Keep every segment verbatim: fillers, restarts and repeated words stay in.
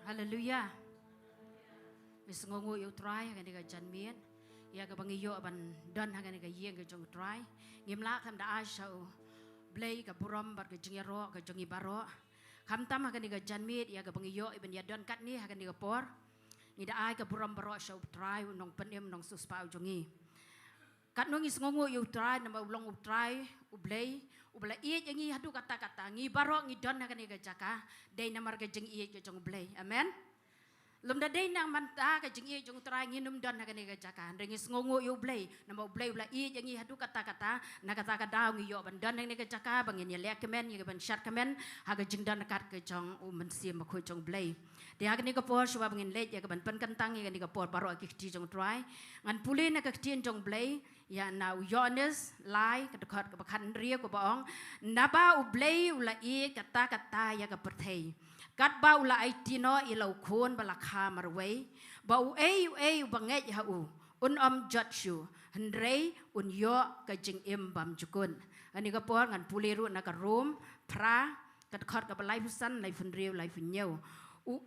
Haleluya. Ngi sngewnguh ïa u Trai ha kane ka janmiet, ïa kaba ngi ïoh ban don ha kane ka ïing ka jong u Trai. Ngim lah khlem da ai sha u Blei ka burom bad ka jingïaroh ka jong ngi baroh. Khamtam ha kane ka janmiet ïa kaba ngi ïoh ban ïa don katne ha kane ka por. Ngi da ai ka burom baroh sha u Trai, u nongpynim nongsiewspah u jong ngi. Katno ngi sngewnguh ïa u Trai, namar u long u Trai u Blei uba la ïeit ïa ngi haduh katta katta. Ngi baroh ngi don ha kane ka jaka dei namar ka jingïeit ka jong u Blei. Amen. Lymda dei namar ka jingïeit jong u Trai ngin ym don ha kane ka jaka. Hynrei ngi sngewnguh ïa u Blei namar u Blei u la ïeit ïa ngi haduh katta katta. Na kata ka daw ngi ïoh ban don ha kane ka jaka ba ngin ïaleh kmen, ïa ka ban shad kmen ha ka jingdon kat ka jong u Mynsiem Bakhuid jong u Blei. Te ha kane ka por shuwa ba ngin leit ïa ka ban pynkyntang ïa kane ka por baroh ha ki kti jong u Trai, ngan pule na ka ktien jong u Blei ïa na u Ïoannis lai ka dkhot kaba khathynriew kaba ong, naba u Blei u la ïeit katta katta ïa ka pyrthei, katba u la aiti noh ïa la u Khun ba la kha marwei, ba uei uei uba ngeit ha u un ym jot shuh, hynrei un ïoh ka jingim bymjukut. Kane ka por ngan pule ruh na ka Rom phra ka dkhot kaba laiphew san, laiphew hynriew, laiphew hynñiew. U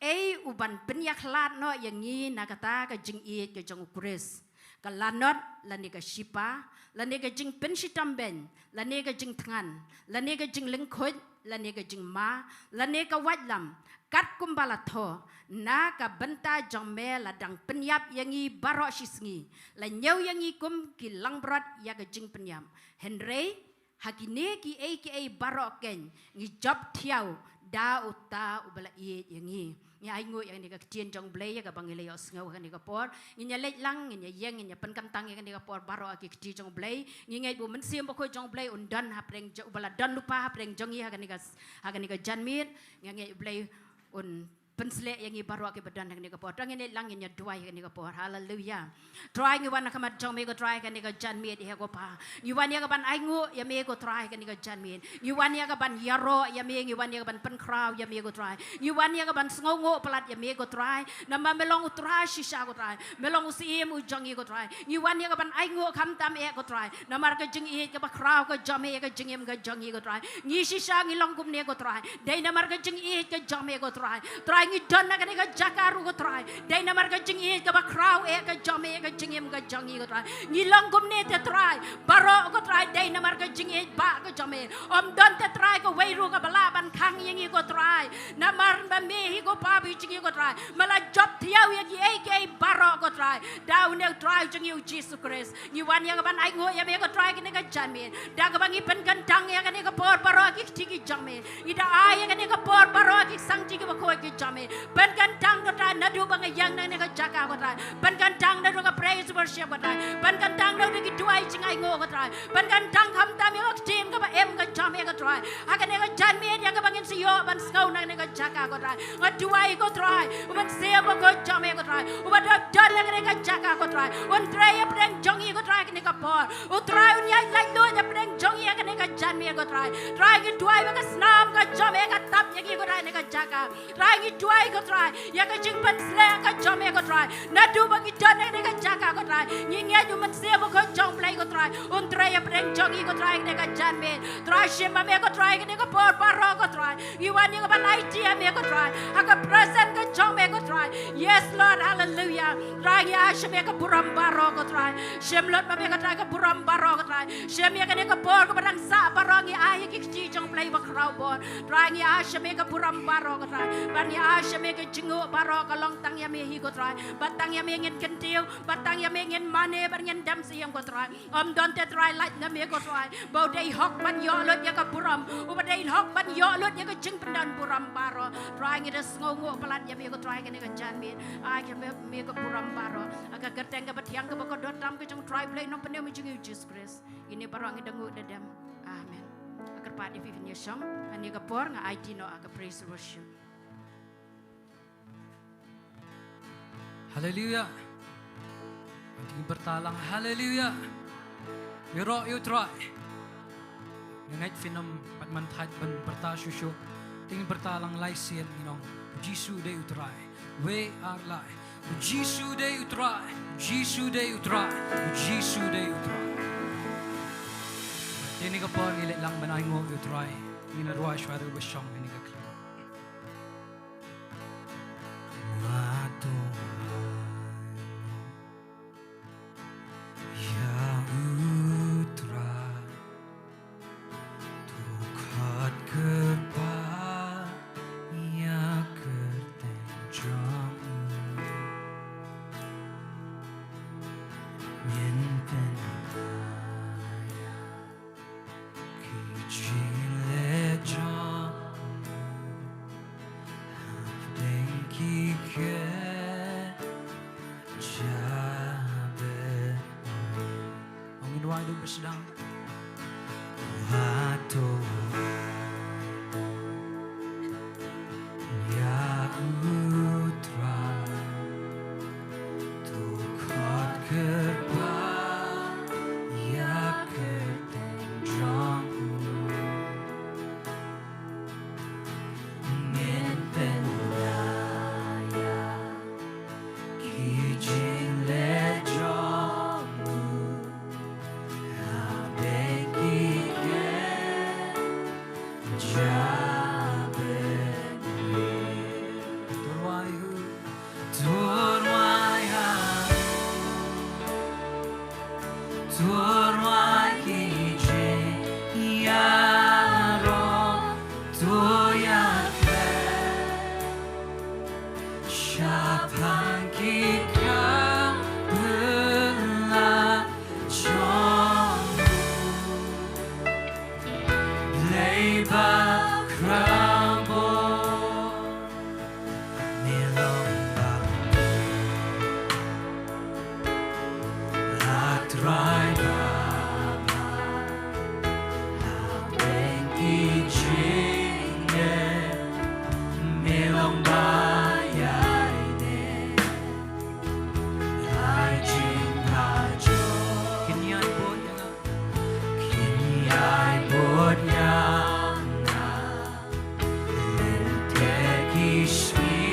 ei u ban pynïakhlad noh ïa ngi na kata ka jingïeit ka jong u Khrist? Ka lanot, lane ka shipa, lane ka jingpynshitom beiñ, lane ka jingthngan, lane ka jinglyngkhuid, lane ka jingma, lane ka waitlam, katkum ba la thoh, na ka bynta jong me la dang pynïap ïa ngi baroh shisngi, la ñiew ïa ngi kum ki langbrot ïa ka jingpynïap. Hynrei ha kine kiei kiei baroh keiñ ngi jop thiaw da uta uba la ïeit ïa ngi. Ngi ainguh ïa kane ka ktien jong u Blei ïa kaba ngi la ïohsngew ha kane ka por. Ngin ïa leit lang, ngin ïa ïeng, ngin ïa pynkyntang ïa kane ka por baroh ha ki kti jong u Blei. Ngi ngeit ba u Mynsiem Bakhuid jong u Blei un don hapdeng jong, uba la don lypa hapdeng jong ngi ha kane ka, ha kane ka janmiet. Ngi ngeit u Blei un pynsleh ïa ngi baroh kiba don ha kane ka por. To ngin leit lang, ngin ïa duwai ha kane ka por. Haleluya. Trai, ngi wan ha khmat jong me ko Trai ha kane ka janmiet, eh ko Pa. Ngi wan ïa ka ban ainguh ïa me ko Trai ha kane ka janmiet. Ngi wan ïa ka ban ïaroh ïa me, ngi wan ïa ka ban pynkhraw ïa me ko Trai. Ngi wan ïa ka ban sngewnguh palat ïa me ko Trai. Namar me long u Trai shisha ko Trai. Me long u Syiem u jong ngi ko Trai. Ngi wan ïa ka ban ainguh khamtam eh ko Trai. Namar ka jingïeit kaba khraw ka jong me ïa ka jingim ka jong ngi ko Trai. Ngi shisha ngi long kumne ko Trai. Dei namar ka jingïeit ka jong me ko Trai. Trai, ngi don ha kane ka jaka ruh ko Trai. Dei namar ka jingïeit kaba khraw eh ka jong me ïa ka jingim ka jong ngi ko Trai. Ngi long kumne te Trai. Baroh ko Trai dei namar ka jingïeit ba ka jong me. Ym don te Trai kawei ruh kaba lah ban khang ïa ngi ko Trai. Namar ba me hi ko Pa ba jong ngi ko Trai. Me la jop thiaw ïa kiei kiei baroh ko Trai. Da une u Trai jong ngi u Jisu Khrist. Ngi wan ïa ka ban ainguh ïa me ko Trai kane ka janmiet. Da kaba ngi pynkyntang ïa kane ka por baroh ki kti ki jong me. Ngi da ai ïa kane ka por baroh ki sangti kiba khuid ki jong me. Pynkyntang ko Trai naduh ba nga ïeng na kane ka jaka ko Trai. Pynkyntang naduh ka praise worship ko Trai. Pynkyntang naduh ki duwai jingainguh ko Trai. Pynkyntang khamtam ïa ka ktien kaba im ka jong me ko Trai. Ha kane ka janmiet ïa kaba ngin sa ïoh ban sngew na kane ka jaka ko Trai. Nga duwai ko Trai, u Mynsiem Bakhuid jong me ko Trai, uba dap don ha kane ka jaka ko Trai, un trei hapdeng jong ngi ko Trai kane ka por. U Trai un ïaid laitluid hapdeng jong ngi ha kane ka janmiet ko Trai. Trai, ngi duwai ba ka snam ka jong me ka tap ïa ngi ko Trai ha kane ka jaka. Trai, ngi duwai ko Trai ïa ka jingpynsleh ka jong me ko Trai. Naduh ba ngi don ha kane ka jaka ko Trai, ngi ngeit u Mynsiem Bakhuid jong u Blei ko Trai un trei hapdeng jong ngi ko Trai ha kane ka janmiet. Trai, shim ma me ko Trai ha kane ka por baroh ko Trai. Ngi wan ïa ka ban aiti ïa me ko Trai ha ka presence ka jong me ko Trai. Yes Lord, hallelujah. Trai, ngi ai sha me ka burom baroh ko Trai. Shim lut ma me ko Trai ka burom baroh ko Trai. Shim ïa kane ka por kaba dang sah baroh ngi ai ïa ki kti jong u Blei bakhraw bor. Trai, ngi ai sha me ka burom baroh ko Trai. Bad ngi ai sha me ka jingnguh baroh ka long tang ïa me hi ko Trai. Bad tang ïa me ngin kyntiew, bad tang ïa me ngin mane, bad ngin dem sha ïing ko Trai. Ym don te Trai lait na me ko Trai. Ba u dei hok ban ïoh lut ïa ka burom, uba dei hok ban ïoh lut ïa ka jingpyndonkam burom baroh. Trai, ngi da sngewnguh palat ïa me ko Trai kane ka janmiet. Ai ïa me, me ka burom baroh. Ha ka kyrteng kaba thiang kaba kordor tam ka jong u Trai Blei nongpynim jong ngi u Jisu Khrist. Ine baroh ngi da nguh da dem. Amen. Kyrpad ïa phi phin ïa shong. Ha kane ka por nga aiti noh ha ka praise worship. Haleluya. Ngi pyrta lang haleluya. Ïaroh ïa u Trai. Nga ngeit phin ym pat man thait ban pyrta shuh shuh. Ngi pyrta lang lai sien ngi ong, Jisu dei u Trai. We are lai. Jisu dei u Trai. Jisu dei u Trai. Jisu dei u Trai. Te kane ka por ngi leit lang ban ainguh ïa u Trai. Ngin ïa rwai shuwa ruh ba shong kane ka khlieh. Sdang. Hato ïa U Trai to khot kyrpad ïa ka kyrteng jong u. Ngin pynlait ïa ki jingleh jong u ha bynta ki kjat jabynriew. To rwai u, to rwai ha u. To rwai ki jingïaroh, to ïakren shaphang ki kam pynlait jong u. Blei bakhraw bor. Me long ba la trai ba ba la beng ki jingeh. Me long ba ïai ne ai jingpajok. Kin ïai bud ïa nga. Kin ïai bud ïa nga. Lynter ki sngi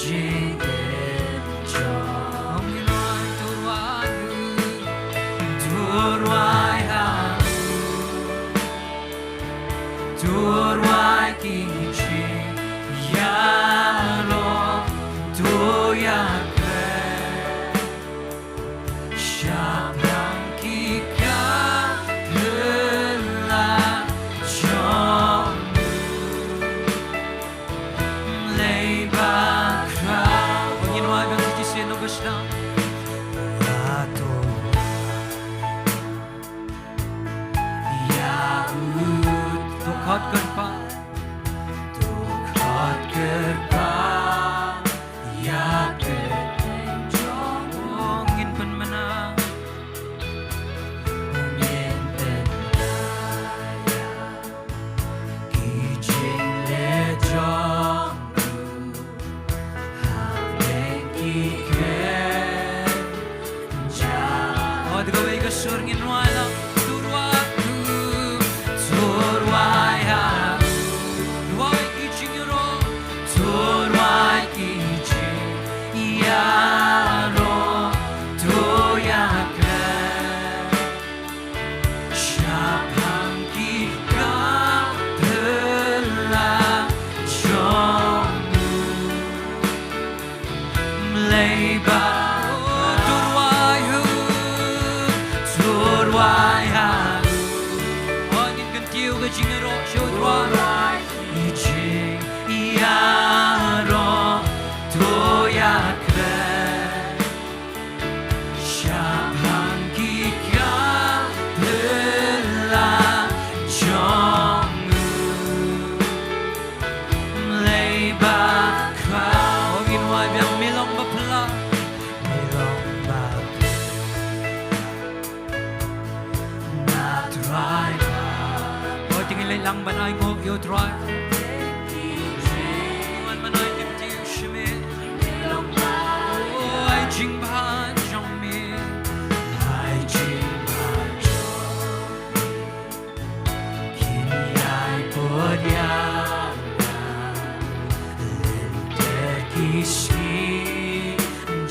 jingim jong. Ong ïa nga to rwai u, to rwai ha u. To rwai ki jingïaroh, to ïakren shaphang ki kam pynlait jong u. Blei bakhraw. Ngin rwai biang sa shisien, nongkyrshan. Hato ïa u, to khot kyrpad, to khot kyrpad ïa ka kyrteng jong u. Ngin pynmynnaw, ngin pynmynnaw ïa ki jingleh jong u. Hapdeng ki kren ja. Oh, to kawei ka sur ngin rwai lang. To rwai u, to rwai ha u. Rwai ki jingïaroh, to rwai ki jingïaroh, to ïakren shaphang ki kam pynlait jong u. Blei ba, oh, to rwai u, to rwai ha u. Oh, ngin kyntiew ka jingïaroh sha u Trai. Ki jingïaroh, to ïakren shaphang ki kam pynlait jong u. Blei bakhraw. Oh, ngin rwai biang, me long ba phylla. Me long ba phylla. Nga trai ba. Oh, te ngin leit lang ban ai nguh ïa u Trai. Wan ban ai kyntiew sha me. Oh, ai jingbha jong me. Ai jingbha jong me. Kin ïai bud ïa nga lynter ki sngi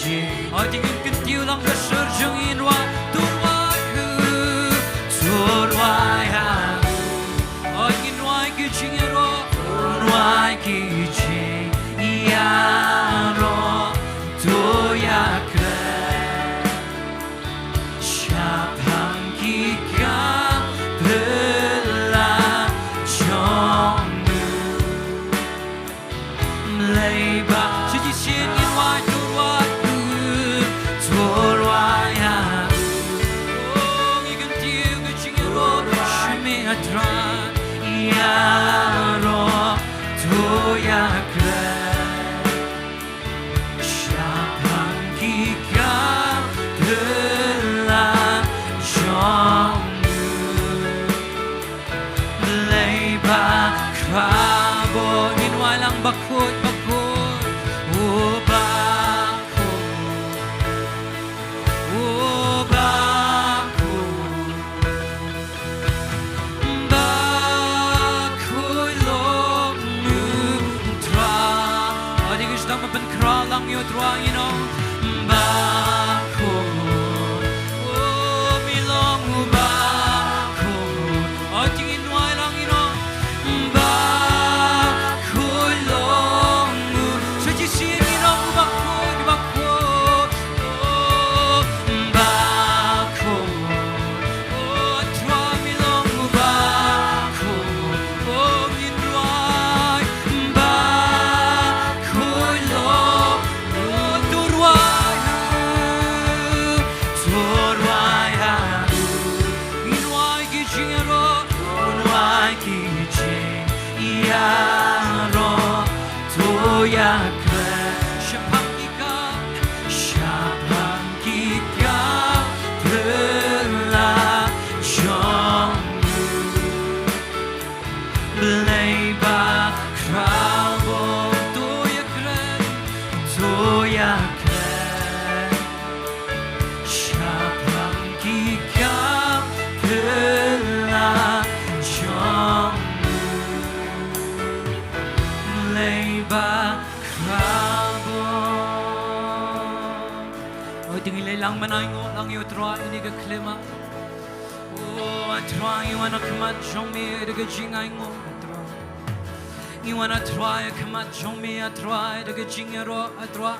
jingim. Oh, te ngin kyntiew lang ka sur jong ngi, rwai, to rwai u, to rwai ha u. Oh, ngin rwai ki jingïaroh, to rwai ki jingïaroh, to ïakren shaphang ki kam pynlait jong u. Blei ba, sa shisien ngin rwai, to rwai u, to rwai ha u. Oh, ngi kyntiew ka jingïaroh sha me, A Trai. Ïaroh, to ïa Ngin wai lang bakhuid, bakhuid. O bakhuid. O bakhuid. Bakhuid long U Trai. Adi ki sdang ban pynkhraw lang ïa U Trai, you know. Bakhuid. O mi long U bakhuid. Adi ngin wai lang, you know. Bakhuid long U. Sa shisien, mi long U bakhuid, bakhuid. O bakhuid. O Trai, mi long U bakhuid. O ngin rwai. Bakhuid long U. To rwai ha U. To rwai ha U. Ngin wai ki jingïaroh, ngin wai ki jingïaroh. To ïakren shaphang ki kam, shaphang ki kam phylla jong U. Blei ba khraw bor. To ïakren, to ïakren shaphang ki kam phylla jong U. Blei ba khraw bor. O, to ngin leit lang ban ainguh lang ïa U Trai ha kane ka khyllipmat. O, A Trai, ngi wan ha khmat jong Me da ka jingainguh, A Trai. Ngi wan, A Trai, ha khmat jong Me, A Trai, da ka jingïaroh, A Trai.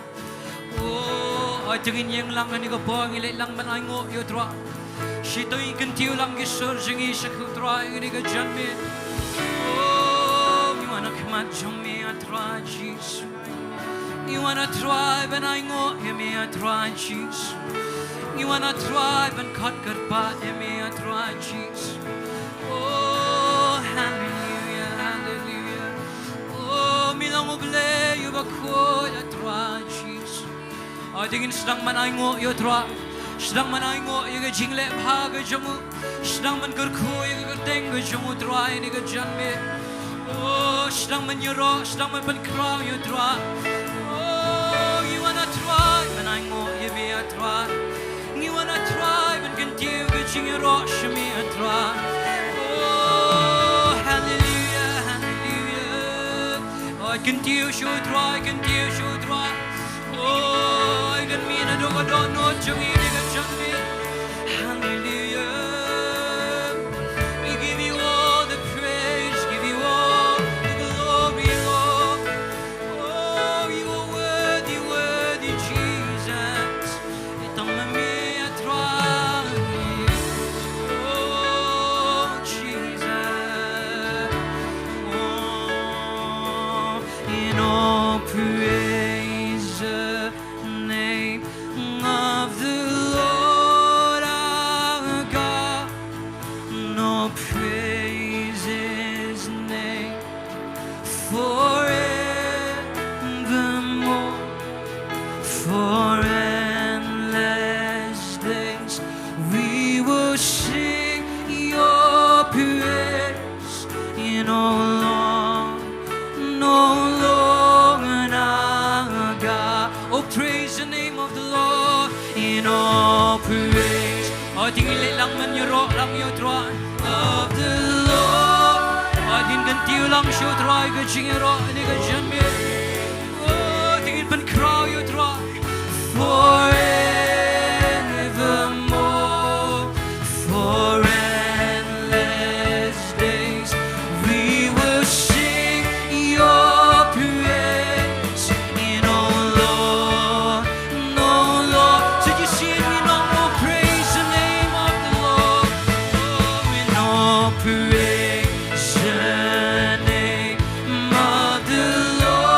O, to ngin ïeng lang ha kane ka por, ngin leit lang ban ainguh ïa U Trai. Shi to ngin kyntiew lang ki sur jong ngi sha U Trai ha kane ka janmiet. O, ngi wan ha khmat jong Me, A Trai Jisu. Ngi wan, A Trai, ban ainguh ïa Me, A Trai Jisu. Ngi wan, A Trai, ban khot kyrpad ïa Me, A Trai Jisu. O, haleluia, haleluia. O, Me long U Blei U bakhuid, A Trai Jisu. O, to ngin sdang ban ainguh ïa U Trai. Sdang ban ainguh ïa ka jingleh bha ka jong U. Sdang ban kyrkhu ïa ka kyrteng ka jong U Trai ha kane ka janmiet. O, sdang ban ïaroh, sdang ban pynkhraw ïa U Trai. O, ngi wan, A Trai, ban ainguh ïa Me, A Trai. Ngi wan, A Trai, ban kyntiew ka jingïaroh sha Me, A Trai. O, haleluia, haleluia. O, kyntiew sha U Trai, kyntiew sha U Trai. O, ai kan mih naduh ka dohnud jong ngi ha kane ka janmiet. Hallelujah. We give You all the praise, give You all the glory, Lord. Oh, You are worthy, worthy, Jesus. Itang ma me a trai. Oh, Jesus. Oh, in all praise the name of the Lord our God. No praise His name forevermore. For endless days we will sing Your praise in all long, no long our God. Oh, praise the name of the Lord in all praise. Oh, to ngin leit lang ban ïaroh lang ïa U Trai. Of the Lord. Oh, to ngin kyntiew lang sha U Trai ha ka jingïaroh ha kane ka janmiet. Oh, to ngin pynkhraw ïa U Trai. Forevermore, for endless days, we will sing Your praise in all long, no long. So just sing, we know, oh, praise the name of the Lord. Oh, we know, praise the name of the Lord.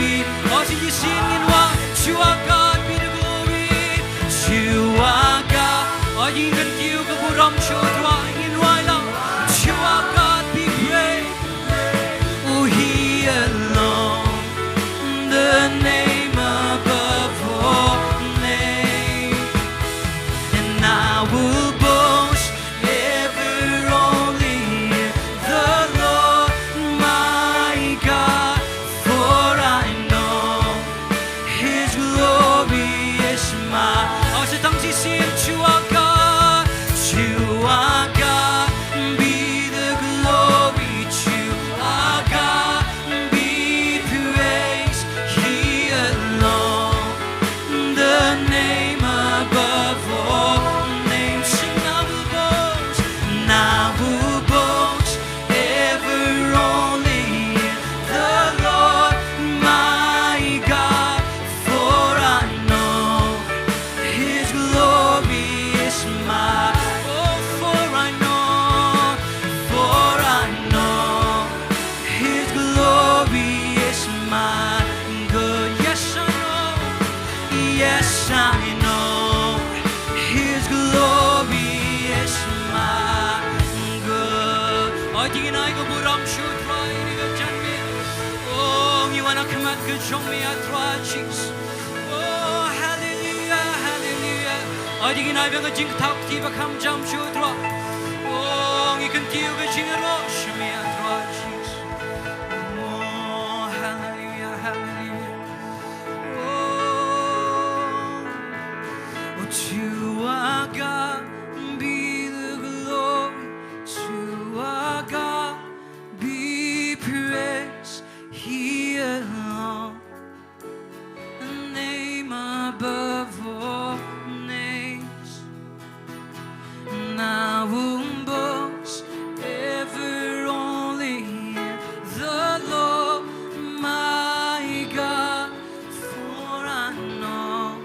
Aw, to you sing in wa, to our God be the glory, to our God. Aw, to you can do ka burom shu twa in wa la, to our God be praised. Oh, he alone, the name above all names. And I will boast ever only in the Lord my God, for I know his glory is mine. Aw, sa tang shi sien, to our God, to our God be the glory, to our God be praise, he alone, the name above all names. And I will boast, and I will boast ever only in the Lord my God, for I know his glory is mine. Oh, for I know, for I know his glory is my good. Yes, I know. Yes, I know. His glory is my good. Aw, to ngin ai ka burom shu twa ïa ka jingim. Oh, ngi wan ha khmat ka jong me, A Trai Jisu. Oh, hallelujah, hallelujah. Aw, to ngin ai biang ka jingthaw kti ba kham jam shu twa. Oh, ngi kyntiew ka jingïaroh sha me, A Trai Jisu. Oh, hallelujah, hallelujah. Oh, to our God be the glory, to our God be praise, he alone, the name above all names. And I will boast ever only in the Lord my God, for I know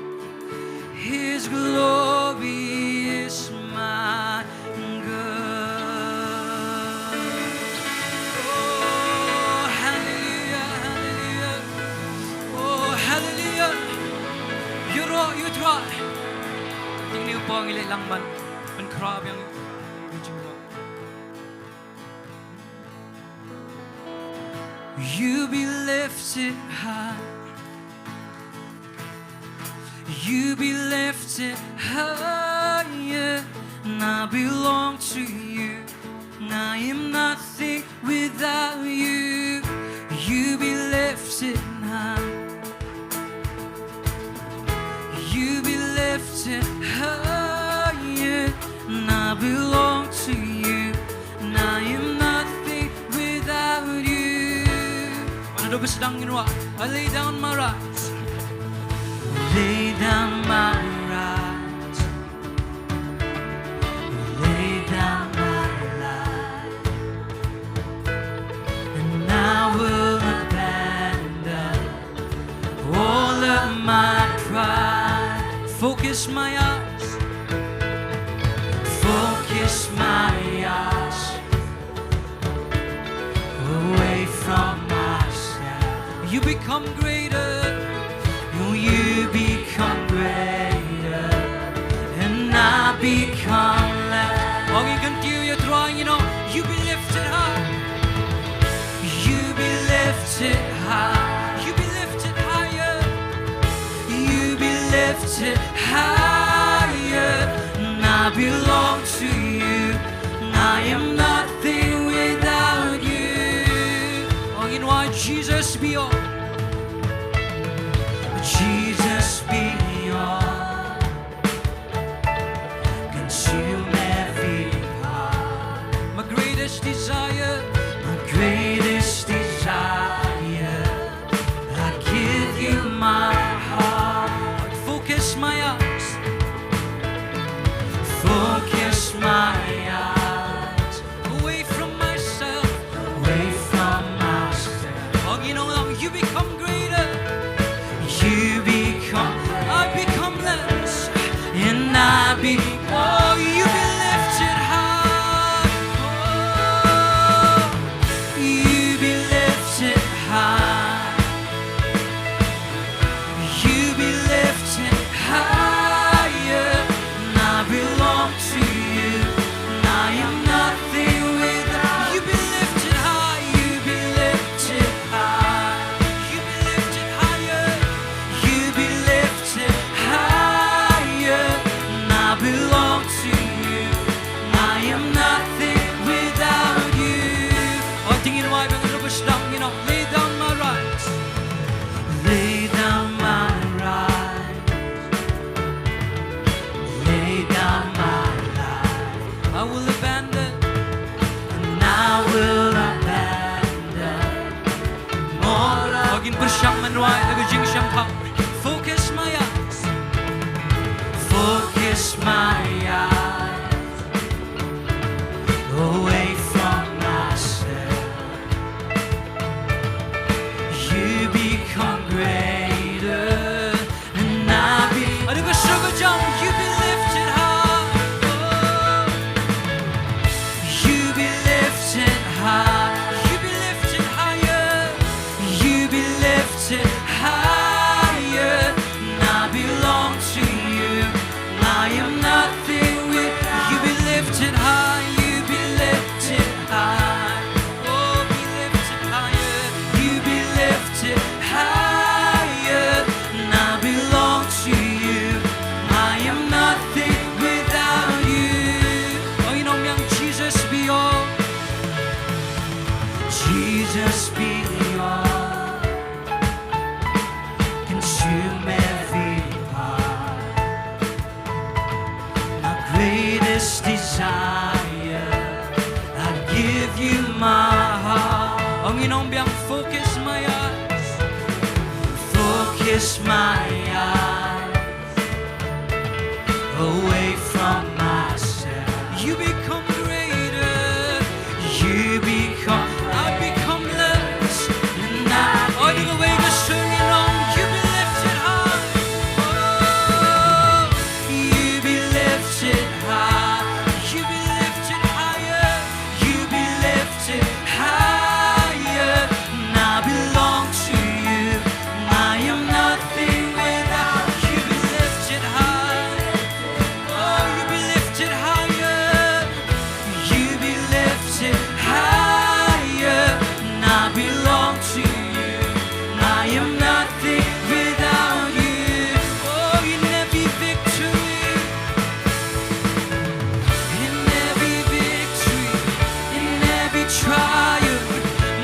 his glory is my good. Oh, hallelujah, hallelujah. Oh, hallelujah. Ïaroh ïa U Trai. Te ngin ïa pang ïa leh lang ban, ban khraw biang ïa U Trai. You be lifted high. You be lifted higher. And I belong to you. I am nothing without you. You be lifted high. You be lifted higher, and I belong to you, and I am nothing without you. Mana do bes dang nginwa, I lay down my rights. Lay down my rights. Lay down my life. And I will abandon all of my pride. Focus my eyes. Focus my eyes away from myself. You become greater. You become greater. And I become less. Ong i kyntiew ïa U Trai, you know, you be lifted high. You be lifted high. You be lifted higher. You be lifted higher. And I belong to you. And I am nothing without you. Ong i, Jesus be all. Jesus be all. Consume every part. My greatest desire. My greatest desire. I give you my heart. Focus my eyes. Focus my eyes. Away from myself. Away from myself. Ong i, ong i, you become greater. You become. I become less. And I be. Oh, you be lifted high. Oh, you be lifted high. Ngin pyrshang ban rwai da ka jingshemphang. Focus my eyes. Focus my eyes away from myself. You become greater and I be. Aduh, ka shu ka jam, you be lifted high. Oh. You be lifted high. You be lifted higher. You be lifted higher. And I belong to you. I am nothing with you. Be lifted high. You be lifted high. Oh, be lifted higher. You be lifted higher. And I belong to you. I am nothing without you. Oh, you know, young Jesus, be all. Jesus, be all. Consume every part. My greatest desire, I give you my heart. Ong, ngin ong biang, focus my eyes. Focus my eyes away from myself. You become greater. You become, I become less. And I, oh, you be lifted high. Oh, you be lifted high. You be lifted higher. You be lifted higher. And I belong to you. I am nothing without you. Be lifted high. Oh, you be lifted higher. You be lifted higher. And I belong to you. I am nothing without you. Oh, in every victory, in every victory, in every trial,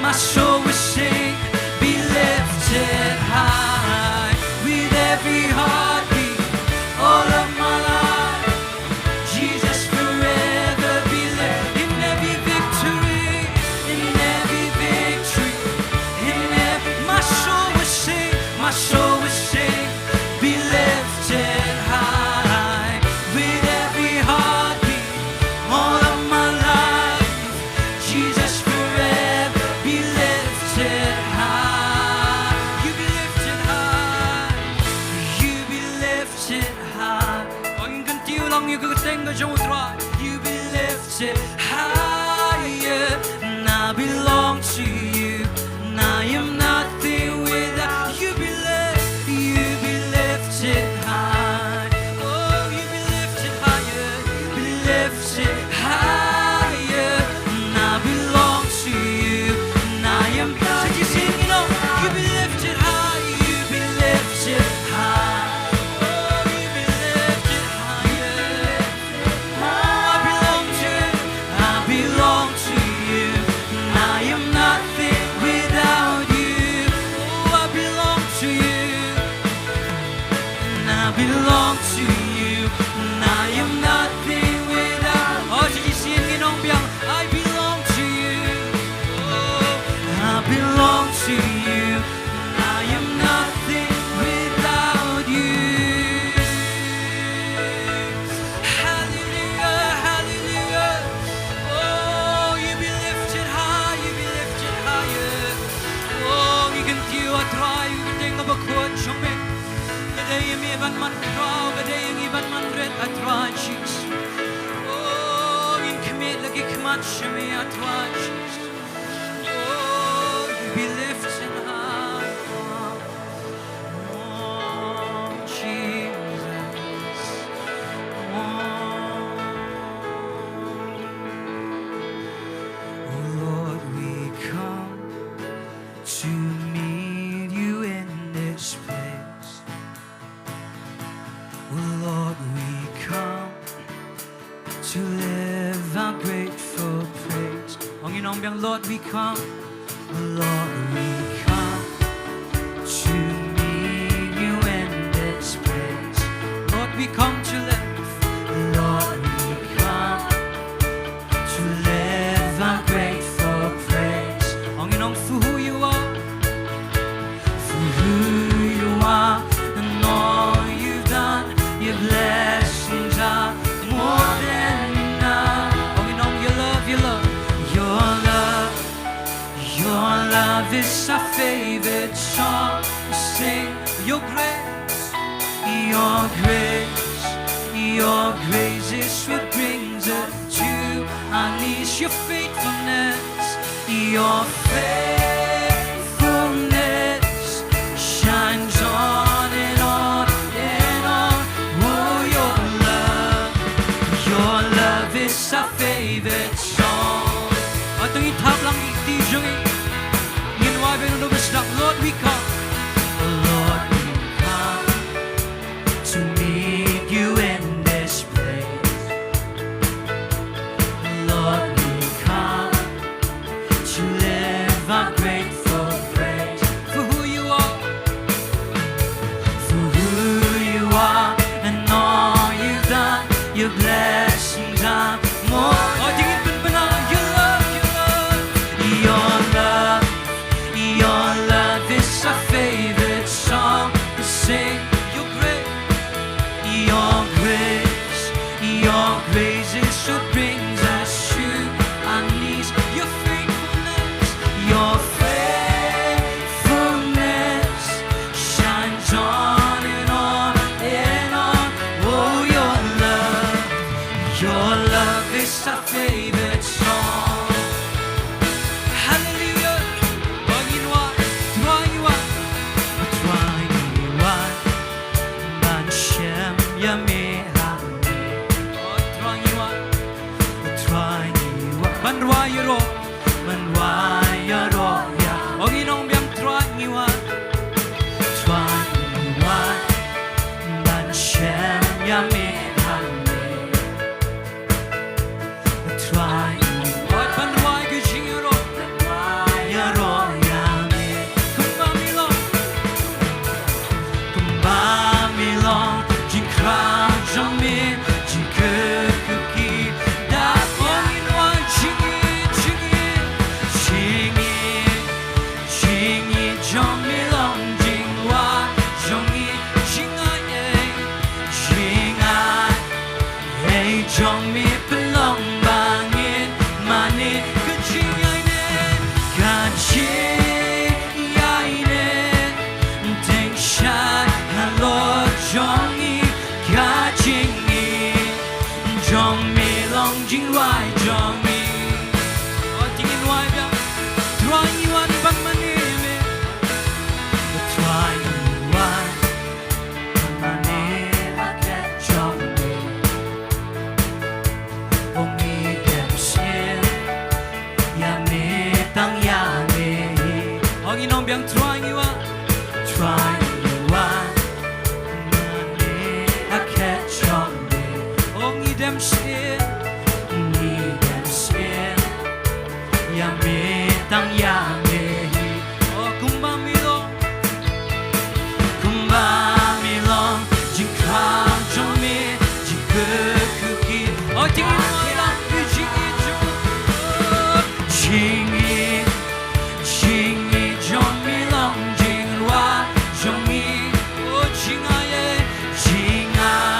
my soul will sing, be lifted high. With every heartbeat, all of my life, Jesus forever be lifted. In every victory, in every victory, in every, my soul will sing, my soul will sing, be lifted high. With every heartbeat, all of my life, Jesus forever be lifted high. You be lifted high. You be lifted high. Ong, ngin kyntiew lang ïa ka kyrteng ka jong U Trai. You be lifted higher. And I belong to you. And I am nothing without you. Be lifted, you be lifted high. Oh, you be lifted higher. Be lifted higher. And I belong to you. And I am, should you sing, you know, you be lifted high, you be lifted high. Oh, you be lifted higher. Oh, I belong to, I belong to you. And I am nothing without you. Oh, I belong to you. And I belong to you. And I am nothing without. Oh, should you sing, you know, I belong to you. Oh, I belong to you. I am nothing without you. Hallelujah, hallelujah. Oh, you be lifted high, you be lifted higher. Oh, ngi kyntiew, A Trai, ïa ka kyrteng kaba khuid jong me. Ka dei ïa me ban man khraw, ka dei ïa ngi ban man rit, A Trai Jisu. Oh, ngin khmih la ki khmat sha me, A Trai Jisu. Oh, you be lifted high. Oh, Jesus. Oh. Oh Lord, we come to meet you in this place. Oh Lord, we come to live our grateful praise. Ong, ngin ong biang, Lord, we come. Lord, we come to meet you in this place. Lord, we come to live. Lord, we come to live our grateful praise. Ong, ngin ong, for who you are. This our favorite song to sing. Your grace, your grace, your grace is what brings us to our knees. Your faithfulness, your faithfulness shines on and on and on. Oh, your love, your love is our favorite song. Ato ngin thap lang ïa ki kti jong ngi. Ngin wai biang, nongdum sngap. Lord, we come. Lord, we come to meet you in this place. Lord, we come to live our grateful praise for who you are, for who you are, and all you've done. Your blessings are more. Oh, ding it, pyn, pyn, ah, your love, your love, your love, your love is our favorite song to sing. Your grace, your grace, your grace is what brings us to our knees. Your faithfulness, your faithfulness shines on and on and on. Oh, your love, your love is our favorite song. Hallelujah. Ba ngin wad, Trai, ngi wad. Trai, ngi wad ban shem ïa me ha me. Oh, Trai, ngi wad. Trai, ngi wad ban rwai ïaroh, ban rwai ïaroh ïa. Oh, ngin ong biang, Trai, ngi wad. Trai, ngi wad ban shem ïa me ha me. Trai, wat ban rwai ka jingïaroh, rwai ïaroh ïa me. Kumba me long, kumba me long jingkhraw jong me, jingkyrkhu ki da ong. Ngin wad jingïeit, jingïeit, jingïeit. Jingïeit jong me long jingwad jong ngi, jingaiei, jingaiei jong me pynlong ba ngin mane. Ka jingaiei, ka jingaiei, tyngshaiñ halor jong ngi. Ka jingïeit jong me long jingrwai jong ngi. Oh, to ngin wai biang. Trai, ngi wad ban mane ïa me. Trai, ngi wad ban mane ha khet jong me. Oh, ngi dem shim ïa me, tang ïa me hi. Oh, ngin ong biang, Trai, ngi wad. Trai, ngi wad ban mane ha khet jong me. Oh, ngi dem shim, ngi dem shim ïa me, tang ïa me hi. Oh, kumba me long, kumba me long jingkhraw jong me, jingkyrkhu ki. Oh, jingïeit, jingïeit, jingïeit, jingïeit jong me long jingrwai jong ngi. Oh, jingaiei, jingaiei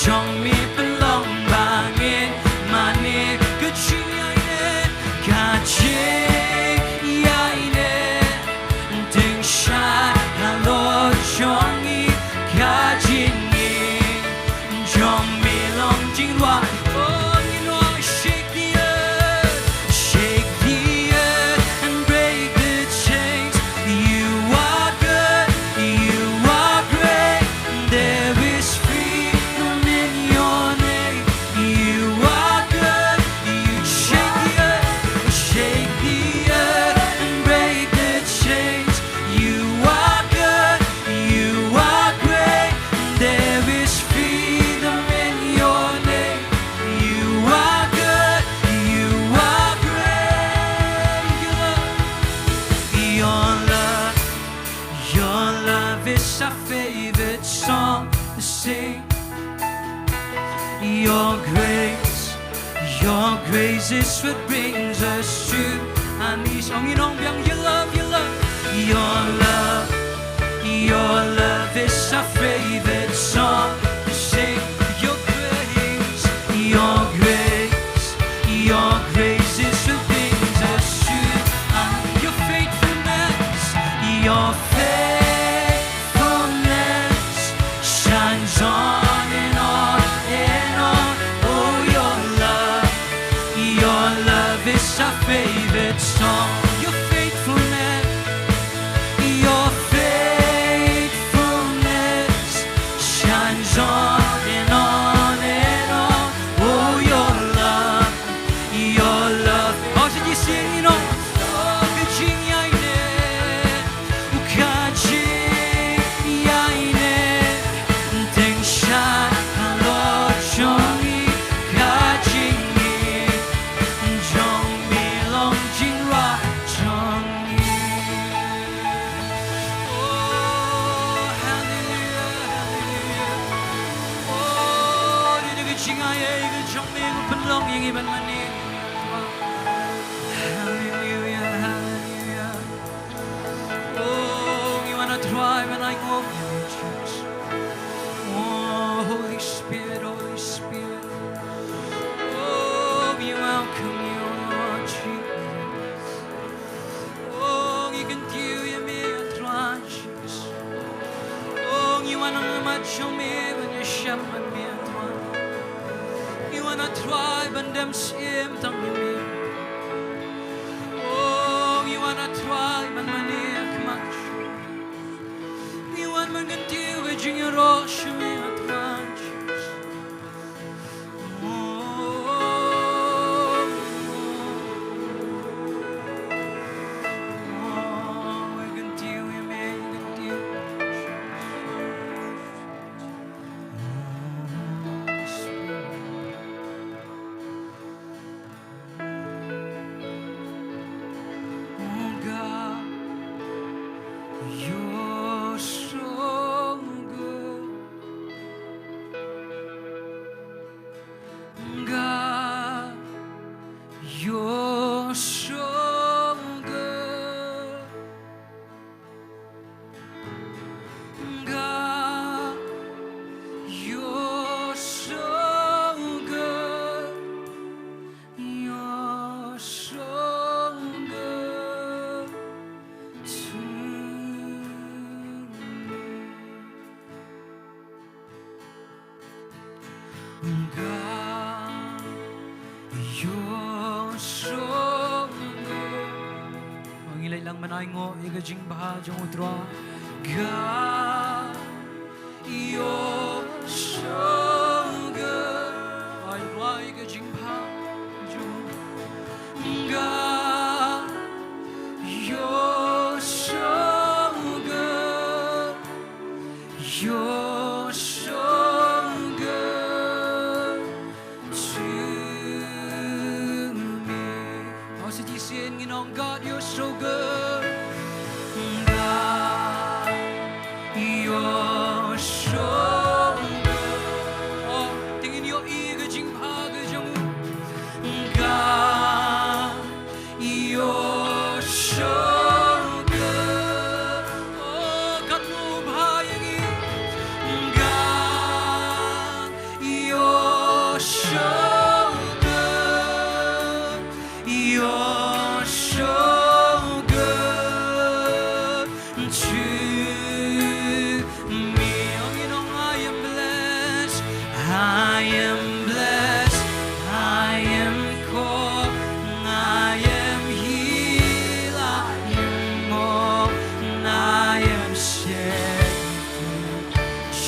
jong me pynlong ba ngin mane. Ka jingaiei, ka jingaiei, tyngshaiñ halor jong ngi. Ka jingïeit jong me long jingrwai. Oh, ngin wad. Shake the earth, shake the earth and break the chains. You are good, you are great. There is freedom in your name. You are good. You shake the earth, shake the earth and break the chains. You are good, you are great. There is freedom in your name. You are good, you are great. Your love, your love, your love is our favorite song to sing. Your grace, your grace is what brings us to our knees. Ong, ngin ong biang, your love, your love, your love, your love is our favorite song to sing. Your grace, your grace, your grace is what brings us to our, your Your faithfulness shines on and on and on. Oh, your love, your love is our favorite song. Your faithfulness, your faithfulness shines on and on and on. Oh, your love, your love. Oh, should you sing, you know? Oh, ka jingïaineh, ka jingïaineh, tyngshaiñ halor jong ngi, ka jingïaineh jong me long jingrwai jong ngi. Oh, hallelujah, hallelujah. Oh, dei da ka jingaiei ka jong me ka pynlong ïa ngi ban mane. Hallelujah, hallelujah. Oh, ngi wan, A Trai, ban ainguh ïa me, Jesus. Oh, Holy Spirit, Holy Spirit. Oh, we welcome you, Lord Jesus. Oh, ngi kyntiew ïa me, A Trai Jesus. Oh, ngi wan ha khmat jong me ban ïashem bad me, A Trai. Ngi wan, A Trai, ban dem syiem tang ïa me. Oh, ngi wan, A Trai, ban mane ha khmat jong me. Ngi wan ban kyntiew ka jingïaroh sha me, A Trai Jesus. Oh God, you're so good. God, you're so good. God, you're so good. You're so good to me. God, you're so good. Ngi leit lang ban ainguh ïa ka jingbha jong U Trai. God, you're so good. Ai, rai ka jingbha jong U Trai. God, you're so good. You're so good to me. Oh, sa shisien ngin ong, God, you're so good. God, you're so good. Oh, te ngin ïohi ka jingbha ka jong U. God, you're so good. Oh, katno U bha ïa ngi. God, you're so good. You're so good to me. Ong, ngin ong, I am blessed, I am blessed, I am called, I am healed, I am whole, I am set free.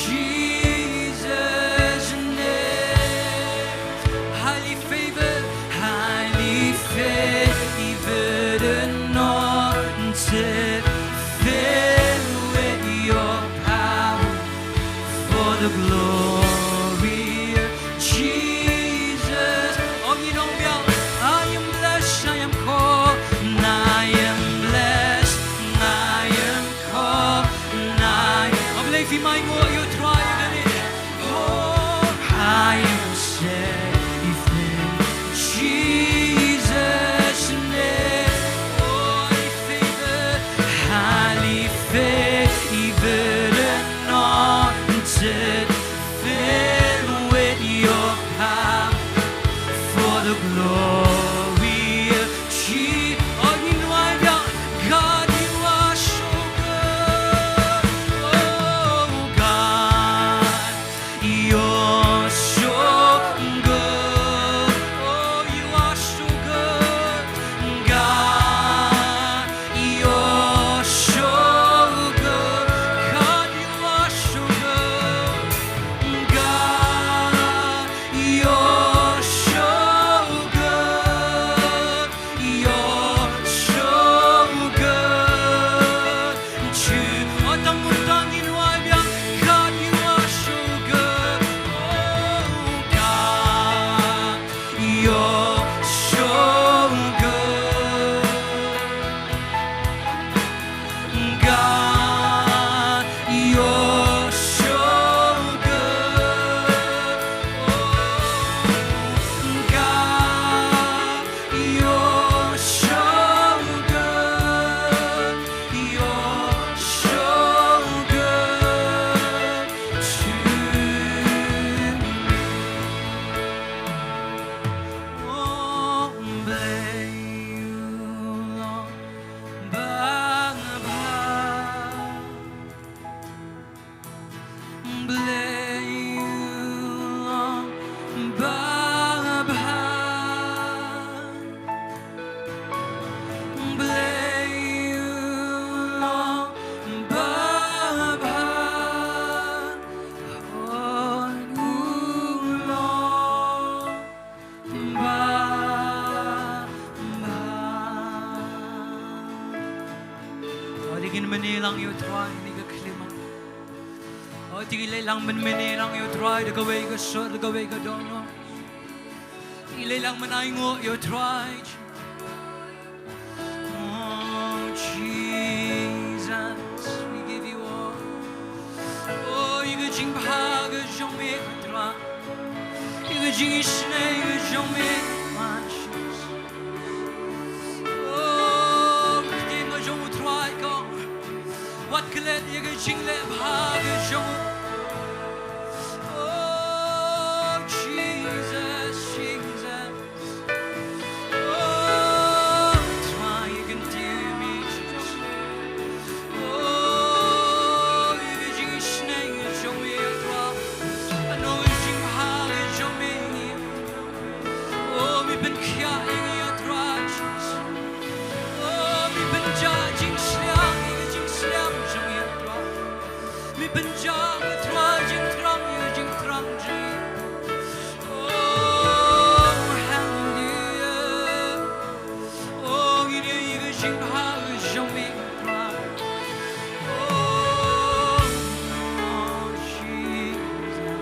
Jesus' name. Highly favored, highly favored, anointed, filled with your power for the glory of Jesus. Ong, ngin ong biang, I am blessed, I am called, I am blessed, I am called, I am. Ong, lei phi mai nguh ïa U Trai ïa kane. Oh, I am saved in Jesus' name. Oh, highly favored, highly favored, anointed, filled with your power for the glory of Je-, oh, ngin duwai biang. God, you are so good. Blei u long babha. Blei u long babha. Hoi u long babha. Hoi, to ngin mane lang ïa u Trai ha kane ka khyllipmat. Hoi, to ngin leit lang ban mane lang ïa u Trai da kawei ka sur, da kawei ka dohnud. To ngin leit lang ban ainguh ïa u Trai. Oh, Jesus, we give you all. Oh, ïa ka jingbha ka jong me, Trai. Ïa ka jingisynei ka jong me, Trai. Oh, ka ktien ka jong u Trai ka ong, wat klet ïa ka jingleh bha ka jong u. Oh, Jesus, Jesus. Oh, Trai, ïa ka ktien me, Jesus. Oh, ïa ka jingisynei ka jong me, Trai. Ano ka jingbha ka jong me. Oh, me pynkhiah ïa ngi, Trai Jesus. Oh, me pynjah jingsliang ïa ka jingsliang jong ngi, Trai. Me pynjah, Trai, jingthrang ïa ka jingthrang jong ngi. Oh, hallelujah. Oh, ngi ïa ka jingbha ka jong me, Trai. Oh, Jesus.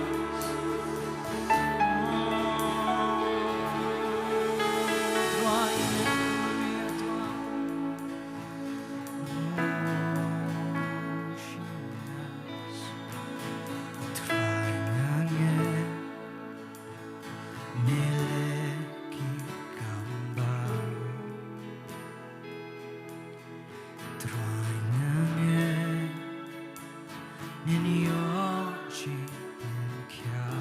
Trai, nga ngeit men ïoh jingpynkhiah.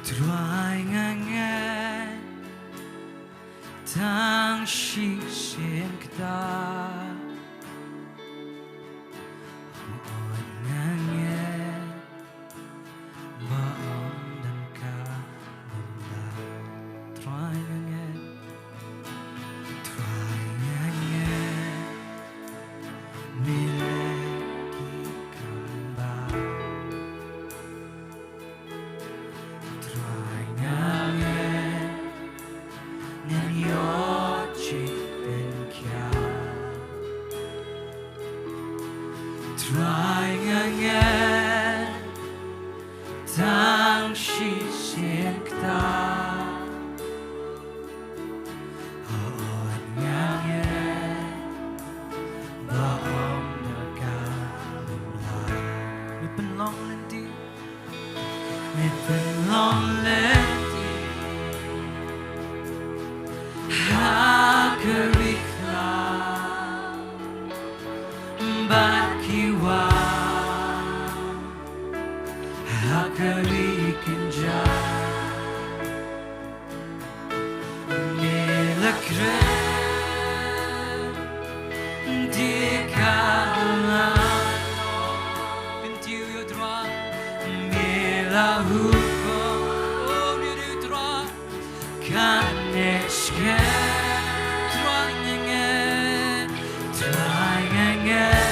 Trai, nga ngeit tang shisien kata. Hooid, nga ngeit ba ym don kaba mlien. Trai, nga ngeit. Trai, nga ngeit me leh ki kambah. Trai, nga ngeit men ïoh jingpynkhiah. Trai, nga ngeit tang shisien kata. Hooid, nga ngeit ba ym don kaba mlien. Me pynlong lynti. Me pynlong lynti ha ka ri khlaw bad ki wah ha ka ri kynjah. Me la kren te ka la long. Kyntiew ïa u Trai. Me la hukum. Oh, me ïa u Trai. Kane skhem. Trai, nga ngeit. Trai, nga ngeit.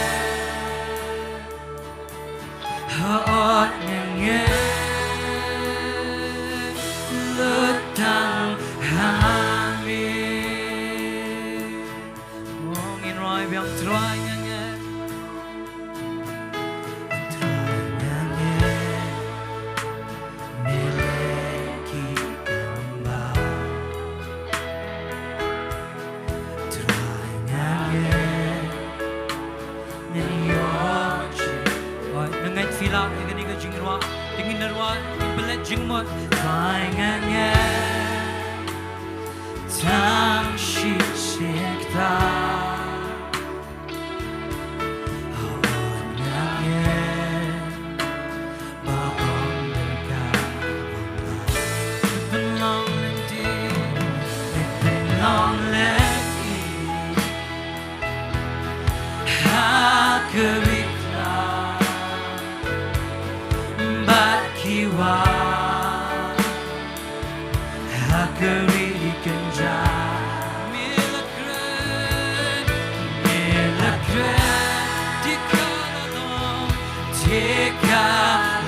Hooid, nga ngeit lut tang ha me. Oh, ngin rwai biang. Trai, nga ngeit. Trai, nga ngeit me leh ki kambah. Trai, nga ngeit. Hooid, nga ngeit phi lah ïa kane ka jingrwai. Te ngin da rwai, ngin pynleit jingmut. Trai, nga ngeit tang shisien kata. Hooid, nga ngeit ba ym don kaba mlien. Me pynlong lynti, me pynlong lynti ha ka ri khlaw.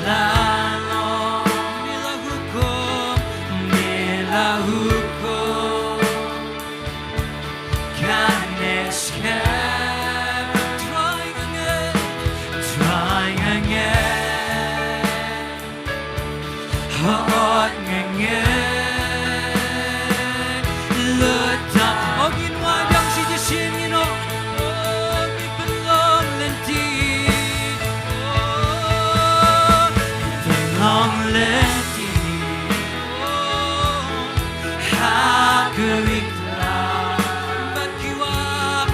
la long, me la hukum, me la hukum. Kane skhem, Trai nga ngeit, Trai nga ngeit. Hooid nga ngeit. Lut tang. Oh, ngin wad biang shi shisien, ngin ong. Oh, me pynlong lynti. Oh, me pynlong lynti. Oh, ha ka ri khlaw. Bad ki wah,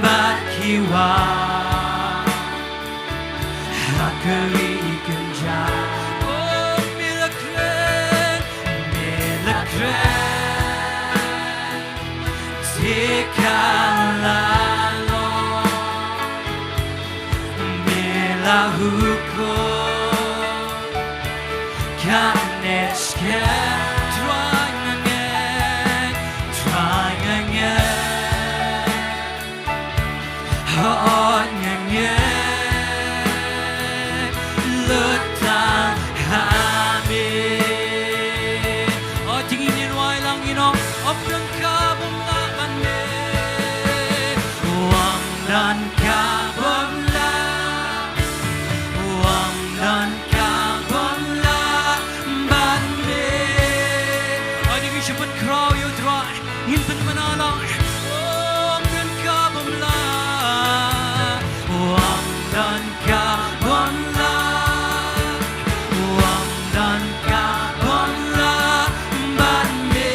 bad ki wah. Ha ka ri kynjah. Oh, me la kren, me la kren. Te ka la long, me la hukum. Kane skhem, Trai nga ngeit, Trai nga ngeit. Hooid nga ngeit, lut tang ha me. Oh, te ngin ïa wai lang, ngin ong, ym don kaba ym lah bad me. Ym don kaba ym lah, ym don kaba ym lah bad me. Oh, te ngin sa pynkhraw ïa u Trai. Ngin pynbna lang. Oh, ym don kaba ym lah. Oh, ym don kaba ym lah. Oh, ym don kaba ym lah bad me.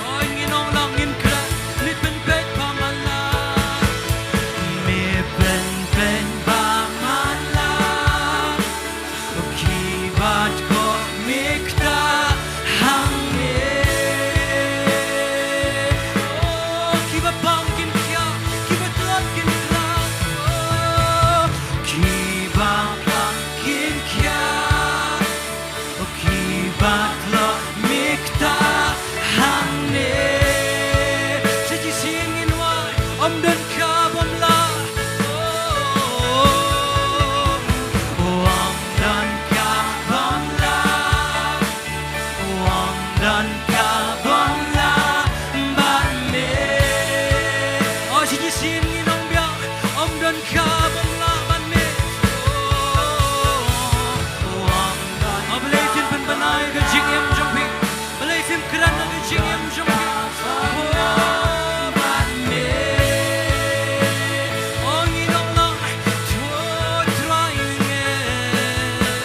Oh, ngin ong lang, ngin kren. Me pynpeit ba man la. Me pynpeit ba man la. Kiba tlot me ktah hangne. Oh, kiba pang kin khiah, kiba tlot kin klah. Oh, kiba pang kin khiah. Oh, kiba tlot me ktah hangne. Sa shisien ngin wai, ym don kaba ym lah. Oh, ym don kaba ym lah. Ym don kaba ym lah bad me. Oh, sa shisien ngin ong biang, ym don kaba ym lah bad me. Oh, ym don. Oh, Blei, phin pynbna ïa ka jingim jong phi. Blei, phin kren ïa ka jingim jong phi. Oh, bad me. Oh, ngin ong lang, oh, Trai nga ngeit.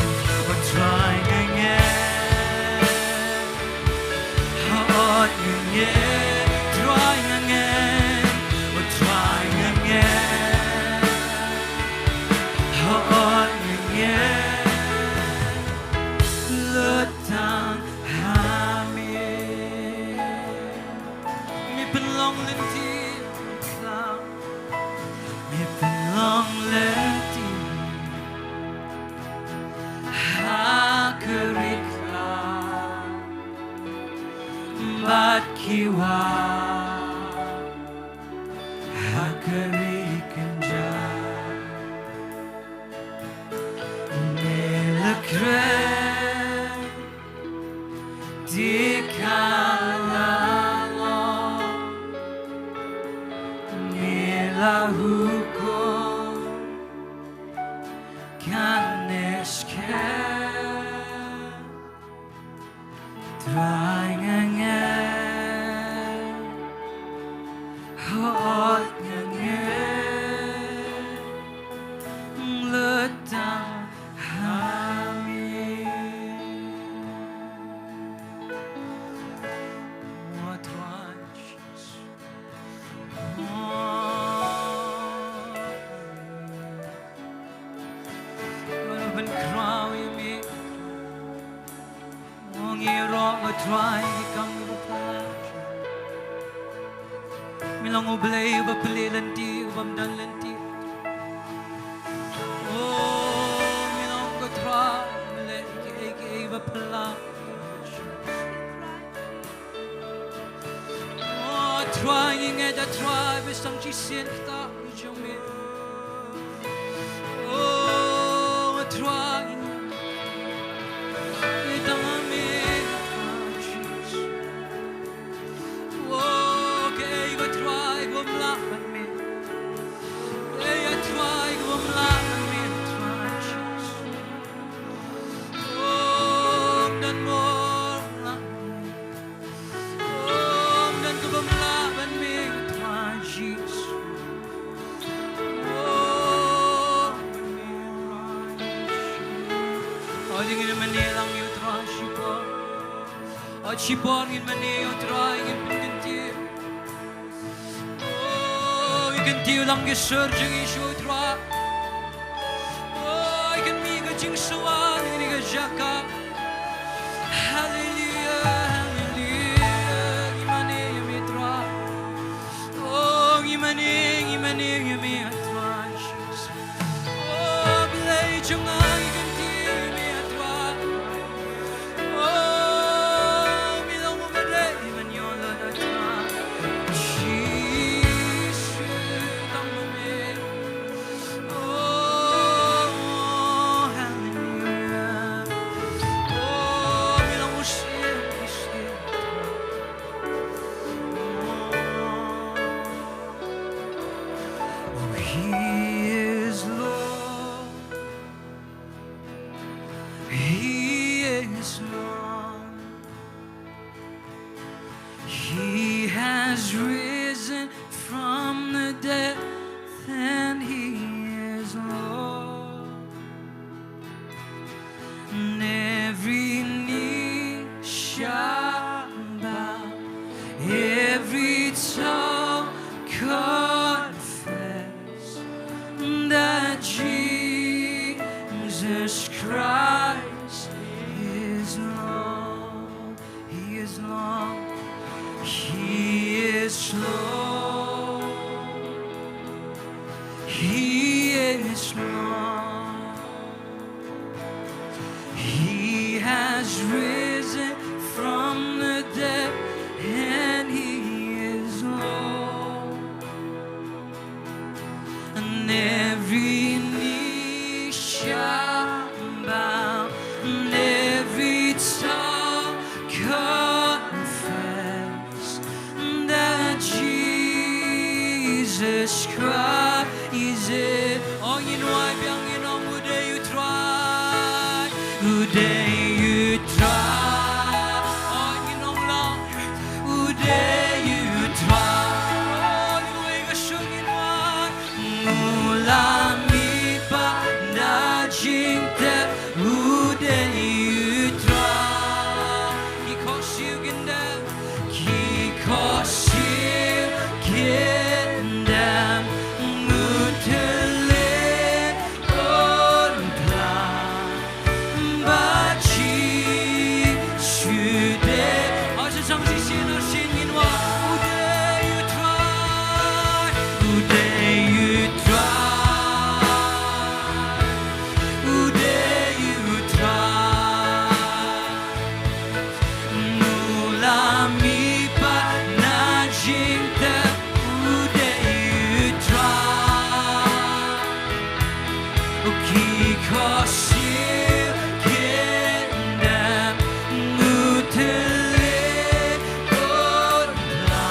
Oh, Trai nga ngeit. Hooid nga ngeit, Trai nga ngeit. Oh, Trai nga ngeit. Hooid nga ngeit. Lut tang ha me. Me pynlong lynti khlaw. Me pynlong lynti ha ka ri khlaw bad ki wah ha ka ri kynjah. Me la kren, te ka la long. Me la hukum, kane skhem. Trai nga ngeit, hooid nga ngeit, lut tang ha me. Oh, Trai. Oh. Ngan pynkhraw ïa me. Ong ïa u Trai ki kam kiba phylla. Me long U Blei uba plie lynti, uba ym don lynti. Oh, me long ko Trai, me leh kiei kiei ba phylla. Oh, Trai, ngi ngeit da Trai, ba sdang shisien ktah jong me. Shipor ngin mane ïa u Trai, ngin pynkyntiew. Oh, ngin kyntiew lang ki sur jong ngi sha u Trai. Oh, ngin mih ka jingsngewbha na kane ka jaka. Haleluya, haleluya. Ngi mane ïa me Trai. Oh, ngi mane, ngi mane ïa me Trai. Oh, Blei jong nga, ngi kyntiew ïa me Trai. He is Lord. He is Lord. He has risen from the dead, and he is Lord. And every knee shall bow, every tongue confess that Jesus Christ is Lord. He is Lord. He is Lord. He is Lord. He has risen from the dead, and he is Lord. And every knee shall bow, and every tongue confess that Jesus Christ is it. Oh, ngin wai biang, ngin ong, U dei U Trai, U dei U Trai. Oh, ngin ong lang, U dei U Trai. Oh, ngin wai ka sur, ngin wai. Mula mihpat na jingtep, U dei U Trai. Ki khohsiew kin dem, ki khohsiew kin dem, U Trai un pla. Ba Jisu dei. Aw, sa tang shisien, shisien ngin wai. U dei U Trai, U dei U Trai, U dei U Trai. Mula mihpat na jingtep, U dei U Trai. Ki khohsiew kin dem, U Trai un pla.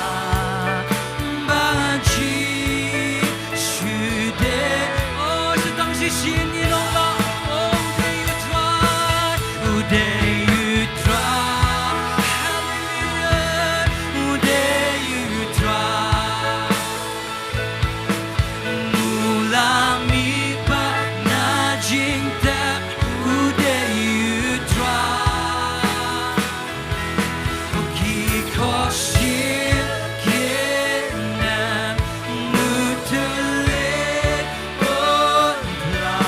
Ba Jisu dei. Oh, sa tang shisien ngin ong lang. Oh, U dei U Trai, U dei U Trai. Haleluya. U dei U Trai. Mula mihpat na jingtep, U dei U Trai. Ki khohsiew kin dem, U Trai un pla.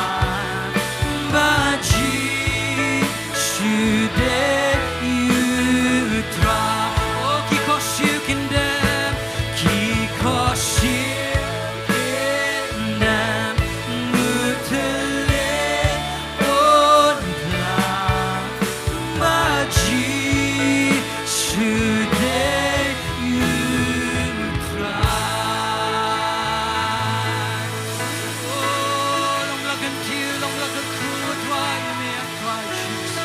Ba Jisu dei U Trai. Oh, ki khohsiew kin dem, ki khohsiew kin dem, U Trai un pla. Ba Jisu dei U Trai. Oh, long la kyntiew, long la kyrkhu, Trai, ïa me, Trai Jisu.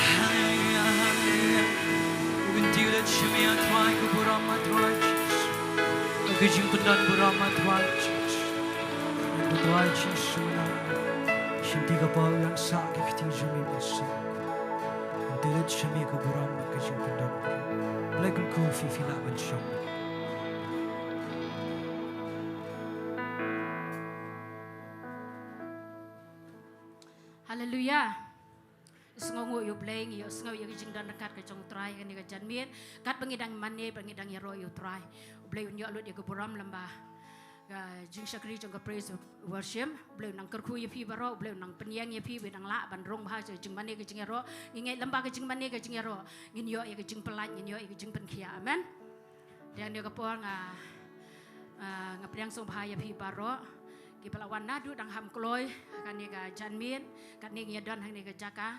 Haleluya, haleluya. U kyntiew leit sha me, Trai, ka burom, Trai Jisu. Ka jingpyndonburom, Trai Jisu. Trai Jisu, na shim ti ka paw, ïa sah ki kti jong me ba suk. Te leit sha me ka burom bad ka jingpyndonburom. Blei kyrkhu, phi phi lah ban shong. Haleluya. Sngewnguh ïa U Blei, ngi ïohsngew ïa ka jingdon ryngkat ka jong U Trai ha kane ka janmiet. Katba ngi dang mane bad ngi dang ïaroh ïa U Trai, U Blei un ïoh lut ïa ka burom lyngba ka jingshakri jong ka praise worship. U Blei un nang kyrkhu ïa phi baroh, U Blei un nang pynïeng ïa phi, phi nang lah ban rung bha sha ka jingmane ka jingïaroh. Ngi ngeit lyngba ka jingmane ka jingïaroh ngin ïoh ïa ka jingpyllait, ngin ïoh ïa ka jingpynkhiah. Amen. Te ha kane ka por nga, ah, nga pdiang sngewbha ïa phi baroh kiba la wan naduh dang ham kloi ha kane ka janmiet, katne ngi ïa don ha kane ka jaka.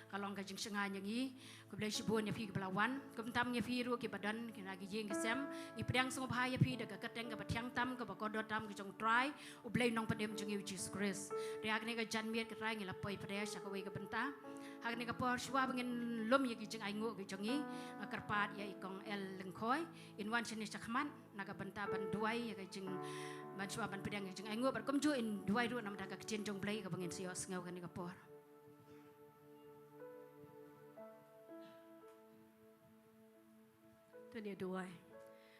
Ka long ka jingshngaiñ ïa ngi. Khublei shibun ïa phi kiba la wan. Kumta ïa phi ruh kiba don kine ki ïing ki sem, ngi pdiang sngewbha ïa phi da ka kyrteng kaba thiang tam, kaba kordor tam ka jong U Trai. U Blei Nongpynim jong ngi U Jisu Khrist. Te ha kane ka janmiet ka Trai ngi la poi pdeng sha kawei ka bynta. Ha kane ka por shuwa ba ngin lum ïa ki jingainguh ki jong ngi, nga kyrpad ïa i Kong L Lyngkhoi in wan shane shakhmat na ka bynta ban duwai ïa ka jing, ban shuwa ban pdiang ïa ka jingainguh, bad kumjuh in duwai ruh namar ka ktien jong U Blei kaba ngin sa ïohsngew ha kane ka por. To ngin duwai.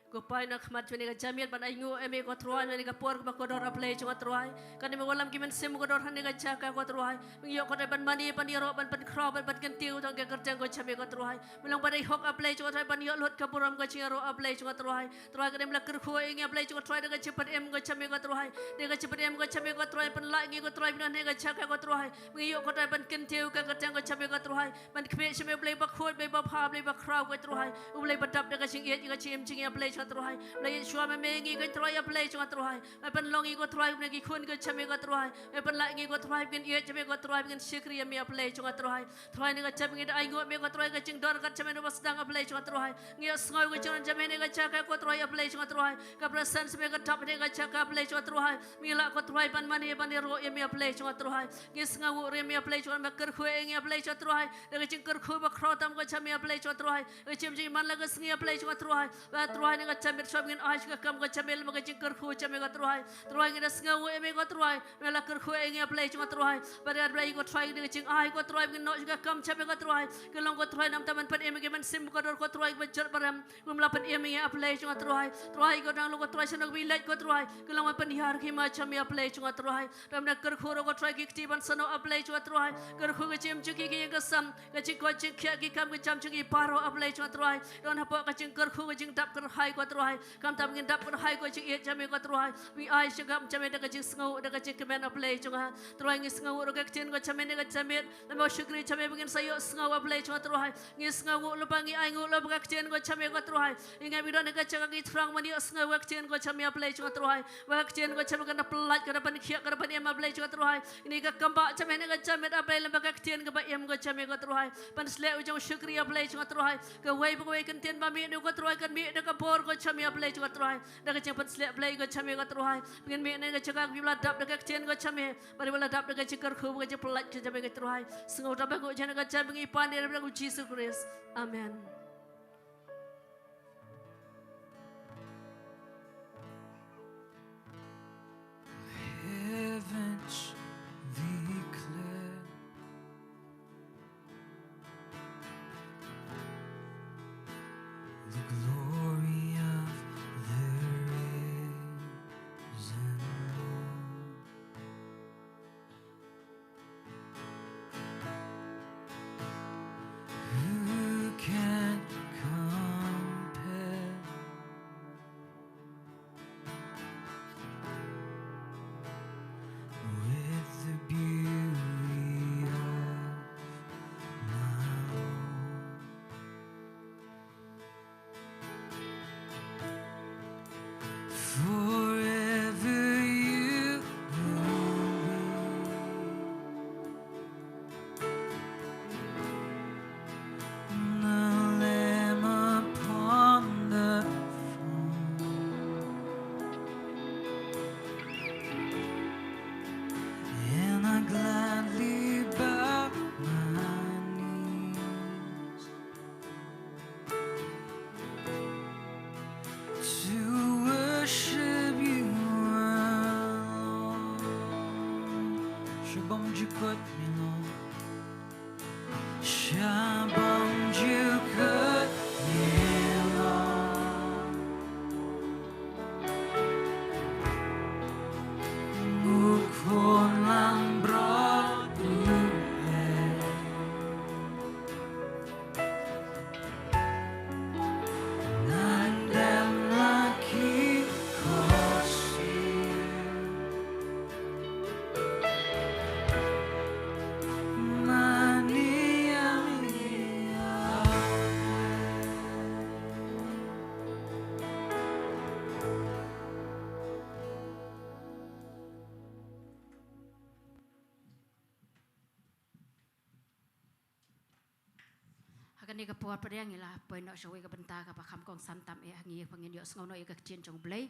Ko Kpa, ngi wan ha khmat jong kane ka janmiet ban ainguh ïa me ko Trai, ha kane ka por kaba kordor, A Blei jong nga Trai. Kane me wallam ki mynsiem kordor ha kane ka jaka ko Trai. Me ïoh ko Trai ban mane, ban ïaroh, ban pynkhraw, ban, ban kyntiew tang ïa ka kyrteng ko jong me ko Trai. Me long ba dei hok A Blei jong nga Trai ban ïoh lut ka burom ka jingïaroh A Blei jong nga Trai. Trai, kane me la kyrkhu ïa ngi A Blei jong nga Trai da ka jingpynim ko jong me ko Trai. Da ka jingpynim ko jong me ko Trai, pynlait ngi ko Trai, pynlait ngi ko Trai. Me ïoh ko Trai ban kyntiew ïa ka kyrteng ko jong me ko Trai. Ban khmih sha me Blei bakhuid, Blei babha, Blei bakhraw ko Trai. U Blei ba dap da ka jingïeit, ka jingim jong ngi A Blei jong nga Trai. Blei ïeit shuwa me me ngi ko Trai A Blei jong nga Trai. Ban pynlong ngi ko Trai, me ki khun ko jong me ko Trai. Me pynlait ngi ko Trai, ngin ïeit jong me ko Trai, ngin shakri ïa me A Blei jong nga Trai. Trai, ha kane ka janmiet ngi da ainguh ïa me ko Trai, ka jingdon ryngkat jong me na ba sdang A Blei jong nga Trai. Ngi ïohsngew ka jingdon jong me ha kane ka jaka ko Trai A Blei jong nga Trai. Ka presence me ka dap ha kane ka jaka A Blei jong nga Trai. Me la ko Trai ban mane ban ïaroh ïa me A Blei jong nga Trai. Ngi sngewnguh ruh ïa me A Blei jong nga, me kyrkhu ïa ngi A Blei jong nga Trai. Da ka jingkyrkhu bakhraw tam ko jong me A Blei jong nga Trai. Ka jingim jong ngi man la ka sngi A Blei jong nga Trai. Ba Trai ha kane ka janmiet shuwa ba ngin ai sha ka kam ko jong me, lem ka jingkyrkhu jong me ko Trai. Trai ngi da sngewnguh ïa me ko Trai. Me la kyrkhu ïa ngi A Blei jong nga Trai. Ba da Blei ko Trai da ka jingai ko Trai ba ngin noh sha ka kam jong me ko Trai. Ka long ko Trai namar ban pynim ïa ki mynsiem kordor ko Trai ba jot ba rem. Ngim lah pynim ïa ngi A Blei jong nga Trai. Trai ko dang long ko Trai sha ngi ba leit ko Trai. Ka long ban pynhiar ki ma jong me A Blei jong nga Trai. Ram da kyrkhu ruh ko Trai ki kti ban snoh A Blei jong nga Trai. Kyrkhu ka jingim jong ki ki ïing ki sem. Ka jingkoit jingkhiah ki kam ki jam jong ki baroh A Blei jong nga Trai. Don hapoh ka jingkyrkhu ka jingdap kyrhai ko Trai. Khamtam ngin dap kyrhai ko jingïeit jong me ko Trai. Ngi ai sha ka kam jong me da ka jingsngew da ka jingkmen A Blei jong nga. Trai ngi sngewnguh ruh ka ktien ko jong me ha kane ka janmiet. Lem bad shakri jong me ba ngin sa ïohsngew A Blei jong nga Trai. Ngi sngewnguh lypa ngi ainguh lypa ka ktien ko jong me ko Trai. Ngi ngeit ba ngi don ha ka jaka ki thrang ban ïohsngew ka ktien ko jong me A Blei jong nga Trai. Ba ka ktien ko jong me kan da pynlait, kan da pynkhiah, kan da pynim A Blei jong nga Trai. Ïa ngi ka kam ba jong me ha kane ka janmiet A Blei lem bad ka ktien kaba im ko jong me ko Trai. Ban sleh u jong u shakri A Blei jong nga Trai. Kawei pa kawei ka ktien ba mih na u ko Trai kan mih da ka bor ko jong me A Blei jong nga Trai. Da ka jingpynsleh Blei ko jong me ko Trai. Ba ngin mih na ka jaka kiba la dap da ka ktien ko jong me. Bad ba la dap da ka jingkyrkhu, ka jingpynlait ka jong me ko Trai. Sngewthuh ba ko jong ka jong me ngi pan ïa ka kyrteng u Jisu Khrist. Amen. Heavens declare the glory of the risen Lord. Who can compare with the beauty of my Lord? Forever you will be the Lamb upon the throne, and I gladly bow my knees to worship you alone. Sha bym jukut me Lord. Sha bym jukut me Lord. Ngi khun langbrot u Blei. Kane ka por pat ngi la poi noh sha kawei ka bynta kaba kham kongsan tam eh, ngi ba ngin ïohsngew noh ïa ka ktien jong U Blei.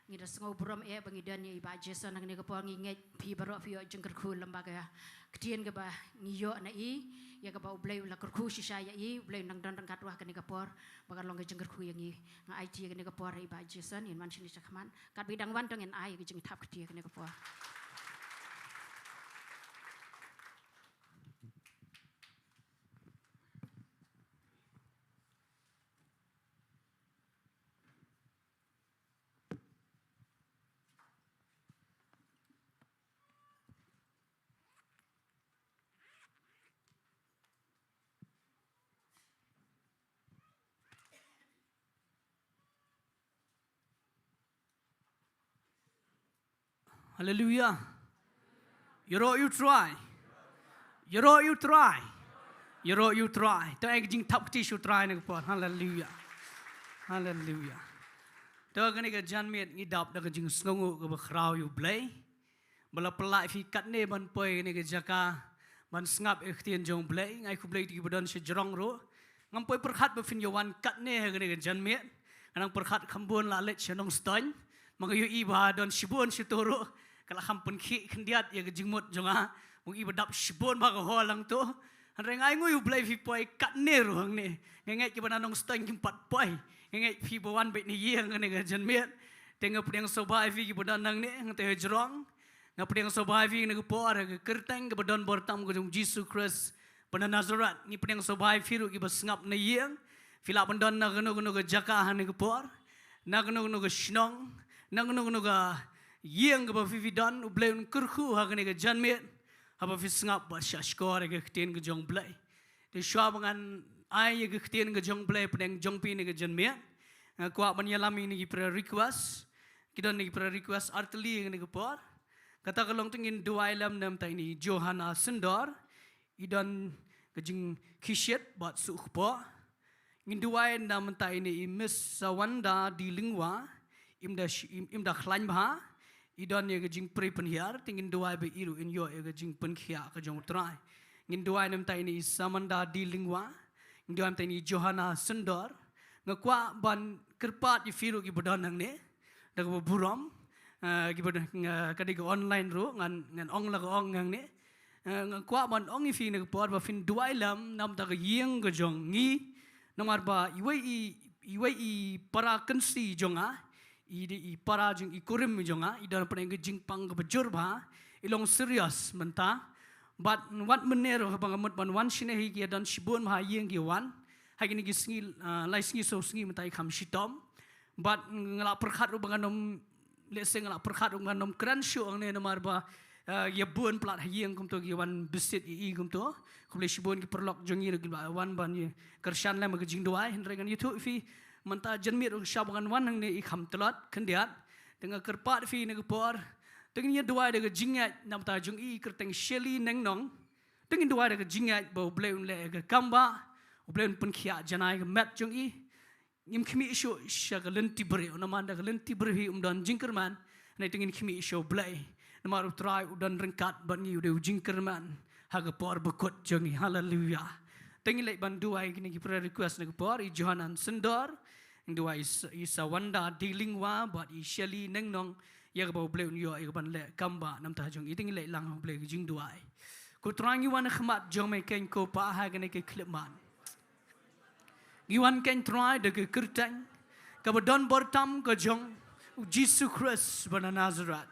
Ngi da sngew burom eh ba ngi don ïa i Bah Jason, ha kane ka por ngi ngeit phi baroh phi ïoh jingkyrkhu lem bad ka ktien kaba ngi ïoh na i, ïa kaba U Blei u la kyrkhu shisha ïa i, U Blei u nang don ryngkat ruh ha kane ka por ba kan long ka jingkyrkhu ïa ngi. Nga aiti ïa kane ka por ha i Bah Jason, yn wan shane shakhmat. Katba i dang wan to ngin ai ïa ka jingthap kti ha kane ka por. Haleluia. Ïaroh ïa U Trai. Ïaroh ïa U Trai. Ïaroh ïa U Trai. To ai ka jingthap kti sha U Trai ha kane ka por. Haleluia. Haleluia. To ha kane ka janmiet ngi dap da ka jingsngewnguh kaba khraw ïa U Blei ba la pynlah ïa phi katne ban poi ha kane ka jaka ban sngap ïa ka ktien jong U Blei. Nga ai khublei ïa kiba don shajrong ruh. Ngam poi pyrkhat ba phin ïa wan katne ha kane ka janmiet. Nga nang pyrkhat kham bun la leit sha Nongstoiñ. Ma nga ïohi ba don shibun shato ruh. Ka la kham pynkhih khyndiat ïa ka jingmut jong nga. Ba nga ïohi ba dap shibun bha ka hall hangto. Hynrei nga ainguh ïa U Blei ba phi poi katne ruh hangne. Nga ngeit kiba na Nongstoiñ kim pat poi. Nga ngeit phi ba wan beit na ïing ha kane ka janmiet. Te nga pdiang sngewbha ïa phi kiba don hangne, hangta ha jrong. Nga pdiang sngewbha ïa phi ha kane ka por ha ka kyrteng kaba don bor tam ka jong U Jisu Khrist ba na Nasareth. Ngi pdiang sngewbha ïa phi ruh kiba sngap na ïing. Phi lah ban don na kano kano ka jaka ha kane ka por, na kano kano ka shnong, na kano kano ka ïing kaba phi phi don. U Blei un kyrkhu ha kane ka janmiet haba phi sngap bad shahshkor ïa ka ktien ka jong U Blei. Te shuwa ba ngan ai ïa ka ktien ka jong U Blei hapdeng jong phi ha kane ka janmiet, nga kwah ban ïalam ïa kine ki prayer request. Ki don kine ki prayer request artylli ha kane ka por. Kata ka long, to ngin duwai lem na bynta ine i Johanna Sendor. I don ka jingkhie shit bad suk kpoh. Ngin duwai na bynta ine i Miss Sawanda D Lyngwa. Im da sh-, im, im da khlaiñ bha. I don ïa ka jingpyni pynhiar, te ngin duwai ba i ruh in ïoh ïa ka jingpynkhiah ka jong U Trai. Ngin duwai na bynta ine i Samanda D Lyngwa. Ngin duwai na bynta ine i Johanna Sendor. Nga kwah ban kyrpad ïa phi ruh kiba don hangne da kaba burom, eh, kiba don, eh, ka dei ka online ruh, ngan, ngan ong la ka ong hangne. Eh, nga kwah ban ong ïa phi ha kane ka por ba phin duwai lem na bynta ka ïing ka jong ngi. Namar ba iwei i, iwei i para kynsi jong nga, i dei i para jong i kurim jong nga, i don hapdeng ka jingpang kaba jur bha, i long serious mynta. Bad wat mynne ruh haba nga mut ban wan shane hi ki ïa don shibun bha ïing ki wan. Ha kine ki sngi, ah, lai sngi saw sngi mynta i kham shitom. Bad nga la pyrkhat ruh ba ngan ym, lehse nga la pyrkhat ruh ba ngan ym kren shuh hangne namar ba, ah, ïa bun palat ha ïing kumto ki wan visit ïa i kumto. Khublei shibun ki paralok jong ngi ruh ki la wan ban ïa kyrshan lem ha ka jingduwai, hynrei ngan ïathuh ïa phi mynta janmiet ruh sha ba ngan wan hangne i kham tlot khyndiat. Te nga kyrpad ïa phi ha kane ka por, to ngin ïa duwai da ka jingngeit na bynta jong i kyrteng Shirley Nongnong. To ngin duwai da ka jingngeit ba U Blei un leh ïa ka kam ba, U Blei un pynkhiah janai ka met jong i. Ngim khmih shuh sha ka lynti briew, namar da ka lynti briew hi ym don jingkyrmen. Hynrei to ngin khmih sha U Blei, namar U Trai u don ryngkat bad ngi, u dei u jingkyrmen ha ka por bakut jong ngi. Haleluia. To ngin leit ban duwai kine ki prayer request ha kane ka por, i Johanan Sendor, ngin duwai i Sa-, i Sawanda D Lyngwa bad i Shirley Nongnong, ïa kaba U Blei un ïoh ïa ka ban leh kam ba na bynta jong i. To ngin leit lang ha U Blei ka jingduwai. Ko Trai, ngi wan ha khmat jong me keiñ ko Pa ha kane ka khyllipmat. Ngi wan keiñ Trai da ka kyrteng kaba don bor tam ka jong U Jisu Khrist ba na Nasareth.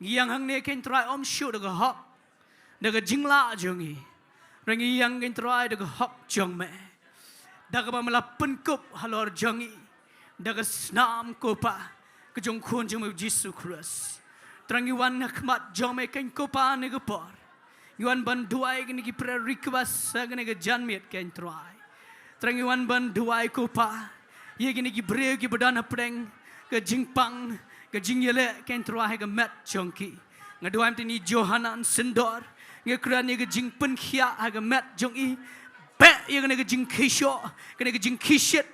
Ngi ïeng hangne keiñ Trai ym shuh da ka hok, da ka jinglah jong ngi. Hynrei ngi ïeng keiñ Trai da ka hok jong me, da kaba me la pynkup halor jong ngi da ka snam ko Pa, ka jong Khun jong me U Jisu Khrist. Trai, ngi wan ha khmat jong me keiñ ko Pa ha kane ka por. Ngi wan ban duwai kine ki prayer request ha kane ka janmiet keiñ Trai. Trai, ngi wan ban duwai ko Pa ïa kine ki briew kiba don hapdeng ka jingpang, ka jingïaleh keiñ Trai ha ka met jong ki. Nga duwai mynta ine i Johanan Sendor, nga kren ïa ka jingpynkhiah ha ka met jong i. Beh ïa kane ka jingkhishoh, kane ka jingkhishit.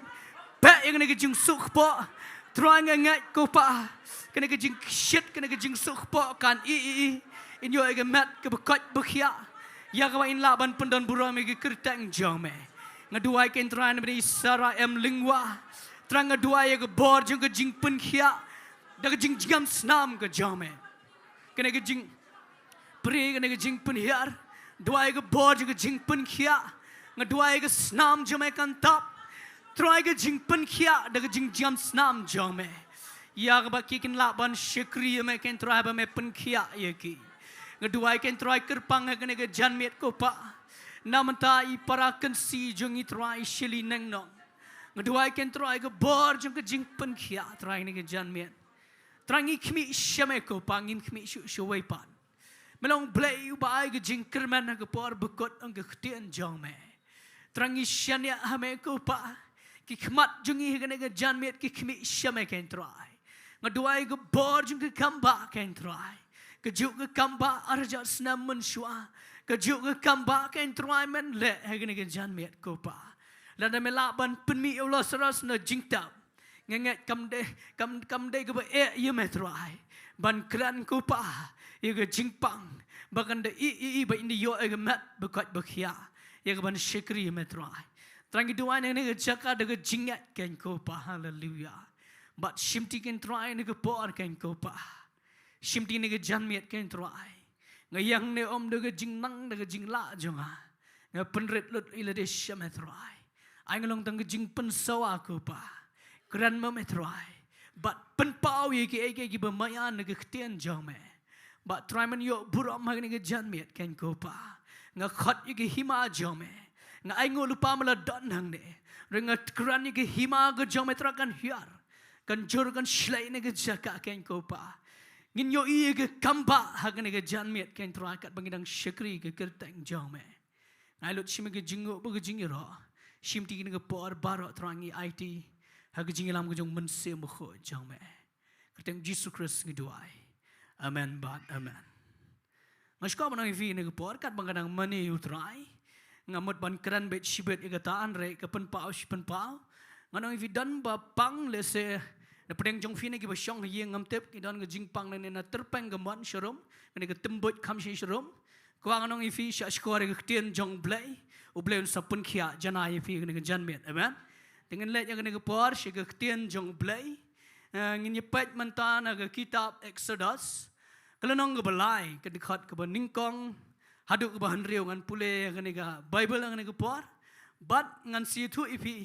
Beh ïa kane ka jingsuk kpoh. Trai, nga ngeit ko Pa, kane ka jingkhishit, kane ka jingsuk kpoh kan ïeh ïa i, in ïoh ïa ka met kaba koit ba khiah, ïa kaba in lah ban pyndon burom ïa ka kyrteng jong me. Nga duwai kein Trai na bynta i Sarah M Lyngwa. Trai nga duwai ïa ka bor jong ka jingpynkhiah da ka jingjngam snam ka jong me. Kane ka jing Pray kane ka jingpynhiar. Duwai ka bor jong ka jingpynkhiah. Nga duwai ka snam jong me kan tap. Trai ka jingpynkhiah da ka jingjngam snam jong me. Ïa kaba ki kin lah ban shakri ïa me kein Trai ba me pynkhiah ïa ki. Nga duwai kein Trai kyrpang ha kane ka janmiet ko Pa. Na bynta i para kynsi jong i Trai Shili Neng Nong. Nga duwai kein Trai ka bor jong ka jingpynkhiah Trai kane ka janmiet. Trai ngi khmih sha me ko Pa, ngim khmih shuh shuh wei pat. Me long Blei uba ai ka jingkyrmen ha ka por bakut ong ka ktien jong me. Trai ngi shaniah ha me ko Pa. Ki khmat jong ngi ha kane ka janmiet ki khmih sha me kein Trai. Nga duwai ka bor jong ka kambah kein Trai. Ka juk ka kambah arjat snam mynshuwa. Ka juk ka kambah kein Trai men leh ha kane ka janmiet ko Pa. Lada me lah ban pynmih ïa u Lasarus na jingtap. Nga ngeit kam dei, kam, kam dei kaba eh ïa me Trai. Ban kren ko Pa, ïa ka jingpang. Ba kan da i, i, i, ba in da ïoh ïa ka met, ba koit ba khiah. Ïa ka ban shakri ïa me Trai. Trai ngi duwai na kane ka jaka da ka jingngeit kein ko Pa, haleluya. Bad shimti kein Trai na ka por kein ko Pa. Shimti na ka janmiet kein Trai. Nga ïeng ne ym da ka jingnang da ka jinglah jong nga. Nga pynrit lut ïa lade sha me Trai. Ai nga long tang ka jingpynsawa ko Pa. Kren ma me Trai. Bad pynpaw ïa kiei kiei kiba maïan na ka ktien jong me. Bad Trai men ïoh burom ha kane ka janmiet kein ko Pa. Nga khot ïa ka hima jong me. Nga ai nguh lypa me la don hangne. Hynrei nga kren ïa ka hima ka jong me Trai kan hiar. Kan jur kan shlei na ka jaka kein ko Pa. Ngin ïohi ïa ka kambah ha kane ka janmiet kein Trai katba ngi dang shakri ka kyrteng jong me. Nga ai lut sha me ka jingnguh bad ka jingïaroh. Shimti kine ki por baroh Trai ngi aiti ha ka jingïalam ka jong u Mynsiem Bakhuid jong me. Kyrteng Jisu Khrist ngi duwai. Amen bad amen. Nga sngewkwah ban ong ïa phi kine ki por katba nga dang mane ïa u Trai. Nga mut ban kren beit shibit ïa kata hynrei ka pynpaw shi pynpaw. Ngan ong ïa phi don ba pang lehse na pdeng jong phi ne kiba shong ha ïing ngam tip ki don ka jingpang ne na tyrpeng ka mon sharum. Kane ka tymbuit kham shi sharum. Kwah ngan ong ïa phi shah shkor ïa ka ktien jong u Blei. U Blei un sa pynkhiah janai ïa phi kane ka janmiet. Amen. Te ngin leit ïa kane ka por sha ka ktien jong u Blei. Eh, ngin ïa peit mynta na ka kitab Exodus. Ka lynnong kaba lai, ka dkhot kaba nyngkong haduh kaba hynriew. Ngan pule ïa kane ka Bible ïa kane ka por. Bad ngan sa ïathuh ïa phi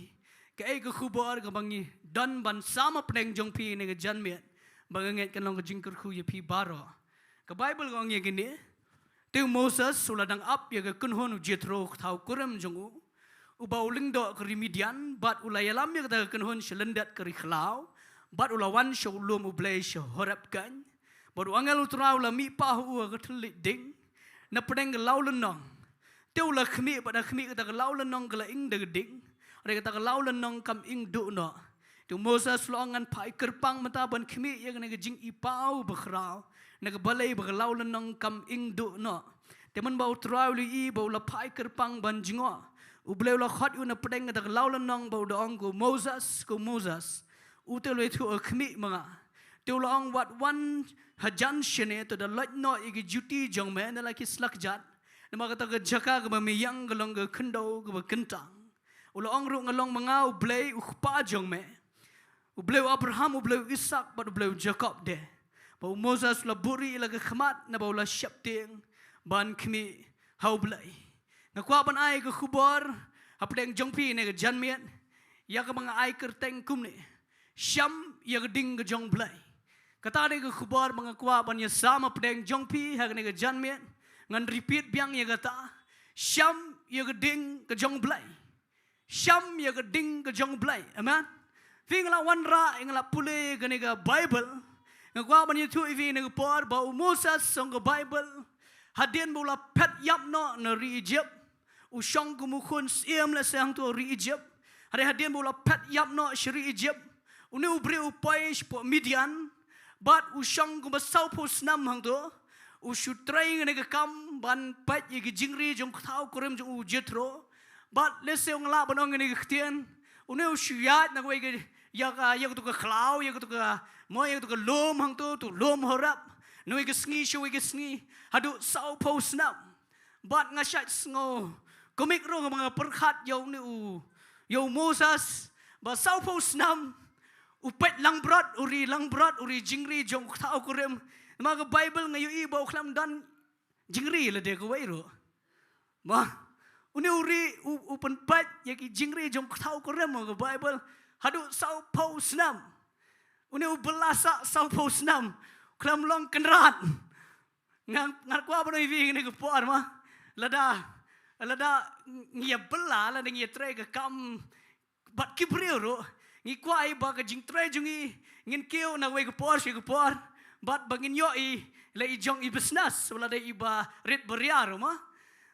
kaei ka khubor kaba ngi don ban sam hapdeng jong phi kane ka janmiet. Ba nga ngeit kan long ka jingkyrkhu ïa phi baroh. Ka Bible ka ong ïa kine. Te u Moses u la dang ap ïa ka kynhun u Jethro u kthaw kurim jong u, uba u lyngdoh ka ri Midian, bad u la ïalam ïa kata ka kynhun sha lyndet ka ri khlaw, bad u la wan sha u lum u Blei sha Horeb kein. Bad u angel u Trai u la mihpat ha u ha ka thylliej ding na pdeng ka lawlynnong. Te u la khmih bad ha khmih kata ka lawlynnong ka la ing da ka ding. Hynrei kata ka lawlynnong kam ing duh noh. Te u Moses u la ong ngan phai kyrpang mynta ban khmih ïa kane ka jingipaw bakhraw na ka balei ba ka lawlynnong kam ing duh noh. Te mynba u Trai u la ïohi ba u la phai kyrpang ban jngoh, u Blei u la khot ïa u na pdeng kata ka lawlynnong bad u da ong ko Moses, ko Moses. U te u la ïathuh khmih ma nga. Te u la ong wat wan hajan shane to da lait noh ïa ki juti jong me ne la ki slajat. Namar kata ka jaka kaba me ïeng ka long ka khyndew kaba kyntang. U la ong ruh nga long ma nga u Blei u kpa jong me, u Blei u Abraham, u Blei u Isak bad u Blei u Jakob de. Bad u Moses u la buhrieh ïa la ka khmat naba u la sheptieng ban khmih ha u Blei. Nga kwah ban ai ka khubor hapdeng jong phi ne ka janmiet ïa kaba nga ai kyrteng kumne. Sham ïa ka ding ka jong u Blei. Kata dei ka khubor ba nga kwah ban ïasam hapdeng jong phi ha kane ka janmiet. Ngan repeat biang ïa kata. Sham ïa ka ding ka jong u Blei. Sham ïa ka ding ka jong u Blei. Amen. Phi nga la wanrah, nga la pule kane ka Bible. Nga kwah ban ïathuh ïa phi kane ka por ba u Moses song ka Bible. Hadien ba u la phet ïap noh na ri Egypt. U shong kum u khun syiem lehse hangto ri Egypt. Hynrei hadien ba u la phet ïap noh sha ri Egypt, une u briew u poi shapoh Midian. Bad u shong kumba sawphew snem hangto. U shu trei kane ka kam ban peit ïa ki jingri jong u kthaw kurim jong u Jethro. Bad lehse nga lah ban ong kane ka ktien. Une u shu ïaid na kawei ka, ïa ka, ïa kato ka khlaw, ïa kato ka, mo ïa kato ka lum hangto, to lum Horeb. Na kawei ka sngi sha kawei ka sngi. Haduh sawphew snem. Bad nga shait sngew Kumne ruh nga pyrkhat ïa une u, ïa u Moses, ba sawphew snem u peit langbrot, u ri langbrot, u ri jingri jong u kthaw kurim. Namar ka Baibl nga ïohi ba u khlem don jingri lade kawei ruh. Mo, une u ri u, u pynpeit ïa ki jingri jong u kthaw kurim ha ka Baibl haduh sawphew snem. Une u bylla sah sawphew snem, u khlem long kynrad. Nga, nga kwah ban ong ïa phi kane ka por, mo. Lada, lada ngi ïa bylla, lada ngi ïa trei ka kam bad ki briew ruh, ngi kwah ïa ba ka jingtrei jong ngi, ngin kiew na kawei ka por sha ka por, bad ba ngin ïohi la i jong i business, lada i ba rit ba ria ruh, mo.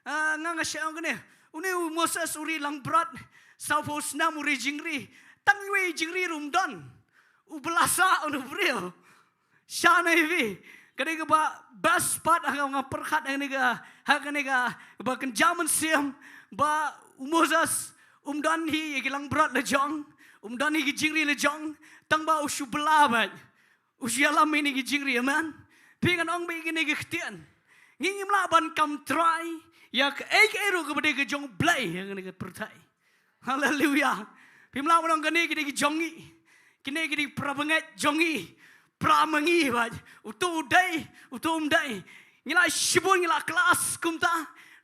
Ah, nga, nga shah ong kane, une u Moses u ri langbrot, sawphew snem u ri jingri, tang iwei i jingri ruh um don. U bylla sah, une u briew. Shah na ïa phi, kane kaba best part ha nga pyrkhat ha kane ka, ha kane kaba kynja mynsiem, ba u Moses um don hi ïa ki langbrot la jong, um don hi ki jingri la jong, tang ba u shu bylla beit, u shu ïalam ïa kine ki jingri, amen. Phi, ngan ong beit ïa kine ki ktien, ngi ngim lah ban kam trai ïa kaei kaei ruh kaba dei ka jong U Blei ha kane ka pyrthei. Haleluia. Phim lah ban ong kane ki dei ki jong ngi, kine ki dei para bangeit jong ngi, para ma ngi, bad uto u dei, uto um dei. Ngi la shibun, ngi la klas kumta.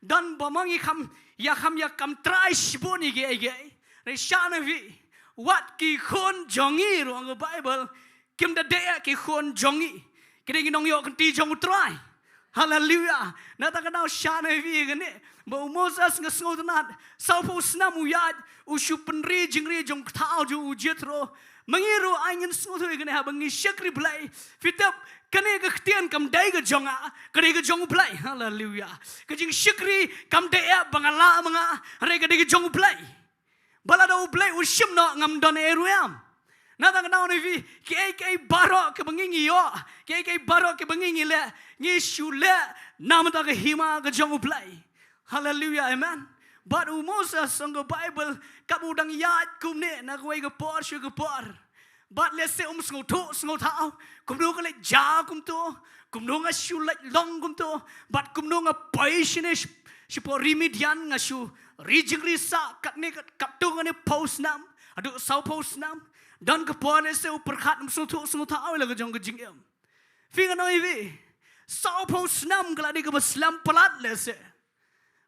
Don ba ma ngi kham ïa, kham ïa kam trai shibun ïa kiei kiei. Hynrei shah na ïa phi, wat ki khun jong ngi ruh, ong ka Baibl, kim da dei ki khun jong ngi. Ki dei ki nongïoh kynti jong U Trai. Haleluia. Na kata ka daw shah na ïa phi kane, ba u Moses, nga sngewtynnat, sawphew snem u ïaid, u shu pynri jingri jong u kthaw jong u Jethro. Ma ngi ruh ai ngin sngewthuh ïa kane, haba ngi shakri Blei, phi tip, kane ka ktien kam dei ka jong nga, ka dei ka jong U Blei. Haleluia. Ka jingshakri kam dei ïa ba nga lah ma nga, hynrei ka dei ka jong U Blei. Ba lada U Blei u shim noh, ngam don ei ruh em. Na kata ka daw na ïa phi, kiei kiei baroh kiba ngi ngi ïoh, kiei kiei baroh kiba ngi ngi leh, ngi shu leh namar ka hima ka jong U Blei. Haleluia, amen. Bad u Moses, ong ka Baibl, kaba u dang ïaid kumne na kawei ka por sha ka por, bad lehse um sngewthuh sngewthaw, kumno ka leit jia kumto, kumno nga shu leit long kumto, bad kumno nga poi shane sh-, shapoh ri Midian, nga shu ri jingri sah katne kat, katto katne phew snem haduh sawphew snem. Don ka por lehse u pyrkhat, um sngewthuh sngewthaw ïa la ka jong ka jingim. Phi, ngan ong ïa phi, sawphew snem ka la dei kaba slem palat lehse.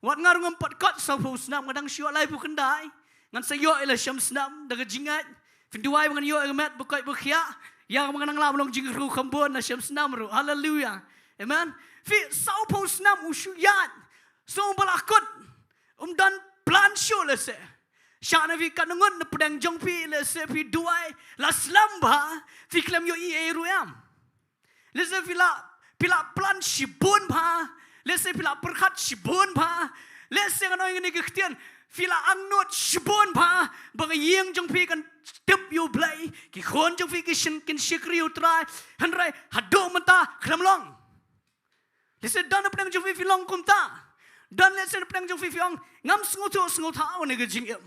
Wat nga ruh ngam pat kot sawphew snem, nga dang shu ïoh laiphew khyndai. Ngan sa ïoh ïa la shiphew snem da ka jingngeit. Phin duwai ba ngan ïoh ïa ka met ba koit ba khiah, ïa kaba ngan nang lah ban long jingkyrkhu kham bun la shiphew snem ruh. Haleluia. Amen. Phi, sawphew snem u shu ïaid, shu ba la kut, um don plan shuh lehse. Shah na ïa phi, katno ngut na pdeng jong phi lehse phi duwai la slem bha, phi khlem ïohi ei ruh em. Lehse phi la, phi la plan shibun bha. Lehse phi la pyrkhat shibun bha. Lehse, ngan ong ïa kane ka ktien, phi la angnud shibun bha ba ka ïing jong phi kan tip ïa U Blei, ki khun jong phi ki shin, kin shakri ïa U Trai. Hynrei haduh mynta khlem long. Lehse don na pdeng jong phi phi long kumta. Don lehse na pdeng jong phi phi ong, ngam sngewthuh sngewthaw na ka jingim.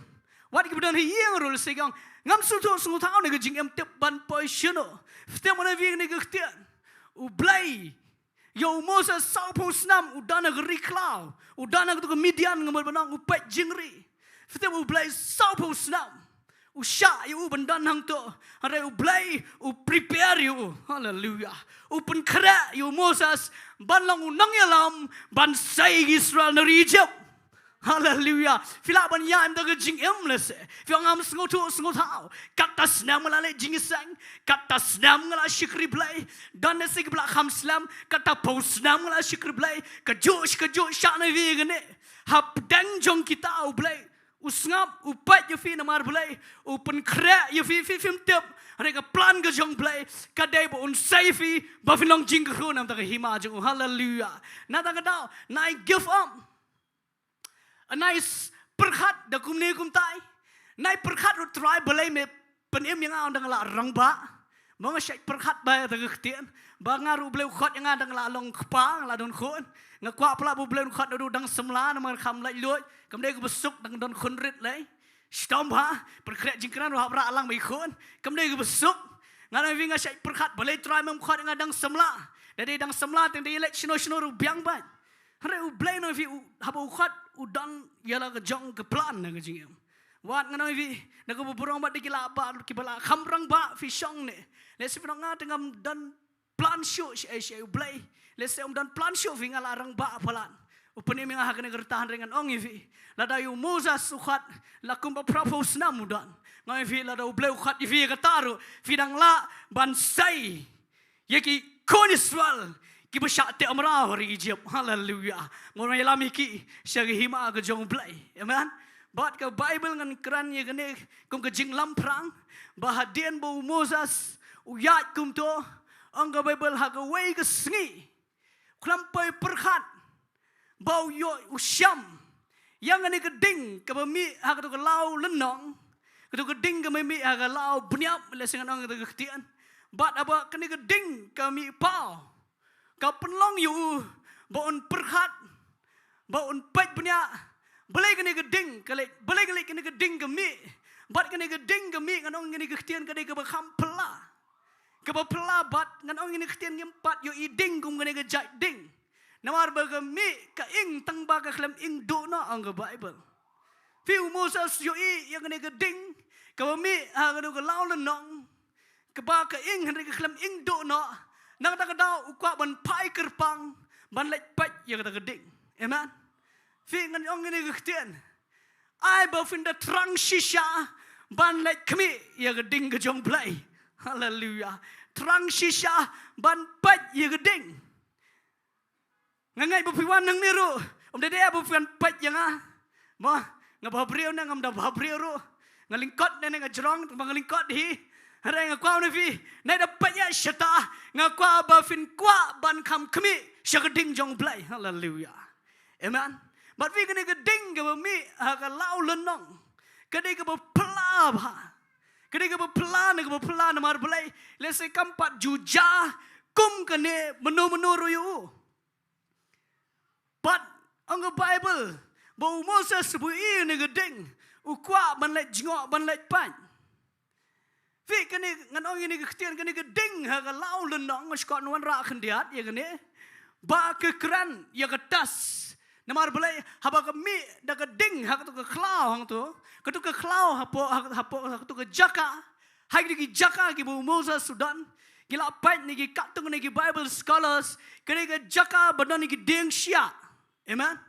Wat kiba don ha ïing ruh lehse ki ong, ngam sngewthuh sngewthaw na ka jingim, tip ban poi shano. Phi tip, ngan ong ïa phi kane ka ktien, U Blei, ïa u Moses sawphew snem u don ha ka ri khlaw, u don ha kato ka Midian, nga mut ban ong, u peit jingri. Phi tip, U Blei sawphew snem u shah ïa u ban don hangto. Hynrei U Blei u prepare ïa u. Haleluia. U pynkhreh ïa u Moses ban long u nongïalam ban sei ïa ki Israel na ri Egypt. Haleluia. Phi lah ban ïaid da ka jingim lehse phi ong, ngam sngewthuh sngewthaw. Katto snem nga la leit jingïaseng, katto snem nga la shakri Blei. Don lehse kiba la kham slem, katto phew snem nga la shakri Blei. Kajuh shi kajuh, shah na ïa phi kane, hapdeng jong kita U Blei u sngap, u peit ïa phi namar Blei u pynkhreh ïa phi. Phi, phim tip, hynrei ka plan ka jong Blei ka dei ba un sei ïa phi ba phin long jingkyrkhu namar ka hima jong u. Haleluia. Na kata ka daw, nai give up. Nai s-, pyrkhat da kumne kumtai. Nai pyrkhat ruh, Trai, balei me pynim ïa nga ynda nga la rangbah? Mo, nga shait pyrkhat bha ïa kata ka ktien, ba nga ruh U Blei u khot ïa nga ynda nga la long kpa, nga la don khun. Nga kwah palat ba U Blei un khot naduh dang samla namar kham laitluid. Kam dei kaba suk dang don khun rit lei. Shitom bha, pynkhreh jingkren ruh hap rah lang ba i khun. Kam dei kaba suk. Nga dang wi, nga shait pyrkhat, balei Trai mem khot ïa nga dang samla? Da dei dang samla te dei leit shano shano ruh biang bha. Hynrei U Blei ngan ong ïa phi, u, haba u khot u don ïa la ka jong ka plan ha ka jingim. Wat ngan ong ïa phi, na ka burom bad ki la ba, ki ba la kham rangbah phi shong ne. Lehse phi ong nga te ngam don plan shuh shaei shaei, U Blei. Lehse um don plan shuh phi, nga la rangbah palat. U pynim ïa nga ha kane ka rta, hynrei ngan ong ïa phi, lada ïa u Moses u khot la kumba phraphew snem u don, ngan ong ïa phi, lada U Blei u khot ïa phi ïa kata ruh, phi dang lah ban sei ïa ki khun Israel kiba shah teh mraw ha ri Egypt. Haleluia. Ngan ïalam ïa ki sha ka hima ka jong U Blei. Amen. Bad ka Baibl ngan kren ïa kane kum ka jinglamphrang, ba hadien ba u Moses u ïaid kumto, ong ka Baibl, ha kawei ka sngi u khlem poi pyrkhat ba u ïoh, u shem ïa kane ka ding kaba mih ha kato ka law lynnong, kato ka ding kaba mih ha ka law bniap, lehse ngan ong kato ka ktien. Bad haba kane ka ding ka mih paw, ka pynlong ïa u ba un pyrkhat, ba un peit bniah balei kane ka ding ka leit, balei ka leit kane ka ding ka mih. Bad kane ka ding ka mih, ngan ong kane ka ktien ka dei kaba kham phylla. Kaba phylla, bad ngan ong kane ka ktien, ngim pat ïohi ding kum kane ka jait ding. Namar ba ka mih ka ing tang ba ka khlem ing duh noh, ong ka Baibl. Phi, u Moses u ïohi ïa kane ka ding kaba mih ha kano ka law lynnong, kaba ka ing hynrei ka khlem ing duh noh. Na kata ka daw u kwah ban phai kyrpang ban leit peit ïa kata ka ding. Amen. Phi, ngan ong kane ka ktien, ai ba phin da thrang shisha ban leit khmih ïa ka ding ka jong U Blei. Haleluia. Thrang shisha ban peit ïa ka ding. Nga ngeit ba phi wan hangne ruh, ym dei dei ba phi wan peit ïa nga. Mo, nga bhabriew ne ngam da bhabriew ruh, nga lyngkot ne, ne nga jrong, tang ba nga lyngkot hi. Hynrei nga kwah na phi, ne da peit ïa shata, nga kwah ba phin kwah ban kham khmih sha ka ding jong U Blei. Haleluia. Amen. Bad phi, kane ka ding kaba mih ha ka law lynnong ka dei kaba phylla bha. Ka dei kaba phylla, ne kaba phylla namar balei? Lehse kam pat ju jia kum kane mano mano ruh ïa u. Bad ong ka Baibl ba u Moses ba u ïohi ïa kane ka ding, u kwah ban leit jngoh, ban leit peit. Phi, kane ngan ong ïa kane ka ktien, kane ka ding ha ka law lynnong, nga sngewkmen wanrah khyndiat ïa kane, ba ka kren ïa ka test. Namar balei? Haba ka mih da ka ding ha kato ka khlaw hangto, kato ka khlaw hapoh, ha, hapoh, ha kato ka jaka, ha kito ki jaka kiba u Moses u don, ngi la peit na ki katto katne ki Bible scholars, kane ka jaka ba don ïa ki dieng shiah. Amen.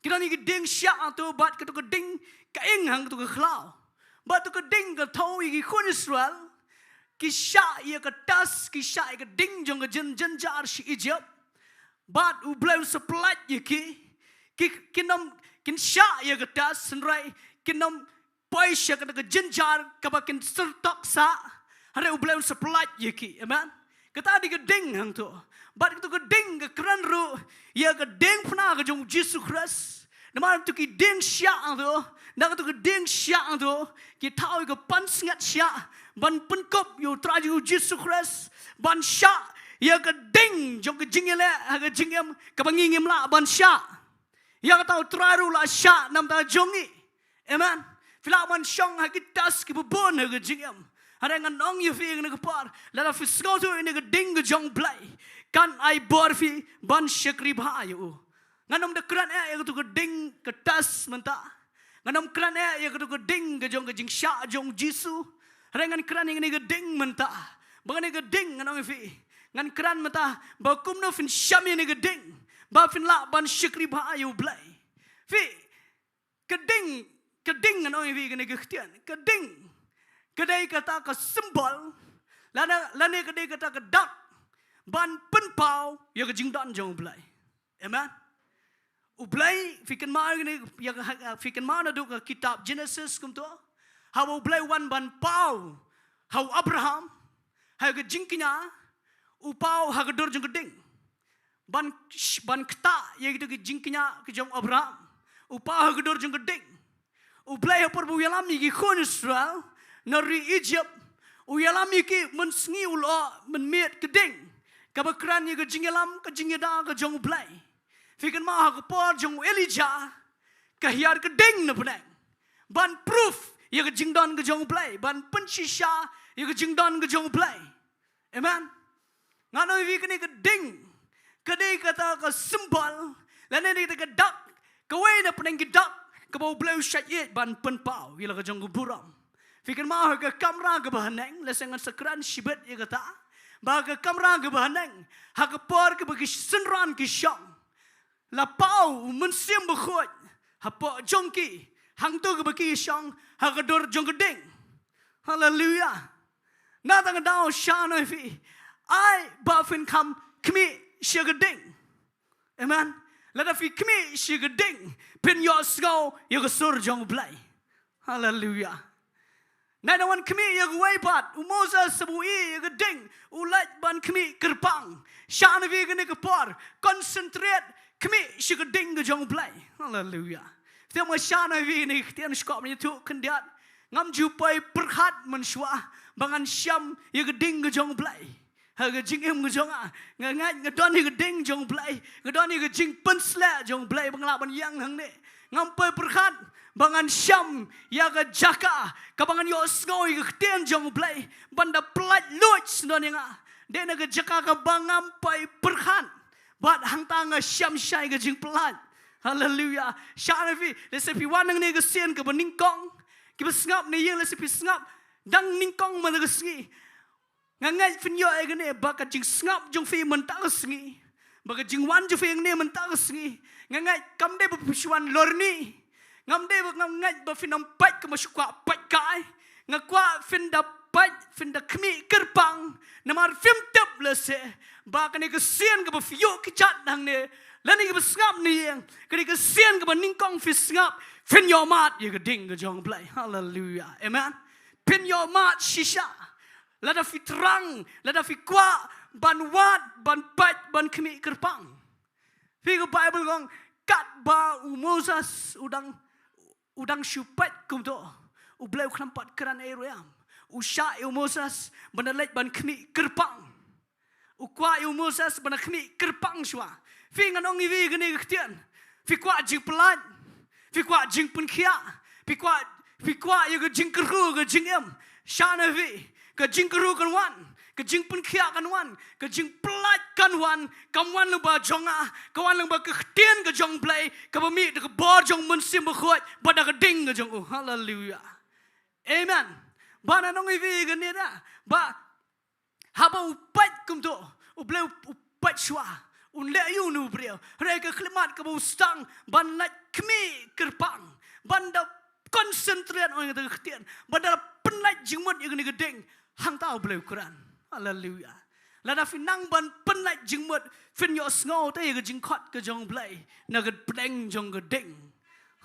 Ki don ïa ki dieng shiah hangto, bad kato ka ding ka ing hangto ka khlaw. Bad to ka ding ka thew ïa ki khun Israel, ki shah ïa ka test, ki shah ïa ka ding jong ka jyn, jynjar sha Egypt. Bad U Blei un sa pyllait ïa ki. Ki, kin ym, kin shah ïa ka test, hynrei kin ym poi sha kata ka jynjar kaba kin syrtok sah. Hynrei U Blei un sa pyllait ïa ki. Amen. Kata dei ka ding hangto. Bad kato ka ding ka kren ruh ïa ka diengphna ka jong U Jisu Khrist. Namar to ki dieng shiah hangto, na kato ka dieng shiah hangto, ki thew ïa ka pansngiat shiah ban pynkup ïa U Trai jong U Jisu Khrist, ban shah ïa ka ding jong ka jingïaleh ha ka jingim kaba ngi ngim lah ban shah. Ïa kata U Trai ruh u la shah na ka bynta jong ngi. Amen. Phi lah ban shong ha ki test kiba bun ha ka jingim. Hynrei ngan ong ïa phi ha kane ka por, lada phi sngewthuh ïa kane ka ding ka jong U Blei, kan ai bor ïa phi ban shakri bha ïa u. Ngan ym da kren eh ïa kato ka ding ka test mynta. Ngan ym kren eh ïa kato ka ding ka jong ka jingshah jong U Jisu. Hynrei ngan kren ïa kane ka ding mynta. Ba kane ka ding, ngan ong ïa phi, ngan kren mynta ba kumno phin shem ïa kane ka ding ba phin lah ban shakri bha ïa U Blei. Phi, ka ding, ka ding, ngan ong ïa phi kane ka ktien, ka ding ka dei kata ka symbol, lane, lane ka dei kata ka dak ban pynpaw ïa ka jingdon jong U Blei. Amen. U Blei, phi kynmaw ïa kane, ïa ka, phi kynmaw naduh ka kitab Genesis kumto, haba U Blei u wan ban paw ha u Abraham ha ka jingkñia, u paw ha ka dur jong ka ding. Ban, ban ktah ïa kito ki jingkñia ki jong u Abraham, u paw ha ka dur jong ka ding. U Blei ha por ba u ïalam ïa ki khun Israel na ri Egypt, u ïalam ïa ki mynsngi u la mynmiet ka ding kaba kren ïa ka jingïalam, ka jingïada ka jong U Blei. Phi kynmaw ha ka por jong u Elijah, ka hiar ka ding na bneng ban proof ïa ka jingdon ka jong U Blei, ban pynshisha ïa ka jingdon ka jong U Blei. Amen. Ngan ong ïa phi, kane ka ding ka dei kata ka symbol, Lane ïa kata ka dak, kawei na pdeng ki dak, kaba U Blei u shait ïeit ban pynpaw ïa la ka jong ka burom. Phi kynmaw ha ka kamra kaba haneng, lehse ngan sa kren shibit ïa kata. Ba ha ka kamra kaba haneng, ha ka por kaba ki synran ki shong, la paw u Mynsiem Bakhuid hapoh jong ki, hangto kaba ki shong ha ka dur jong ka ding. Haleluia. Nangta nga daw shano ïa phi, ai ba phin kham khmih sha ka ding. Amen. Lada phi khmih sha ka ding, phin ïohsngew ïa ka sur jong U Blei. Haleluia. Nai na wan khmih ïa kawei pat, u Moses haba u ïohi ïa ka ding, u leit ban khmih kyrpang. Shano ïa phi kane ka por, concentrate, khmih sha ka ding ka jong U Blei. Haleluia. Te ma shano ïa phi kane ka ktien, sngap, ïathuh khyndiat. Ngam ju poi pyrkhat mynshuwa ba ngan shem ïa ka ding ka jong U Blei ha ka jingim ka jong nga. Nga ngeit nga don ïa ka ding jong U Blei, nga don ïa ka jingpynsleh jong U Blei ba nga lah ban ïeng hangne. Ngam poi pyrkhat ba ngan shem ïa ka jaka kaba ngan ïohsngew ïa ka ktien jong U Blei, ban da pyllait luid sngewbha ïa nga. Dei na ka jaka kaba ngam poi pyrkhat, bad hangta nga shem shai ka jingpyllait. Haleluia. Shano ïa phi, lehse phi wan hangne ka sien kaba nyngkong, kiba sngap ne ïeng, lehse phi sngap dang nyngkong mynta ka sngi. Nga ngeit phin ïoh ïa kane, ba ka jingsngap jong phi mynta ka sngi, ba ka jingwan jong phi hangne mynta ka sngi, nga ngeit kam dei ba phi shu wan lorni. Ngam dei ba, ngam ngeit ba phin ym peit kumba shu kwah peit kai. Nga kwah phin da peit, phin da khmih kyrpang. Namar phim tip lehse ba kane ka sien kaba phi ïoh kjat hangne, lane kaba sngap ne ïeng, kane ka sien kaba nyngkong phi sngap, phin ïoh mad ïa ka ding ka jong U Blei. Haleluia. Amen. Phin ïoh mad shisha lada phi thrang, lada phi kwah ban wad, ban peit, ban khmih kyrpang. Phi, ka Baibl ka ong, katba u Moses u dang, u dang shu peit kumto, U Blei u khlem pat kren ei ruh ïa u. U shah ïa u Moses ban da leit ban khmih kyrpang. U kwah ïa u Moses ban da khmih kyrpang shuwa. Phi, ngan ong ïa phi kane ka ktien. Phi kwah jingpyllait, phi kwah jingpynkhiah, phi kwah, phi kwah ïa ka jingkyrkhu ka jingim. Shano ïa phi, ka jingkyrkhu kan wan, ka jingpynkhiah kan wan, ka jingpyllait kan wan. Kam wan lyngba jong nga, ka wan lyngba ka ktien ka jong U Blei, kaba mih da ka bor jong u Mynsiem Bakhuid bad da ka ding ka jong u. Haleluia. Amen. Ba ngan ong ïa phi kane da, ba haba u peit kumto, U Blei u, u peit shuwa, un leh ïa u na u briew. Hynrei ka khyllipmat kaba u sdang ban leit khmih kyrpang, ban da concentrate, ong ïa kata ka ktien, ban da pynlait jingmut ïa kane ka ding, hangta U Blei u kren. Haleluia. Lada phi nang ban pynlait jingmut, phin ïohsngew te ïa ka jingkhot ka jong U Blei na ka pdeng jong ka ding.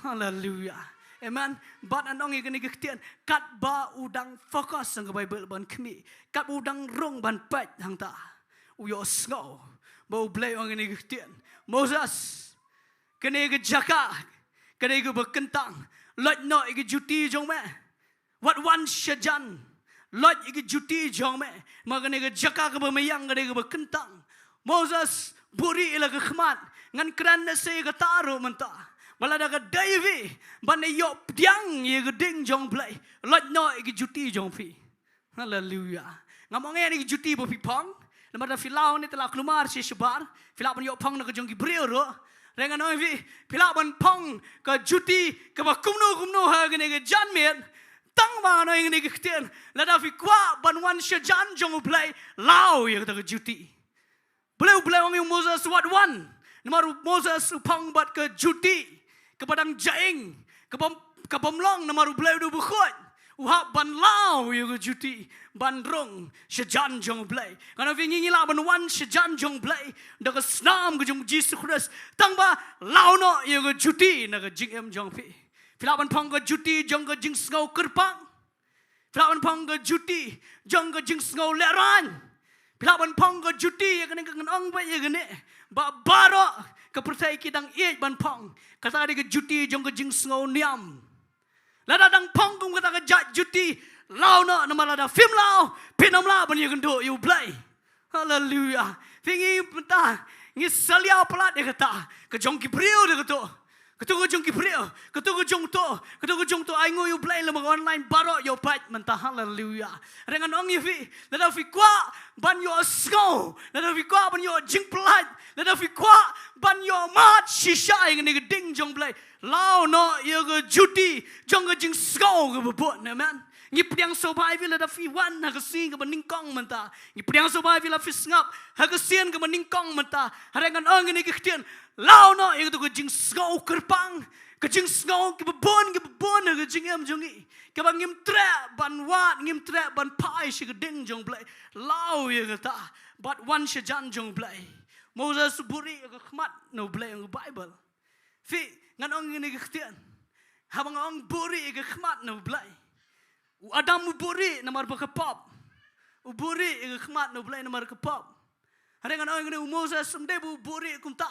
Haleluia. Amen. Bad ngan ong ïa kane ka ktien, katba u dang focus, ong ka Baibl, ban khmih, katba u dang rung ban peit hangta, u ïohsngew ba U Blei u ong ïa kane ka ktien, Moses, kane ka jaka ka dei kaba kyntang. Loit noh ïa ka juti jong me. Wat wan shajan. Loit ïa ka juti jong me. Ma kane ka jaka kaba me ïeng ka dei kaba kyntang. Moses, buhrieh ïa la ka khmat. Ngan kren lehse ïa kata ruh mynta. Ba lada ka dei ïa phi ban ïoh pdiang ïa ka ding jong U Blei, loit noh ïa ka juti jong phi. Haleluia. Ngam ong ïa kane ka juti ba phi phong. Namar lada phi law ne te la kulmar shi shabar, phi lah ban ïoh phong na ka jong ki briew ruh. Hynrei ngan ong ïa phi, phi lah ban phong ka juti kaba kumno kumno ha kane ka janmiet. Tang ba ngan ong ïa kane ka ktien, lada phi kwah ban wan shajan jong U Blei, law ïa kata ka juti. Balei U Blei u ong ïa u Moses wat wan? Namar u Moses u phong bad ka juti kaba dang jaing, kaba, ka bym long, namar U Blei u dei uba khuid. U hap ban law ïa ka juti ban rung shajan jong U Blei. Ngan ong ïa phi, ngi, ngi lah ban wan shajan jong U Blei da ka snam ka jong U Jisu Khrist. Tang ba law noh ïa ka juti na ka jingim jong phi. Phi lah ban phong ka juti jong ka jingsngew kyrpang. Phi lah ban phong ka juti jong ka jingsngew lehraiñ. Phi lah ban phong ka juti, ïa kane ka ngan ong beit ïa kane, ba baroh ka pyrthei ki dang ïeit ban phong. Kata ka dei ka juti jong ka jingsngew niam. Lada dang phong kum kata ka jait juti, law noh, namar lada phim law, phin ym lah ban ïakynduh ïa U Blei. Haleluia. Phi, ngi mynta ngi salia palat ïa kata ka jong ki briew da kato. Katu ka jong ki briew, katu ka jong to, katu ka jong to, ai nguh ïa u Blei lem ka online baroh ïoh pait mynta, haleluya. Hynrei ngan ong ïa phi, lada phi kwah ban ïoh sngew, lada phi kwah ban ïoh jingpyllait, lada phi kwah ban ïoh mad shisha ïa kane ka ding jong u Blei, law noh ïa ka juti jong ka jingsngew kaba bun, amen. Ngi pdiang sngewbha ïa phi lada phi wan ha ka sngi kaba nyngkong mynta. Ngi pdiang sngewbha ïa phi lada phi sngap ha ka sien kaba nyngkong mynta. Hynrei ngan ong ïa kane ka ktien, law noh ïa katu ka jingsngew kyrpang, ka jingsngew kaba bun, kaba bun ha ka jingim jong ngi, kaba ngim treh ban wad, ngim treh ban phai sha ka ding jong u Blei. Law ïa kata bad wan sha jan jong u Blei. Moses u buhrieh ïa ka khmat na u Blei, ong ka Baibl. Phi, ngan ong ïa kane ka ktien. Haba nga ong buhrieh ïa ka khmat na u Blei, u Adam u buhrieh namar ba ka pop. U buhrieh ïa ka khmat na u Blei namar ka pop. Hynrei ngan ong ïa kane, u Moses um dei ba u buhrieh kumta.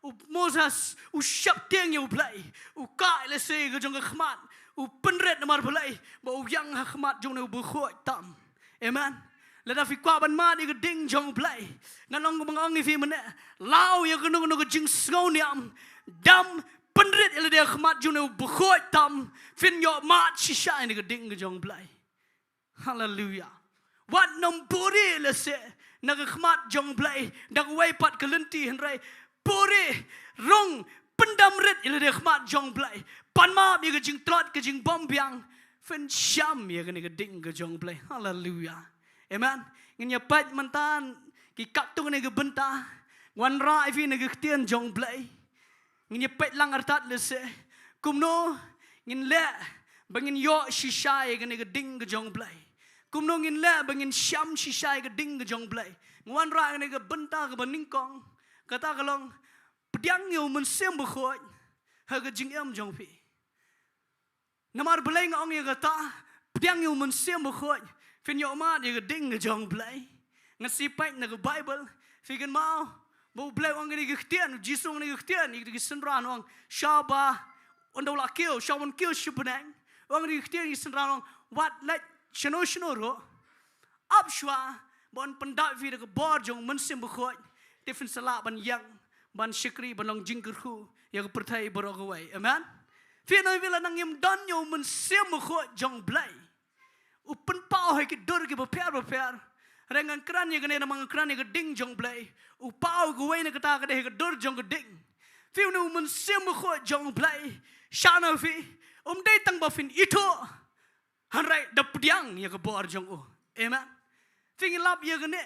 U Moses u sheptieng ïa u Blei, u kah lehse ïa ka jong ka khmat, u pynrit namar balei? Ba u ïeng ha khmat jong une u bakhuid tam. Amen. Lada phi kwah ban mad ïa ka ding jong u Blei, ngan ong kumba nga ong ïa phi mynne, law ïa kano kano ka jingsngew niam, dam, pynrit ïa lade ha khmat jong une u bakhuid tam, phin ïoh mad shisha ïa kane ka ding ka jong u Blei. Haleluya. Wat nym buhrieh lehse na ka khmat jong u Blei da kawei pat ka lynti, hynrei buhrieh, rung, pyndam rit ïa lade ha khmat jong u Blei, pan map ïa ka jingtlot, ka jingbymbiang, phin sham ïa kane ka ding ka jong u Blei. Haleluya. Amen. Ngin ïa peit mynta ki katto katne ki bynta. Wanrah ïa phi na ka ktien jong u Blei. Ngin ïa peit lang artat lehse kumno ngin leh ba ngin ïoh shisha ïa kane ka ding ka jong u Blei. Kumno ngin leh ba ngin sham shisha ïa ka ding ka jong u Blei. Nga wanrah ïa kane ka bynta kaba nyngkong, kata ka long, pdiang ïa u Mynsiem Bakhuid ha ka jingim jong phi. Namar balei nga ong ïa kata, pdiang ïa u Mynsiem Bakhuid, phin ïoh mad ïa ka ding ka jong u Blei? Nga shu peit na ka Baibl, phi kynmaw ba u Blei u ong kane ka ktien, u Jisu u ong kane ka ktien ïa ki synran, u ong, shaba un da u la kiew, shaba un kiew sha bneng, u ong kane ka ktien ïa ki synran, u ong, wat leit shano shano ruh, ap shuwa ba un pyndap ïa phi da ka bor jong u Mynsiem Bakhuid, te phin sa lah ban ïeng, ban shakri, ban long jingkyrkhu ïa ka pyrthei baroh kawei. Amen. Phi, ngi ïa phi, lada ngim don ïa u Mynsiem Bakhuid jong u Blei, u pynpaw ha ki dur kiba pher bapher. Hynrei ngan kren ïa kane namar ngan kren ïa ka ding jong u Blei. U paw kawei na kata ka dei ha ka dur jong ka ding. Phi, une u Mynsiem Bakhuid jong u Blei, shano phi, um dei tang ba phin ithuh, hynrei da pdiang ïa ka bor jong u. Amen. Phi, ngi lap ïa kane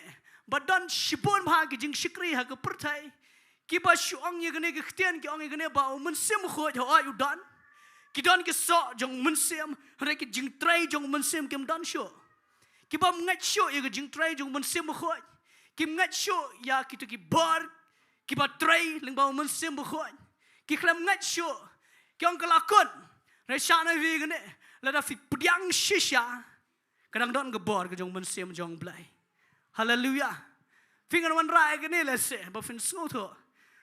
ba don shibun bha ki jingshakri ha ka pyrthei kiba shu ong ïa kane ka ktien, ki ong ïa kane ba u Mynsiem Bakhuid hooid u don. Ki don ki soh jong u Mynsiem, hynrei ki jingtrei jong u Mynsiem kim don shuh. Ki bym ngeit shuh ïa ka jingtrei jong u Mynsiem Bakhuid. Kim ngeit shuh ïa kito ki bor kiba trei lyngba u Mynsiem Bakhuid. Ki khlem ngeit shuh. Ki ong ka la kut. Hynrei shano phi, kane, lada phi pdiang shisha, ka dang don ka bor ka jong u Mynsiem jong u Blei. Haleluya. Phi, ngan wanrah ïa kane lehse ba phin sngewthuh.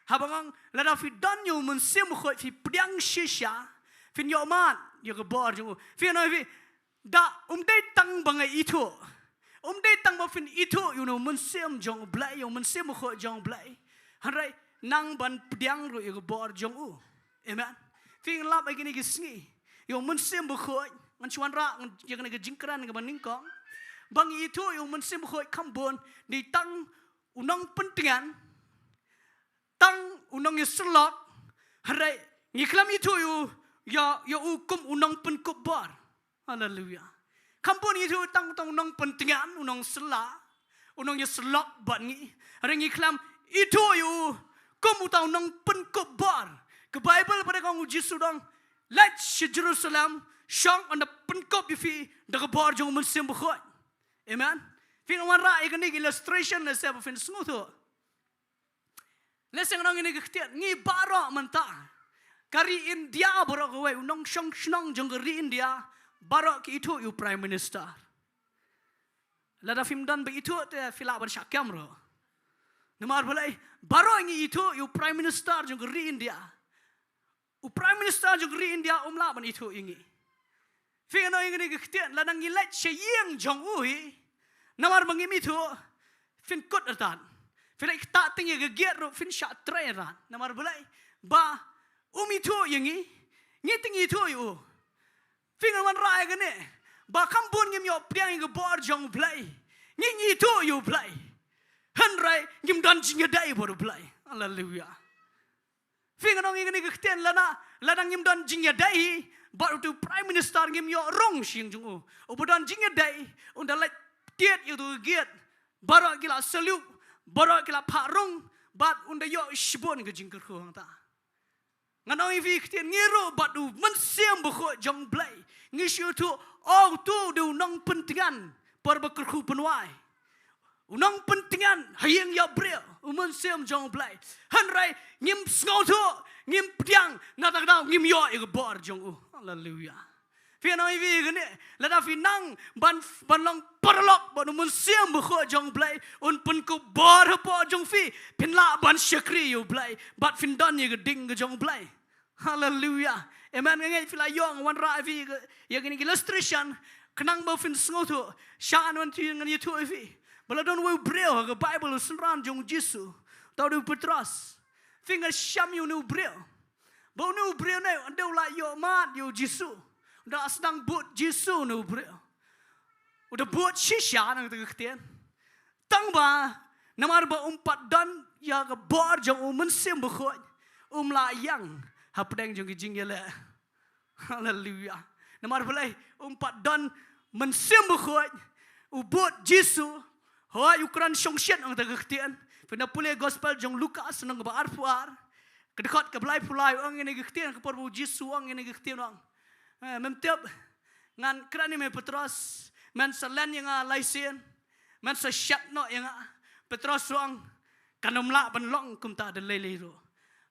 Haba nga ong lada phi don ïa u Mynsiem Bakhuid, phi pdiang shisha, phin ïoh mad ïa ka bor jong u. Phi, ngan ong ïa phi, da um dei tang ba nga ithuh. Um dei tang ba phin ithuh ïa une u Mynsiem jong u Blei, ïa u Mynsiem Bakhuid jong u Blei, hynrei nang ban pdiang ruh ïa ka bor jong u. Amen. Phi, ngi lap ha kine ki sngi ïa u Mynsiem Bakhuid, ngan shu wanrah ïa kane ka jingkren kaba nyngkong. Ba ngi ithuh ïa u Mynsiem Bakhuid kham bun, dei tang u nongpyntngen, tang u nongïasyllok, hynrei ngi khlem ithuh ïa u, ïa, ïa u kum u nongpynkup bor. Haleluya. Kham bun ngi ithuh tang, tang u nongpyntngen, u nongsylla, u nongïasyllok bad ngi. Hynrei ngi khlem ithuh ïa u kum uta u nongpynkup bor. Ka Baibl pat ka ong, u Jisu u ong, leit sha Jerusalem, shong, yn da pynkup ïa phi da ka bor jong u Mynsiem Bakhuid. Amen. Phi, ngan wanrah ïa kane ka illustration lehse ba phin sngewthuh. Lehse ngan ong ïa kane ka ktien, ngi baroh mynta, ka ri India baroh kawei, u nongshong shnong jong ka ri India, baroh ki ithuh ïa u Prime Minister. Lada phim don ba ithuh te phi lah ban shah kem ruh. Namar balei? Baroh ngi ithuh ïa u Prime Minister jong ka ri India. U Prime Minister jong ka ri India um lah ban ithuh ïa ngi. Phi, ngan ong ïa kane ka ktien, lada ngi leit sha ïing jong u hi, namar ba ngim ithuh, phin kut artat. Phi leit ktah tieng ïa ka gate ruh phin shah trei artat. Namar balei? Ba Um ithuh ïa ngi, ngi te ngi ithuh ïa u. Phi ngan wanrah ïa kane, ba kham bun ngim ïoh pdiang ïa ka bor jong u Blei. Ngi ngi ithuh ïa u Blei. Hynrei ngim don jingïadei bad u Blei. Haleluia. Phi ngan ong ïa kane ka ktien, lada, lada ngim don jingïadei bad utu u Prime Minister, ngim ïoh rung sha ïing jong u. Uba don jingïadei, un da leit tied ïa utu ka gate. Baroh ki la salute, baroh ki la phah rung, bad un da ïoh shibun ka jingkyrkhu hangta. Ngan ong ïa phi ktien, ngi ruh bad u Mynsiem Bakhuid jong u Blei ngi shu ithuh, oh, utu u dei u nongpyntngen por ba kyrkhu pynwai. U nongpyntngen ha ïing ïa briew, u Mynsiem jong u Blei. Hynrei ngim sngewthuh, ngim pdiang, na kata ka daw ngim ïoh ïa ka bor jong u. Haleluia. Phi ngan ong ïa phi kane, lada phi nang ban, ban long paralok bad u Mynsiem Bakhuid jong u Blei, un pynkup bor hapoh jong phi, phin lah ban shakri ïa u Blei bad phin don ïa ka ding ka jong u Blei. Haleluia. Amen. Nga ngeit phi la ïoh, nga wanrah ïa phi ïa ka, ïa kane ka illustration, khnang ba phin sngewthuh. Sha ngan wan, ngan ïathuh ïa phi. Ba la don uwei u briew ha ka Baibl, u synran jong u Jisu, uta u dei u Petros. Phi, nga shem ïa une u briew. Ba une u briew ne, ynda u la ïoh mad ïa u Jisu, u da sdang bud Jisu une u briew. U da bud shisha, nangta ka ktien. Tang ba, namar ba um pat don ïa ka bor jong u Mynsiem Bakhuid, um lah ïeng hapdeng jong ki jingïaleh. Haleluia. Namar balei? Um pat don Mynsiem Bakhuid. U bud Jisu. Hooid, u kren shongshit, ong kata ka ktien. Phin da pule Gospel jong Lukas, lynnong ba arphew ar, ka dkhot kaba laiphew lai, ong kane ka ktien, ka por ba u Jisu ong kane ka ktien, ong: Eh, mem tip, ngan kren ïa me Petros, men sa len ïa nga lai sien, men sa shet noh ïa nga. Petros u ong: Kan ym lah ban long kumta da lei lei ruh.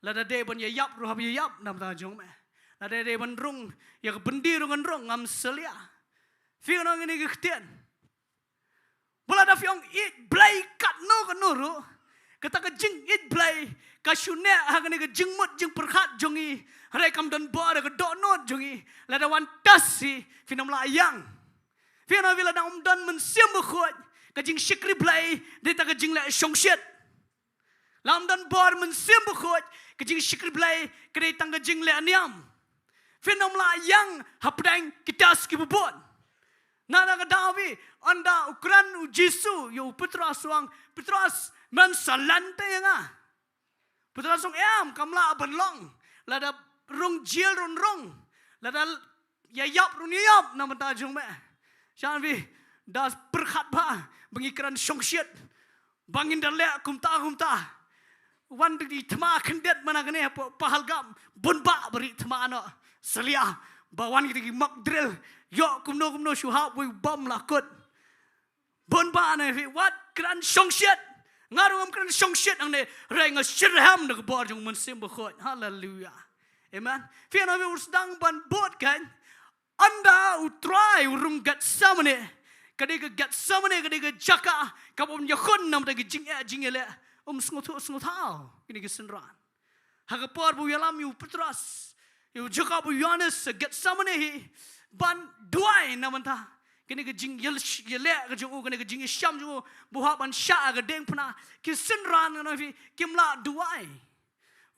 Lada dei ban ïaïap ruh hap ïaïap na bynta jong me. Lada dei ban rung ïa ka byndi ruh ngan rung, ngam salia. Phi, ngan ong ïa kane ka ktien. Ba lada phi ong ïeit Blei katno katno ruh, kata ka jingïeit Blei ka shu neh ha kane ka jingmut jingpyrkhat jong ngi. Hynrei kam don bor ha ka dohnud jong ngi. Lada wan test hi, phin ym lah ïeng. Phi, ngan ong ïa phi, lada ym don Mynsiem Bakhuid, ka jingshakri Blei dei tang ka jingleh shongshit. Lada ym don bor Mynsiem Bakhuid, ka jingshakri Blei ka dei tang ka jingleh niam. Phin ym lah ïeng hapdeng ki test kiba bun. Na kata ka daw, ynda u kren u Jisu ïa u Petros, u ong: Petros, men sa len te ïa nga. Petros u ong: Em, kam lah ban long. Lada rung jail ruh ngan rung. Lada ïaïap ruh ngan ïaïap na bynta jong me. Sha ngan ong ïa phi, da pyrkhat bha ba ngi kren shongshit, ba ngin da leh kumta kumta. Wan da ki thma khyndiat mynta kane hapoh Pahalgam, bun bah ba rieh thma noh. Salia ba wan kita ki mock drill, ïoh kumno kumno shu hap wei u bom la kut. Bun bah ne phi, wat kren shongshit. Nga ruh ngam kren shongshit hangne, hynrei nga shitrhem da ka bor jong u Mynsiem Bakhuid. Haleluia. Amen. Phi, ngan ong ïa phi, u sdang ban bud kan, ynda u Trai u rung Gethsemane. Ka dei ka Gethsemane, ka dei ka jaka kaba un ïakhun na bynta ki jingeh jingïaleh. Um sngewthuh sngewthaw kine ki synran. Ha ka por ba u ïalam ïa u Petros, ïa u Jakob, u Ïohannes, ha Gethsemane hi, ban duwai na bynta kane ka jingïaleh ka jong u, kane ka jingïashem jong u, ba u hap ban shah ha ka diengphna. Ki synran, ngan ong ïa phi, kim lah duwai.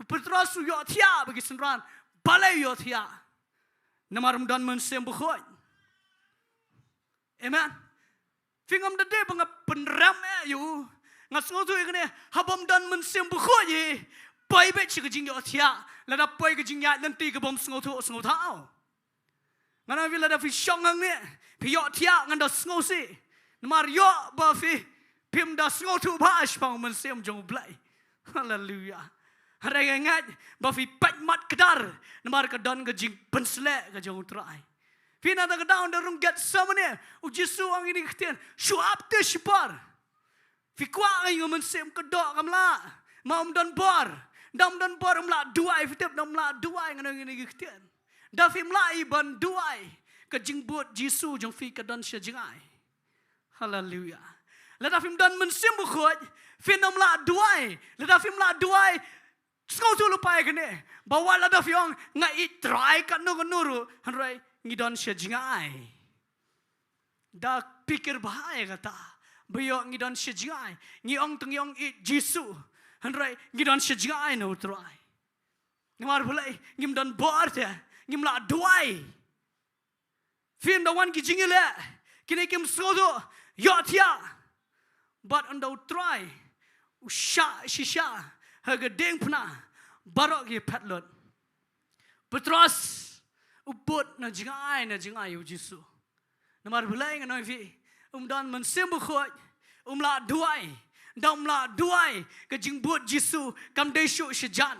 U Petros u ïohthiah bad ki synran. Balei u ïohthiah? Namar um don Mynsiem Bakhuid. Amen. Phi, ngam da dei ba nga pynrem eh ïa u. Nga sngewthuh ïa kane, haba ym don Mynsiem Bakhuid hi, poi beit sha ka jingïohthiah. Lada poi ka jingïaid lynti kaba ym sngewthuh sngewthaw. Ngan ong ïa phi, lada phi shong hangne, phi ïohthiah, ngan da sngewsih. Namar ïoh ba phi, phim da sngewthuh bha shaphang u Mynsiem jong u Blei. Haleluia. Hynrei nga ngeit ba phi peit mat kdar, namar ka don ka jingpynsleh ka jong u Trai. Phi, na kata ka daw ynda rung Gethsemane, u Jisu u ong ïa kine ki ktien: Shu ap te shipor. Phi kwah ïa u Mynsiem, ka doh kam lah. Ma um don bor. Ynda um don bor um lah duwai, phi tip, ynda um lah duwai, ngan ong ïa kine ki ktien. Ynda phim lah ïa ban duwai, ka jingbud Jisu jong phi ka don sha jngai. Haleluia. Lada phim don Mynsiem Bakhuid, phin ym lah duwai. Lada phim lah duwai, sngewthuh lypa ïa kane, ba wat lada phi ong nga ïeit Trai katno katno ruh, hynrei ngi don sha jngai. Da pyrkhat bha ïa kata, ba ïoh ngi don sha jngai. Ngi ong tang ngi ong ïeit Jisu, hynrei ngi don sha jngai na u Trai. Namar balei? Ngim don bor te, ngim lah duwai. Phi, ynda wan ki jingïaleh, kine kim sngewthuh, ïohthiah. Bad ynda U Trai u shah shisha ha ka diengphna, baroh ki phet lut. Petros u bud na jngai na jngai ïa U Jisu. Namar balei? Ngan ong ïa phi, um don Mynsiem Bakhuid, um lah duwai. Ynda um lah duwai, ka jingbud Jisu kam dei shuh shajan,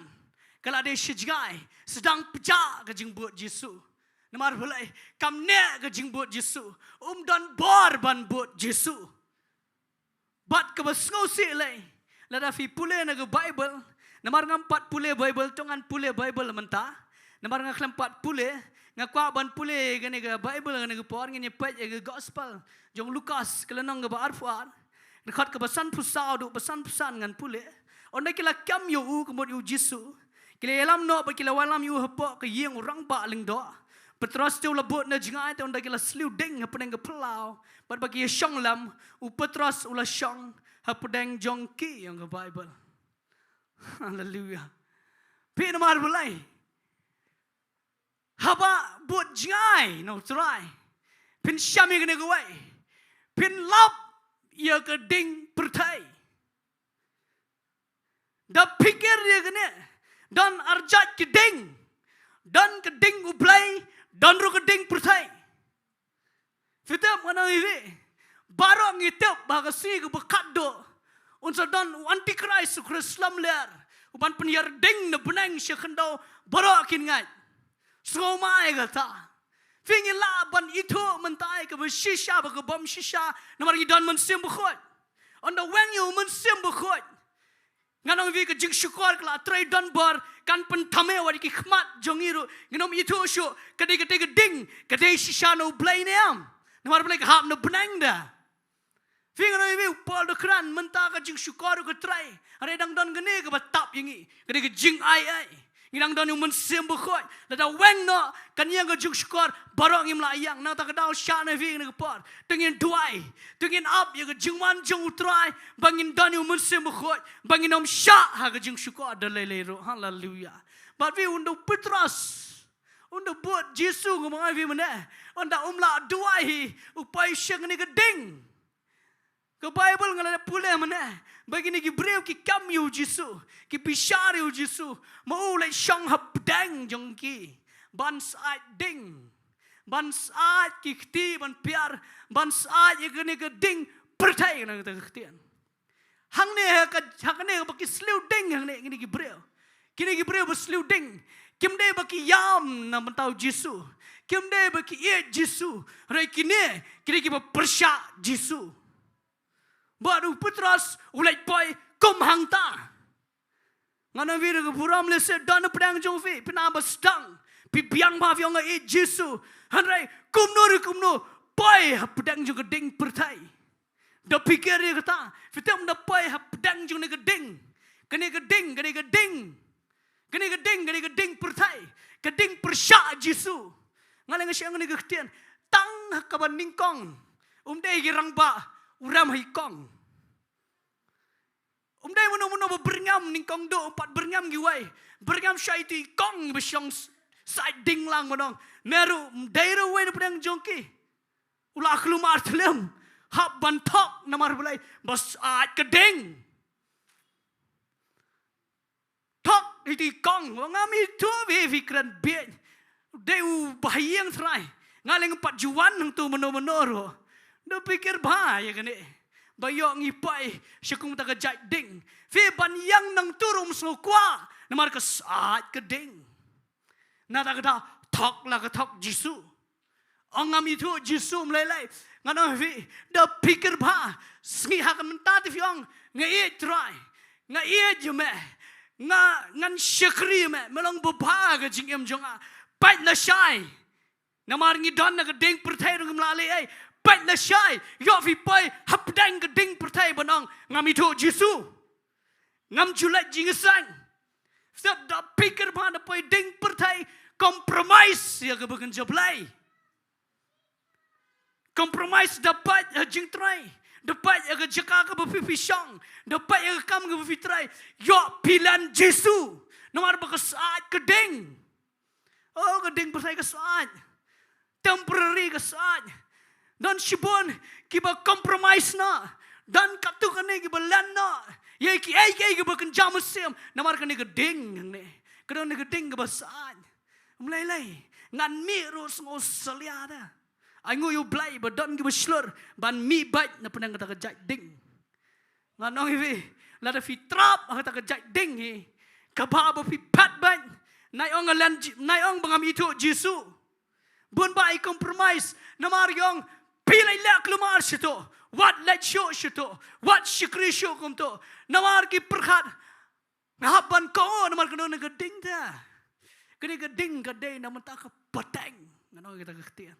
ka la dei shajngai. Sdang pjah ka jingbud Jisu. Namar balei? Kam neh ka jingbud Jisu. Um don bor ban bud Jisu. Bad kaba sngewsih lei, lada phi pule na ka Baibl, namar ngam pat pule Baibl, to ngan pule Baibl mynta. Namar nga khlem pat pule, nga kwah ban pule kane ka Baibl, kane ka por ngin ïa peit ïa ka Gospel jong Lukas, ka lynnong kaba arphew ar, dkhot kaba sanphew saw haduh ba sanphew san ngan pule. Ynda ki la kem ïa u, ka mut ïa U Jisu, ki la ïalam noh bad ki la wallam ïa u hapoh ka ïing u rangbah lyngdoh. Petros te u la bud na jngai te, ynda ki la sliew ding hapdeng ka phyllaw bad ba ki ïa shong lem, u Petros u la shong hapdeng jong ki, ong ka Baibl. Haleluia. Phi, namar balei? Haba bud jngai na U Trai, phin sham ïa kane kawei, phin lap ïa ka ding pyrthei. Da pyrkhat ïa kane, don arjait ki ding, don ka ding U Blei, don ruh ka ding pyrthei. Phi tip, ngan ong ïa phi, baroh ngi tip ba ka sngi kaba khatduh un sa don u Antichrist, u khrist lamler, u ban pynïar ding na bneng sha khyndew, baroh kin ngeit. Sngewmai kata. Phi, ngi lah ban ithuh mynta ïa kaba shisha bad ka bym shisha, namar ngi don Mynsiem Bakhuid. Ynda weng ïa u Mynsiem Bakhuid, ngan ong ïa phi, ka jingshukor ka la trei donbor, kan pynthame wat ïa ki khmat jong ngi ruh, ngin ym ithuh shuh ka dei, ka dei ka ding, ka dei shisha na U Blei ne em. Namar U Blei ka hap na bneng da. Phi, ngan ong ïa phi, u Paul da kren, mynta ka jingshukor ruh ka trei. Hynrei dang don kane kaba tap ïa ngi, ka dei ka jingai ei. Ngi dang don ïa u Mynsiem Bakhuid. Lada weng noh, kan ïeng ka jingshukor, baroh ngim lah ïeng. Nangta ka daw shah na phi kane ka por, to ngin duwai, to ngin ap ïa ka jingwan jong U Trai, ba ngin don ïa u Mynsiem Bakhuid, ba ngin ym shah ha ka jingshukor da lei lei ruh. Haleluia. Bad phi, ynda u Petros, ynda bud Jisu, nga ong ïa phi mynne, ynda um lah duwai hi, u poi sha kane ka ding. Ka Baibl nga la pule mynne ba kine ki briew ki kam ïa u Jisu, ki bishar ïa u Jisu, ma u leit shong hapdeng jong ki ban sait ding, ban sait ki kti, ban piar, ban sait ïa kane ka ding pyrthei, kane ka ktien. Hangne ha ka, ha kane ba ki sliew ding hangne, kine ki briew, kine ki briew ba sliew ding, kim dei ba ki ïam na bynta u Jisu, kim dei ba ki ïeit Jisu, hynrei kine, kine ki ba pyrshah Jisu. Bad u Petros u leit poi kum hangta. Ngan ong ïa phi, ka burom lehse don hapdeng jong phi, phi nang ba sdang, phi biang ba phi ong nga ïeit Jisu, hynrei kumno re kumno, poi hapdeng jong ka ding pyrthei. Da pyrkhat ïa kata, phi tip, da poi hapdeng jong kane ka ding, kane ka ding, kane ka ding, kane ka ding, kane ka ding pyrthei, ka ding pyrshah Jisu. Nga leh nga shah kane ka ktien, tang ha kaba nyngkong, um dei ki rangbah u rem ha i kong. Um dei mano mano ba byrngem nyngkong, duh um pat byrngem kiwei, byrngem sha itu i kong ba shong s-, sait ding lang, ba ong, me ruh, um dei ruh uwei na pdeng jong ki u la khlem arthlem, hap ban thok, namar balei? Ba sait ka ding. Thok ïa i kong, ngam ithuh, phi, phi kren bieit. Dei u bahaïing trai. Nga leh ngam pat ju wan hangto mano mano ruh. Da pyrkhat bha ïa kane, ba ïoh ngi poi sha kumta ka jait ding. Phi, ban ïeng nangto ruh um sngewkwah, namar ka sait ka ding. Nangta ka da thok la ka thok Jisu. Ong ngam ithuh Jisu, ym lei lei. Ngan ong ïa phi, da pyrkhat bha, sngi ha ka mynta te phi ong, nga ïeit Trai, nga ïeit ïa me, nga, ngan shakri ïa me, me long babha ka jingim jong nga. Peit lashai. Namar ngi don na ka ding pyrthei ruh ngim lah leh ei. Peit lashai, ïoh phi poi hapdeng ka ding pyrthei ban ong ngam ithuh Jisu, ngam ju leit jingïaseng. Sep, da pyrkhat bha, da poi ding pyrthei, compromise ïa kaba kynja Blei. Compromise da peit ha jingtrei, da peit ha ka jaka kaba phi, phi shong, da peit ha ka kam kaba phi trei. Ïoh phi len Jisu, Namar ba ka syaid ka ding. Oh, ka ding pyrthei ka syaid. Temporary ka syaid. Don shibun kiba compromise noh. Don katto katne kiba len noh ïa kiei kiei kiba kynja mynsiem. Namar kane ka ding hangne ka don ka ding kaba syaid. Ym lei lei, ngan mih ruh sngewsalia da. Ai nguh ïa U Blei ba don kiba shlur ban mih beit na pdeng kata ka jait ding. Ngan ong ïa phi, lada phi trap ha kata ka jait ding hi, kaba ba phi phet beit. Nai ong nga len Ji-, nai ong ba ngam ithuh Jisu. Bun ba i compromise, namar i ong phi leit leh kulmar shato, wat leit shuh shato, wat shakri shuh kumto. Namar ki pyrkhat nga hap ban kohnguh namar kano na ka ding ta. Kane ka ding ka dei na mynta ka pateng. Ngan ong kita ka ktien.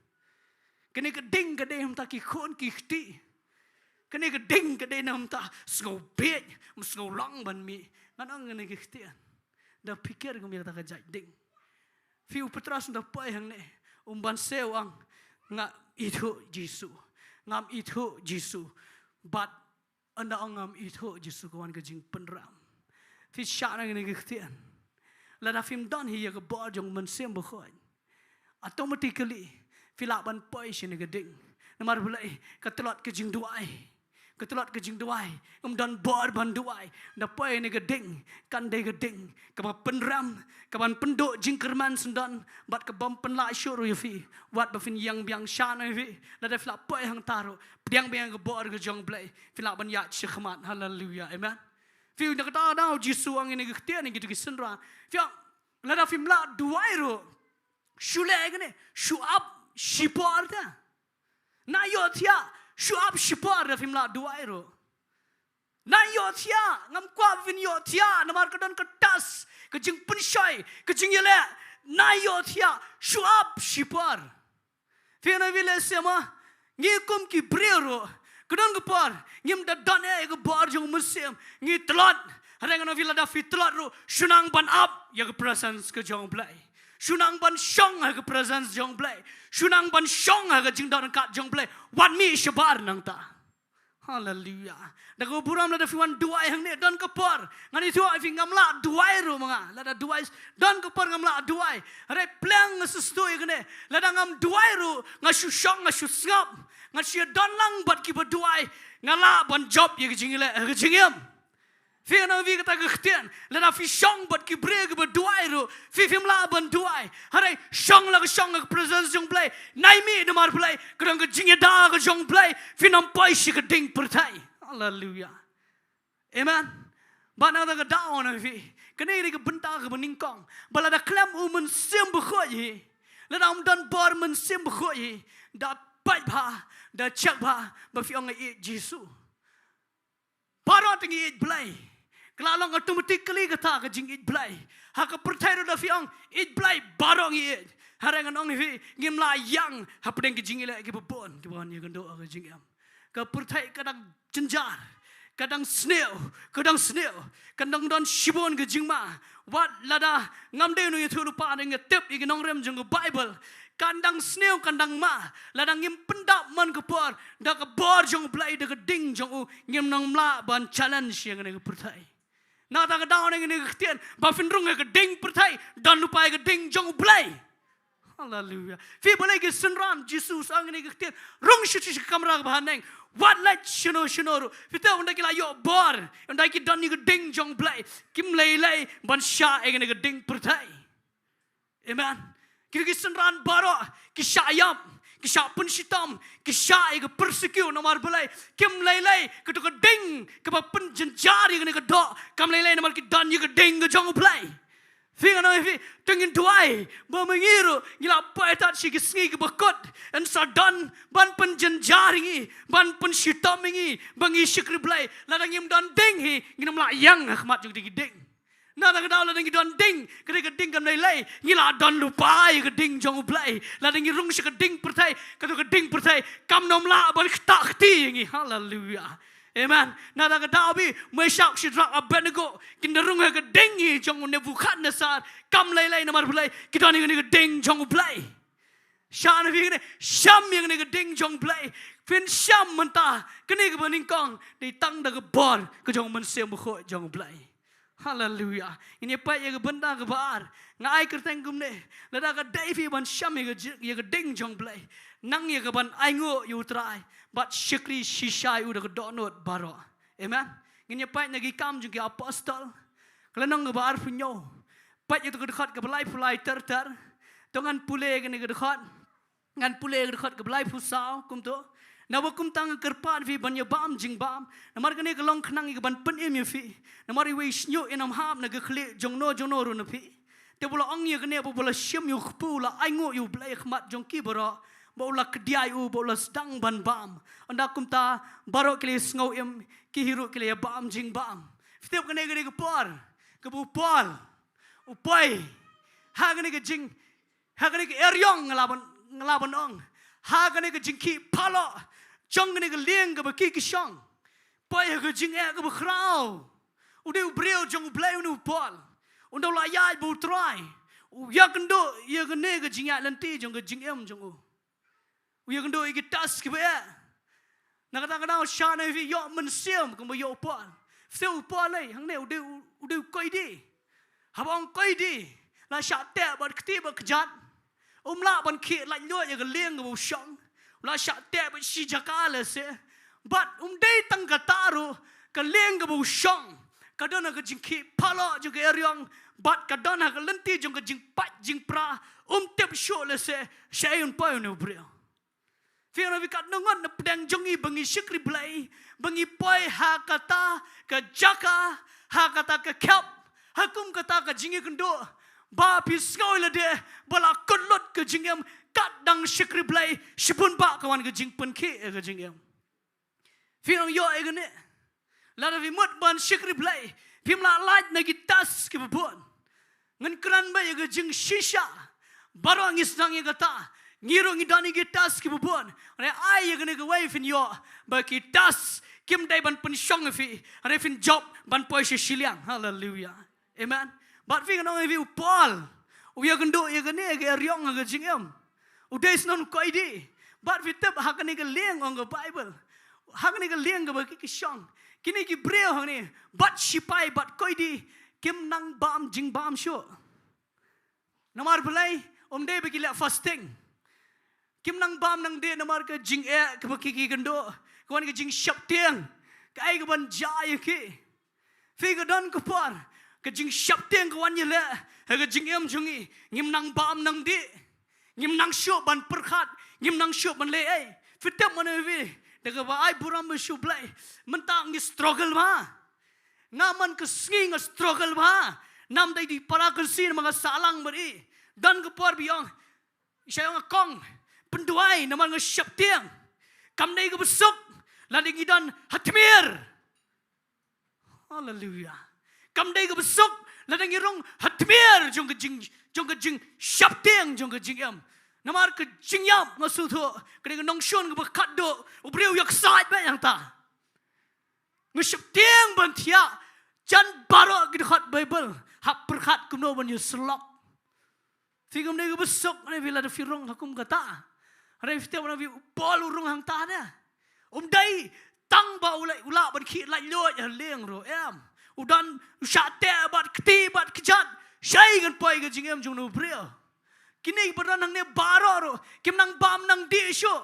Kane ka ding ka dei na mynta ki khun ki kti. Kane ka ding ka dei na mynta sngew bieit, ym sngew long ban mih. Ngan ong kane ka ktien. Da pyrkhat kum ïa kata ka jait ding. Phi, u Petros da poi hangne, um ban siew ong nga ithuh Jisu. Ngam ithuh Jisu. Bad ynda ong ngam ithuh Jisu ka wan ka jingpynrem. Phi, shah na kane ka ktien. Lada phim don hi ïa ka bor jong u Mynsiem Bakhuid, automatically phi lah ban poi sha kane ka ding. Namar balei? Ka tlot ka jingduwai. Ka tlot ka jingduwai. Ym don bor ban duwai. Da poi kane ka ding, kan dei ka ding kaba pynrem, kaban pynduh jingkyrmen syndon bad kabym pynlah shuh ruh ïa phi. Wat ba phin ïeng biang, shah na ïa phi. Lada phi lah poi hangta ruh, pdiang biang ka bor ka jong U Blei, phi lah ban ïaid shakhmat. Haleluya. Amen. Phi, na kata ka daw Jisu ong ïa kane ka ktien ïa kito ki synran. Phi, lada phim lah duwai ruh, shu leh ïa kane, shu ap shipor ta. Nai ïohthiah, shu ap shipor lada phim lah duwai ruh. Nai ïohthiah, ngam kwah ba phin ïohthiah namar ka don ka test, ka jingpynshoi, ka jingïaleh. Nai ïohthiah, shu ap shipor. Phi, ngan ong ïa phi, lehse ma ngi kum ki briew ruh, ka don ka por ngim da don eh ïa ka bor jong u Mynsiem, ngi tlot. Hynrei ngan ong ïa phi, lada phi tlot ruh, shu nang ban ap ïa ka presence ka jong U Blei. Shu nang ban shong ha ka presence jong U Blei. Shu nang ban shong ha ka jingdon ryngkat jong U Blei. Wat mih shabar nangta. Haleluya. Da ka burom, lada phi wan duwai hangne, don ka por ngan ïathuh ïa phi, ngam lah duwai ruh ma nga. Lada duwai, don ka por ngam lah duwai. Hynrei pleng nga sngewthuh ïa kane, lada ngam duwai ruh, nga shu shong, nga shu sngap, nga shu ïadon lang bad kiba duwai, nga lah ban jop ïa ka jingïaleh, ka jingim. Phi, ngan ong ïa phi kata ka ktien, lada phi shong bad ki briew kiba duwai ruh, phi phim lah ban duwai. Hynrei shong la ka shong ha ka presence jong U Blei. Nai mih namar balei? Ka don ka jingïada ka jong U Blei. Phin ym poi sha ka ding pyrthei. Haleluya. Amen. Bad na kata ka daw, ngan ong ïa phi, kane ka dei ka bynta kaba nyngkong. Ba lada khlem u Mynsiem Bakhuid hi, lada ym don bor Mynsiem Bakhuid hi, da peit bha, da check bha ba phi ong nga ïeit Jisu. Baroh te ngi ïeit Blei. Ka la long automatically kata ka jingïeit Blei. Ha ka pyrthei ruh da phi ong ïeit Blei, baroh ngi ïeit. Hynrei ngan ong ïa phi, ngim lah ïeng hapdeng ki jingïaleh kiba bun kiba wan ïakynduh ha ka jingim. Ka pyrthei ka dang jynjar, ka dang sniew, ka dang sniew, ka dang don shibun ka jingma. Wat lada ngam dei u nongïathuhlypa, hynrei nga tip ïa ki nongrim jong ka Baibl, kan dang sniew, kan dang ma. Lada ngim pyndap man ka por da ka bor jong U Blei, da ka ding jong u, ngim nang lah ban challenge ïa kane ka pyrthei. Na kata ka daw, ngan ong ïa phi kane ka ktien, ba phin rung ha ka ding pyrthei, don lypa ïa ka ding jong U Blei. Haleluya. Phi, balei ki synran Jisu u ong ïa kane ka ktien, rung sha, sha, sha kamra kaba haneng. Wat leit shano shano ruh. Phi tip, ynda ki la ïoh bor, ynda ki don ïa ka ding jong U Blei, kim lei lei ban shah ïa kane ka ding pyrthei. Amen. Kito ki synran baroh ki shah ïap, ki shah pynshitom, ki shah ïa ka persecute namar balei? Kim lei lei, kato ka ding kaba pynjynjar ïa kane ka doh, kam lei lei namar ki don ïa ka ding ka jong U Blei. Phi, ngan ong ïa phi, to ngin duwai ba ma ngi ruh ngi la poi tad sha ki sngi kiba kut, yn sa don ban pynjynjar ïa ngi, ban pynshitom ïa ngi ba ngi shakri Blei. Lada ngim don ding hi, ngin ym lah ïeng ha khmat jong kito ki ding. Na kata ka daw, lada ngi don ding, ka dei ka ding kam lei lei, ngi la don lypa ïa ka ding jong U Blei. Lada ngi rung sha ka ding pyrthei, kato ka ding pyrthei kam nym lah ban ktah kti ïa ngi. Haleluya. Amen. Na kata ka daw, phi, Meshak, Shadrak, Abednego, kin da rung ha ka ding hi jong u Nebukhadnessar, kam lei lei namar balei? Ki don ïa kane ka ding jong U Blei. Shah na phi kane, shem ïa kane ka ding jong U Blei. Phin shem mynta, kane kaba nyngkong, dei tang da ka bor ka jong u Mynsiem Bakhuid jong U Blei. Haleluia. Ngin ïa peit ïa ka bynta kaba ar. Nga ai kyrteng kumne. Lada ka dei phi ban shim ïa ka ji-, ïa ka ding jong Blei, nang ïa ka ban ainguh ïa U Trai bad shakri shisha ïa u da ka dohnud baroh. Amen. Ngin ïa peit na Ki Kam jong ki Apostol, ka lynnong kaba arphew hynñiew. Peit ïa ka dkhot kaba laiphew lai ter ter. To ngan pule ïa kane ka dkhot. Ngan pule ïa ka dkhot kaba laiphew saw kumto. Naba kumta nga kyrpad ïa phi ban ïa bam jingbam, namar kane ka long khnang ïa ka ban pynim ïa phi. Namar iwei i shñiuh in ym hap na ka khlieh jong no jong no ruh na phi. Te ba u la ong ïa kane, ba u la shim ïa u kpu, u la ainguh ïa U Blei ha khmat jong ki baroh, ba u la kdiah ïa u, ba u la sdang ban bam. Ynda kumta baroh ki la ïa sngew im, ki hi ruh ki la ïa bam jingbam. Phi tip, kane ka dei ka por kaba u Paul u poi ha kane ka jing ha kane ka eriong, nga lah ban, nga lah ban ong, ha kane ka jingkhih paloh jong kane ka lieng kaba khih kishong. Poi ha ka jingeh kaba khraw. U dei u briew jong U Blei une u Paul. Ynda u la ïaid bad U Trai, u ïakynduh ïa kane ka jingïaid lynti jong ka jingim jong u. U ïakynduh ïa ki test kiba eh. Na kata ka daw shah na phi ïoh mynsiem kumba ïoh u Paul. Phi tip, u Paul ei, hangne u dei u, u dei u koidi. Haba ong koidi, la shah teh bad kti bad kjat. Um lah ban khih laitluid ïa ka lieng kaba u shong. U la shah teh bad shi jaka lehse. Bad um dei tang kata ruh, ka lieng kaba u shong ka don ha ka jingkhih paloh jong ka eriong, bad ka don ha ka lynti jong ka jingpait jingpra. Um tip shuh lehse shaei un poi une u briew. Phi ong, phi katno ngut na pdeng jong ngi ba ngi shakri Blei, ba ngi poi ha kata ka jaka, ha kata ka khep, ha kum kata ka jingïakynduh, ba phi sngew ïa lade ba la kut lut ka jingim, kat dang shakri Blei shibun bah ka wan ka jingpynkhih ïa ka jingim. Phi ong ïoh ïa kane. Lada phi mut ban shakri Blei, phim lah lait na ki test kiba bun. Ngan kren beit ïa ka jingshisha. Baroh ngi sdang ïa kata. Ngi ruh ngi don ïa ki test kiba bun. Hynrei ai ïa kane kawei phin ïoh ba ki test kim dei ban pynshong ïa phi, hynrei phin jop ban poi sha shiliang. Haleluia. Amen. Bad phi, ngan ong ïa phi, u Paul u ïakynduh ïa kane ka eriong ha ka jingim. U dei snon u koidi. Bad phi tip, ha kane ka lieng, ong ka Baibl, ha kane ka lieng kaba khih kishong, kine ki briew hangne, bad shipai bad koidi, kim nang bam jingbam shuh. Namar balei? Ym dei ba ki leh fasting. Kim nang bam nang dih namar ka jingeh kaba ki, ki ïakynduh, ka wan ka jingsheptieng. Kaei kaban jia ïa ki? Phi, ka don ka por ka jingsheptieng ka wan ïaleh ha ka jingim jong ngi. Ngim nang bam nang dih. Ngim nang shuh ban pyrkhat. Ngim nang shuh ban leh ei. Phi tip mano phi, da kaba ai burom sha U Blei, mynta ngi struggle bha. Nga man ka sngi nga struggle bha. Namar dei dih para kynsi namar nga sahlang bad i. Don ka por ba i ong, i shah ong, kong, pynduwai namar nga sheptieng. Kam dei kaba suk lada ngi don ha tmier. Haleluia. Kam dei kaba suk lada ngi rung ha tmier jong ka jing, jong ka jingsheptieng jong ka jingim. Namar ka jingïap, nga sngewthuh, ka dei ka nongshun kaba khatduh. U briew ïaksaid beit hangta. Nga sheptieng ban thiah jan baroh ki dkhot Baibl, hap pyrkhat kumno ban ïasyllok. Phi, kam dei kaba suk ne phi lada phi rung ha kum kata. Hynrei phi tip mano phi, u Paul u rung hangta ne. Um dei tang ba u lah, u lah ban khih laitluid ha lieng ruh, em. U don, u shah teh bad kti bad kjat. Shaei kan poi ka jingim jong une u briew? Kine ba don hangne baroh ruh kim nang bam nang dih shuh.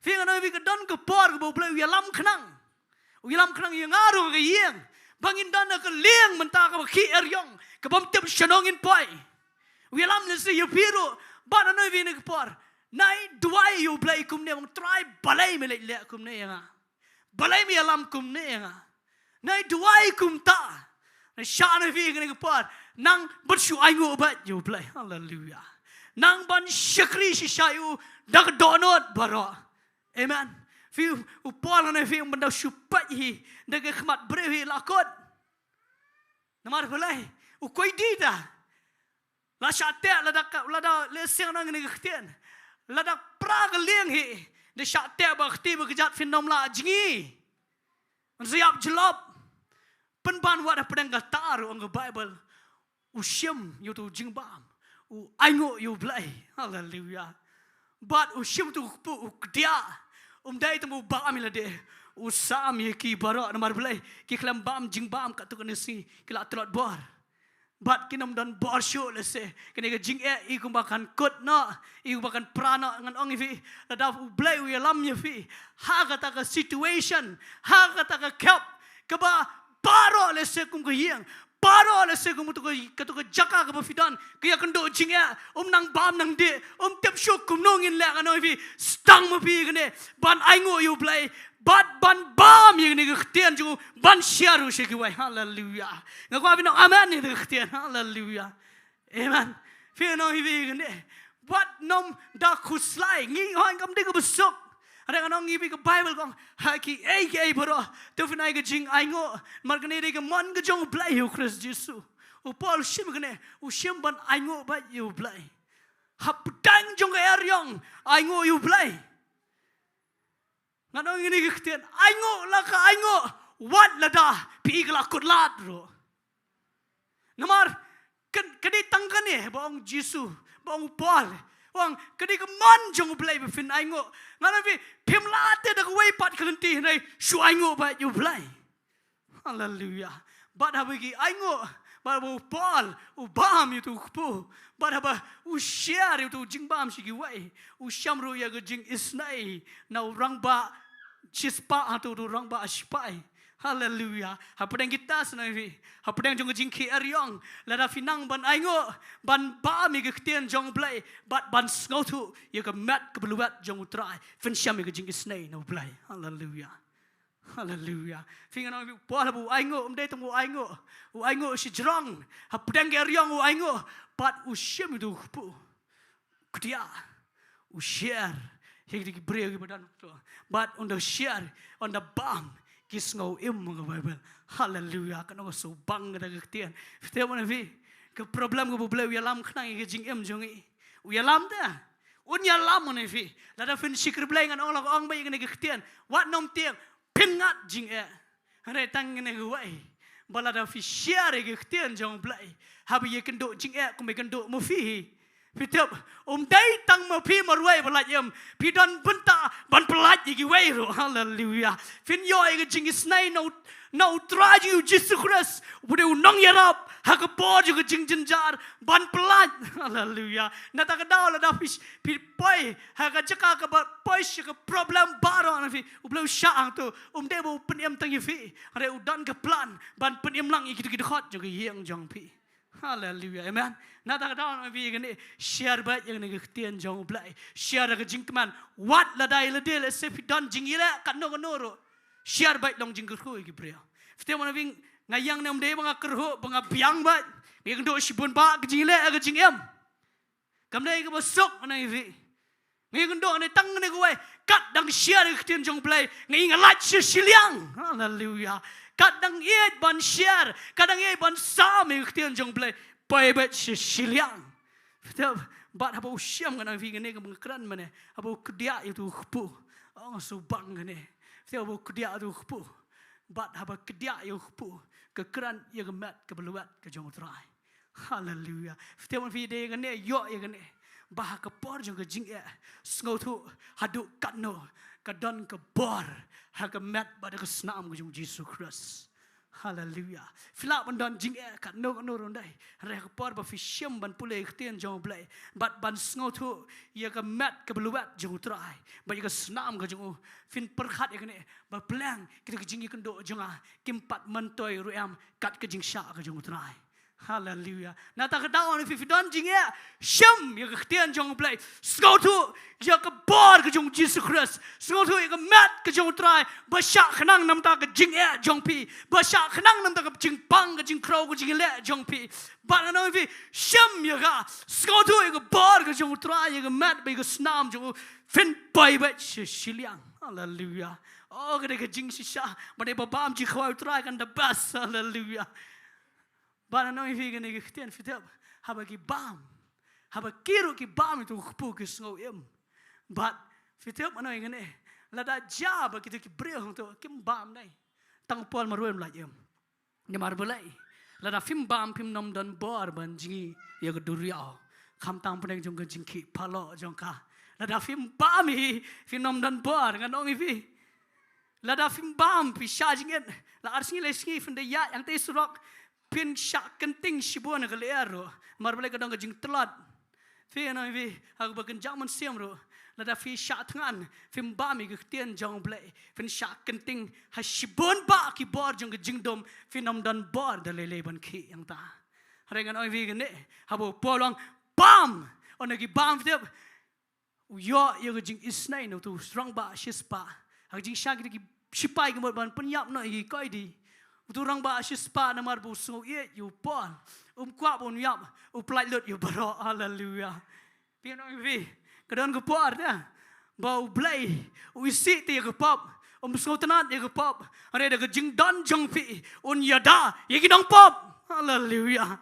Phi, ngan ong ïa phi, ka don ka por kaba U Blei u ïalam khnang. U ïalam khnang ïa nga ruh, ka ïing, ba ngin don ha ka lieng mynta kaba khih eriong, kabym tip shano ngin poi. U ïalam lehse ïa phi ruh. Bad ngan ong ïa phi, kane ka por, nai duwai ïa U Blei kumne, ong, Trai, balei me leit leh kumne ïa nga? Balei me ïalam kumne ïa nga? Nai duwai kumta. Nai shah na phi kane ka por, nang ban shu ainguh beit ïa U Blei. Haleluia. Nang ban shakri shisha ïa u da ka dohnud baroh. Amen. Phi, u Paul, ngan ong ïa phi, um, ban da shu peit hi da ka khmat briew hi la kut. Namar balei? U koidi ta. La shah teh, lada ka, lada leh seng nang ne ka ktien, lada pra ka lieng hi, da shah teh bad kti bad kjat, phin ym lah jngi. Ngan sa ïap jyllop. Pynban wat hapdeng kata ruh, ong ka Baibl, u shim ïa uto u jingbam, u ainguh ïa U Blei. Haleluia. Bad u shim uto u kpu, u kdiah. Um dei tang ba u bam ïa lade, U sam ïa ki baroh namar balei? Ki khlem bam jingbam katto katne sngi, ki la tlot bor. Bad kin ym don bor shuh lehse. Kane ka jingeh i kumba kan kut noh, i kumba kan pra noh, ngan ong ïa phi. Lada U Blei u ïalam ïa phi ha kata ka situation, ha kata ka khep kaba baroh lehse kum ka ïing, baroh lehse kum kato ka, kato ka jaka kaba phi don, ka ïakynduh jingeh, um nang bam nang dih, um tip shuh kumno ngin leh, ngan ong ïa phi, sdang ma phi kane ban ainguh ïa U Blei, bad ban bam ïa kane ka ktien jong u, ban share ruh sha kiwei. Haleluya. Nga kwah phin ong amen ïa kane ka ktien. Haleluya. Amen. Phi ong ïa kane. Wat nym da khuslai. Ngi hooid kam dei kaba suk. Hynrei ngan ong ïa phi, ka Baibl ka ong ha kiei kiei baroh to phin ai ka jingainguh. Namar kane dei ka mon ka jong U Blei ha U Khrist Jisu. U Paul u shim kane, u shim ban ainguh beit ïa U Blei. Hapdeng jong ka eriong, ainguh ïa U Blei. Ngan ong ïa kane ka ktien, ainguh la ka ainguh, wat lada phi i ka la kut lad ruh. Namar kan, ka dei tang kane ba ong Jisu, ba ong Paul, ba ong ka dei ka mon jong U Blei ba phin ainguh. Ngan ong ïa phi, phim lah te da kawei pat ka lynti, hynrei shu ainguh beit ïa U Blei. Haleluya. Bad haba ki ainguh, bad haba u Paul u bam ïa uto u kpu, bad haba u share ïa uto u jingbam sha kiwei, u shem ruh ïa ka jingisynei na u rangbah shispah, hato uto u rangbah shipai. Haleluya. Hapdeng kita, ngan ong ïa phi, hapdeng jong ka jingkhie eriong, lada phi nang ban ainguh, ban bam ïa ka ktien jong U Blei, bad ban sngewthuh ïa ka met kaba lwet jong U Trai, phin shem ïa ka jingisynei na U Blei. Haleluya. Haleluya. Phi, ngan ong ïa phi, u Paul haba u ainguh, um dei tang u ainguh, u ainguh shajrong, hapdeng ka eriong u ainguh, bad u shim ïa uto u kpu, u kdiah, u share ïa kita ki briew kiba don hato. Bad un da share, un da bam, ki sngew im, ong ka Baibl. Haleluya. Katno ka sngewbang kata ka ktien. Phi tip, ngan ong ïa phi, ka problem kaba U Blei u ïalam khnang ïa ka jingim jong ngi, u ïalam te. Un ïalam, ngan ong ïa phi. Lada phin shakri Blei, ngan ong, la ka ong beit ïa kane ka ktien, wat nym tieng, phin ngat jingeh. Hynrei tang kane kawei, ba lada phi share ïa ka ktien jong U Blei, haba ïakynduh jingeh kum ïakynduh ma phi, phi tip, um dei tang ma phi marwei ba lait im, phi don bynta ban pyllait ïa kiwei ruh. Haleluya. Phin ïoh ïa ka jingisynei na u, na U Trai jong ngi U Jisu Khrist, uba dei u nongïarap ha ka por jong ka jingjynjar, ban pyllait. Haleluya. Nangta ka daw lada phi, phi poi ha ka jaka kaba poi sha ka problem baroh, ngan ong ïa phi, U Blei u shah hangto, um dei ba u pynim tang ïa phi, hynrei u don ka plan ban pynim lang ïa kito ki dkhot jong ka ïing jong phi. Haleluya. Amen. Nangta ka daw, ngan ong ïa phi, kane, share beit ïa kane ka ktien jong U Blei. Share da ka jingkmen. Wat lada ïa lade lehse phi don jingïaleh katno katno ruh, share beit long jingkyrkhu ïa ki briew. Phi tip, ngan ong ïa phi, nga ïeng ne, um dei ba nga kyrhuh, ba nga biang beit, nga ïakynduh shibun bha ka jingïaleh, ka jingim. Kam dei kaba suk, ngan ong ïa phi. Nga ïakynduh ne tang kane kawei, kat dang share ïa ka ktien jong U Blei, nga ïeng nga lait sha shiliang. Haleluya. Kat dang ïeit ban share, kat dang ïeit ban sam ïa ka ktien jong U Blei, poi beit sha shiliang. Phi tip, bad haba u shim, ngan ong ïa phi, kane kaba nga kren mynne, haba u kdiah ïa uto u kpu. Ong, sngewbang kane. Phi tip, haba u kdiah ïa uto u kpu, bad haba kdiah ïa u kpu, ka kren ïa ka met kaba lwet ka jong U Trai. Haleluya. Phi tip, ngan ong ïa phi, dei kane, ïoh ïa kane, ba ha ka por jong ka jingeh, sngewthuh haduh katno ka don ka bor ha ka met bad ha ka snam ka jong U Jisu Khrist. Haleluya. Phi lah ban don jingeh katno katno ruh, hynrei ha ka por ba phi shim ban pule ïa ka ktien jong U Blei, bad ban sngewthuh ïa ka met kaba lwet jong U Trai bad ïa ka snam ka jong u, phin pyrkhat ïa kane, ba pleng kito ki jingïakynduh jong nga kim pat myntoi ruh em kat ka jingshah ka jong U Trai. Haleluya. Nangta ka daw, ngan ong ïa phi, phi don jingeh, shim ïa ka ktien jong U Blei, sngewthuh ïa ka bor ka jong U Jisu Khrist, sngewthuh ïa ka met ka jong U Trai, ba shah khnang namar ka jingeh jong phi, ba shah khnang namar ka jingpang, ka jingkhraw, ka jingïaleh jong phi. Bad ngan ong ïa phi, shim ïa ka, sngewthuh ïa ka bor ka jong U Trai, ïa ka met bad ïa ka snam jong u, phin poi beit sha shiliang. Haleluya. Oh, ka dei ka jingshisha ba dei ba bam jingkhawai U Trai, kan da best. Haleluya. Bad ngan ong ïa phi, kane ka ktien, phi tip, haba ki bam, haba ki ruh ki bam ïa uto u kpu, ki sngew im. Bad phi tip, ngan ong ïa kane, lada jia ba kito ki briew hangto kim bam, dei tang u Paul marwei um lait im. Namar balei? Lada phim bam, phim nym don bor ban jngi ïa ka duriaw, khamtam hapdeng jong ka jingkhih paloh jong ka. Lada phim bam hi, phim nym don bor, ngan ong ïa phi. Lada phim bam, phi shah jingit, la ar sngi lai sngi phin da ïaid hangtei surok, phin shah kynting shibun ha ka lyer ruh. Namar balei? Ka don ka jingtlot. Phi, ngan ong ïa phi, ha kaba kynjah mynsiem ruh, lada phi shah thngan, phim bam ïa ka ktien jong U Blei, phin shah kynting ha shibun bah ki bor jong ka jingdum, phin ym don bor da lei lei ban khih ïa kata. Hynrei ngan ong ïa phi kane, haba u Paul u ong bam, ong ki bam, phi tip, u ïoh ïa ka jingisynei na utu u rangbah shispah. Ha ka jingshah kita ki shipai ki mut ban pynïap noh ïa ki koidi, utu u rangbah shispah, namar ba u sngew ïeit ïa u Paul, um kwah ba un ïap, u pyllait lut ïa baroh. Haleluya. Phi, ngan ong ïa phi, ka don ka por te ba U Blei u isih te ïa ka pop, um sngewtynnad ïa ka pop. Hynrei da ka jingdon jong phi un ïada ïa ki nongpop. Haleluya.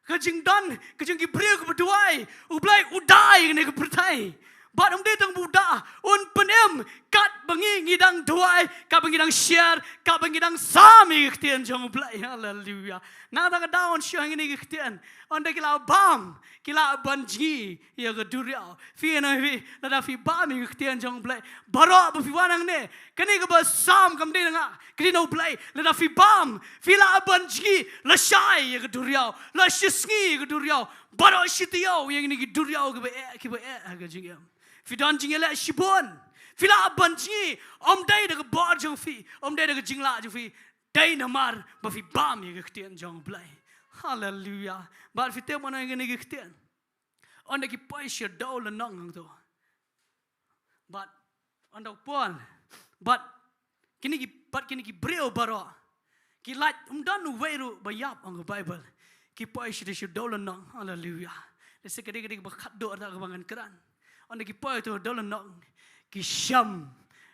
Ka jingdon ka jong ki briew kaba duwai, U Blei u da ïa kane ka pyrthei. Bad ym dei tang ba u da, un pynim katba ngi, ngi dang duwai, katba ngi dang share, katba ngi dang sam ïa ka ktien jong U Blei. Haleluya. Nangta ka daw un shong ïa kane ka ktien. Ynda ki la bam, ki lah ban jngi ïa ka duriaw. Phi, ngan ong ïa phi, lada phi bam ïa ka ktien jong U Blei, baroh ba phi wan hangne, kane kaba sam kam dei na nga, ka dei na U Blei. Lada phi bam, phi lah ban jngi lashai ïa ka duriaw, la shisngi ïa ka duriaw, baroh shi taïew ïa kine ki duriaw kiba eh, kiba eh ha ka jingim. Phi don jingïaleh shibun, phi lah ban jngi, ym dei da ka bor jong phi, ym dei da ka jinglah jong phi, dei namar ba phi bam ïa ka ktien jong U Blei. Haleluya. Bad phi tip, ngan ong ïa kane ka ktien, ynda ki poi sha dewlynnong hangto, bad ynda u Paul bad kine ki, bad kine ki briew baroh ki lait, ym don uwei ruh ba ïap, ong ka Baibl. Ki poi sha, sha dewlynnong. Haleluya. Lehse ka dei, ka dei kaba khatduh kata kaba ngan kren. Ynda ki poi to dewlynnong, ki shem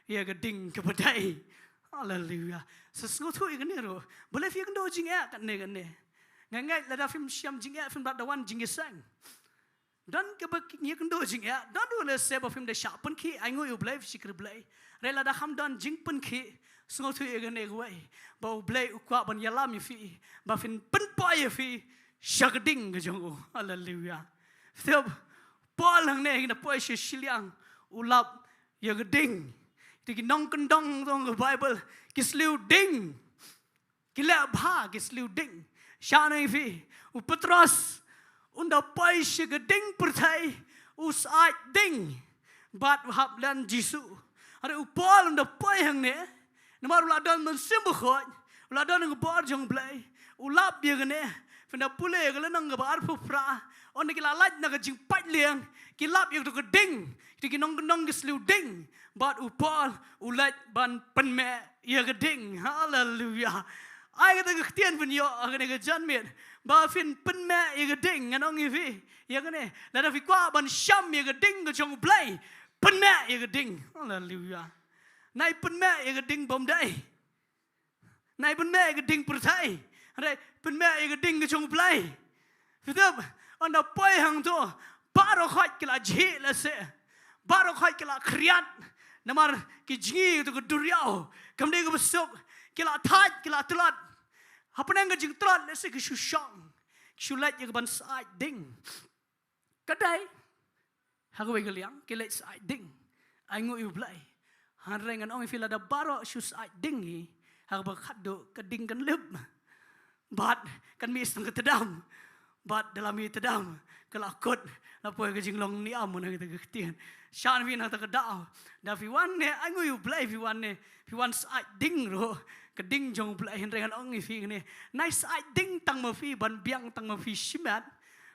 ïa ka ding kaba dei. Haleluya. Sa sngewthuh ïa kane ruh. Balei phi ïakynduh jingeh katne katne? Nga ngeit lada phim shem jingeh, phim pat da wan jingïaseng. Don kaba ngi ïakynduh jingeh, don ruh lehse ba phim da shah pynkhih, ainguh ïa U Blei, phi shakri Blei. Hynrei lada kham don jingpynkhih, sngewthuh ïa kane kawei, ba U Blei u kwah ban ïalam ïa phi, ba phin pynpoi ïa phi sha ka ding ka jong u. Haleluya. Phi tip, Paul hangne, hynda poi sha shiliang, u lap ïa ka ding. Te ki nongkyndong, ong ka Baibl, ki sliew ding. Ki leh bha ki sliew ding. Shah nang ïa phi, u Petros, ynda poi sha ka ding pyrthei, u syaid ding bad u hap len Jisu. Hynrei u Paul ynda poi hangne, namar u la don mynsiem bakhuid, u la don ka bor jong U Blei, u lap ïa kane. Phin da pule ïa ka lynnong kaba arphew phra, ynda ki la lait na ka jingpait lieng, ki lap ïa kato ka ding, kita ki nongkyndong ki sliew ding, bad u Paul u leit ban pynmeh ïa ka ding. Haleluya. Ai kata ka ktien phin ïoh ha kane ka janmiet, ba phin pynmeh ïa ka ding. Ngan ong ïa phi ïa kane, lada phi kwah ban shem ïa ka ding ka jong U Blei, pynmeh ïa ka ding. Haleluya. Nai pynmeh ïa ka ding bymdei. Nai pynmeh ïa ka ding pyrthei. Hynrei pynmeh ïa ka ding ka jong U Blei. Phi tip, ynda poi hangto, baroh khoit ki la jhieh lehse, baroh khoit ki la khriat. Namar ki jngi to ka duriaw, kam dei kaba suk, ki la thait, ki la tlot. Hapdeng ka jingtlot lehse ki shu shong, ki shu leit ïa ka ban syaid ding. Ka dei ha kawei ka liang ki leit syaid ding, ainguh ïa U Blei. Hynrei ngan ong ïa phi, lada baroh shu syaid ding hi, ha kaba khatduh ka ding kan lip, bad kan mih tang ka tdam, bad da la mih tdam ka la kut, la poi ka jinglong niam, ong kita ka ktien. Shah nang ïa phi, na kata ka daw, da phi wan ne, ainguh ïa U Blei, phi wan ne, phi wan syaid ding ruh, ka ding jong U Blei. Hynrei ngan ong ïa phi kane, nai syaid ding tang ma phi, ban biang tang ma phi shimet,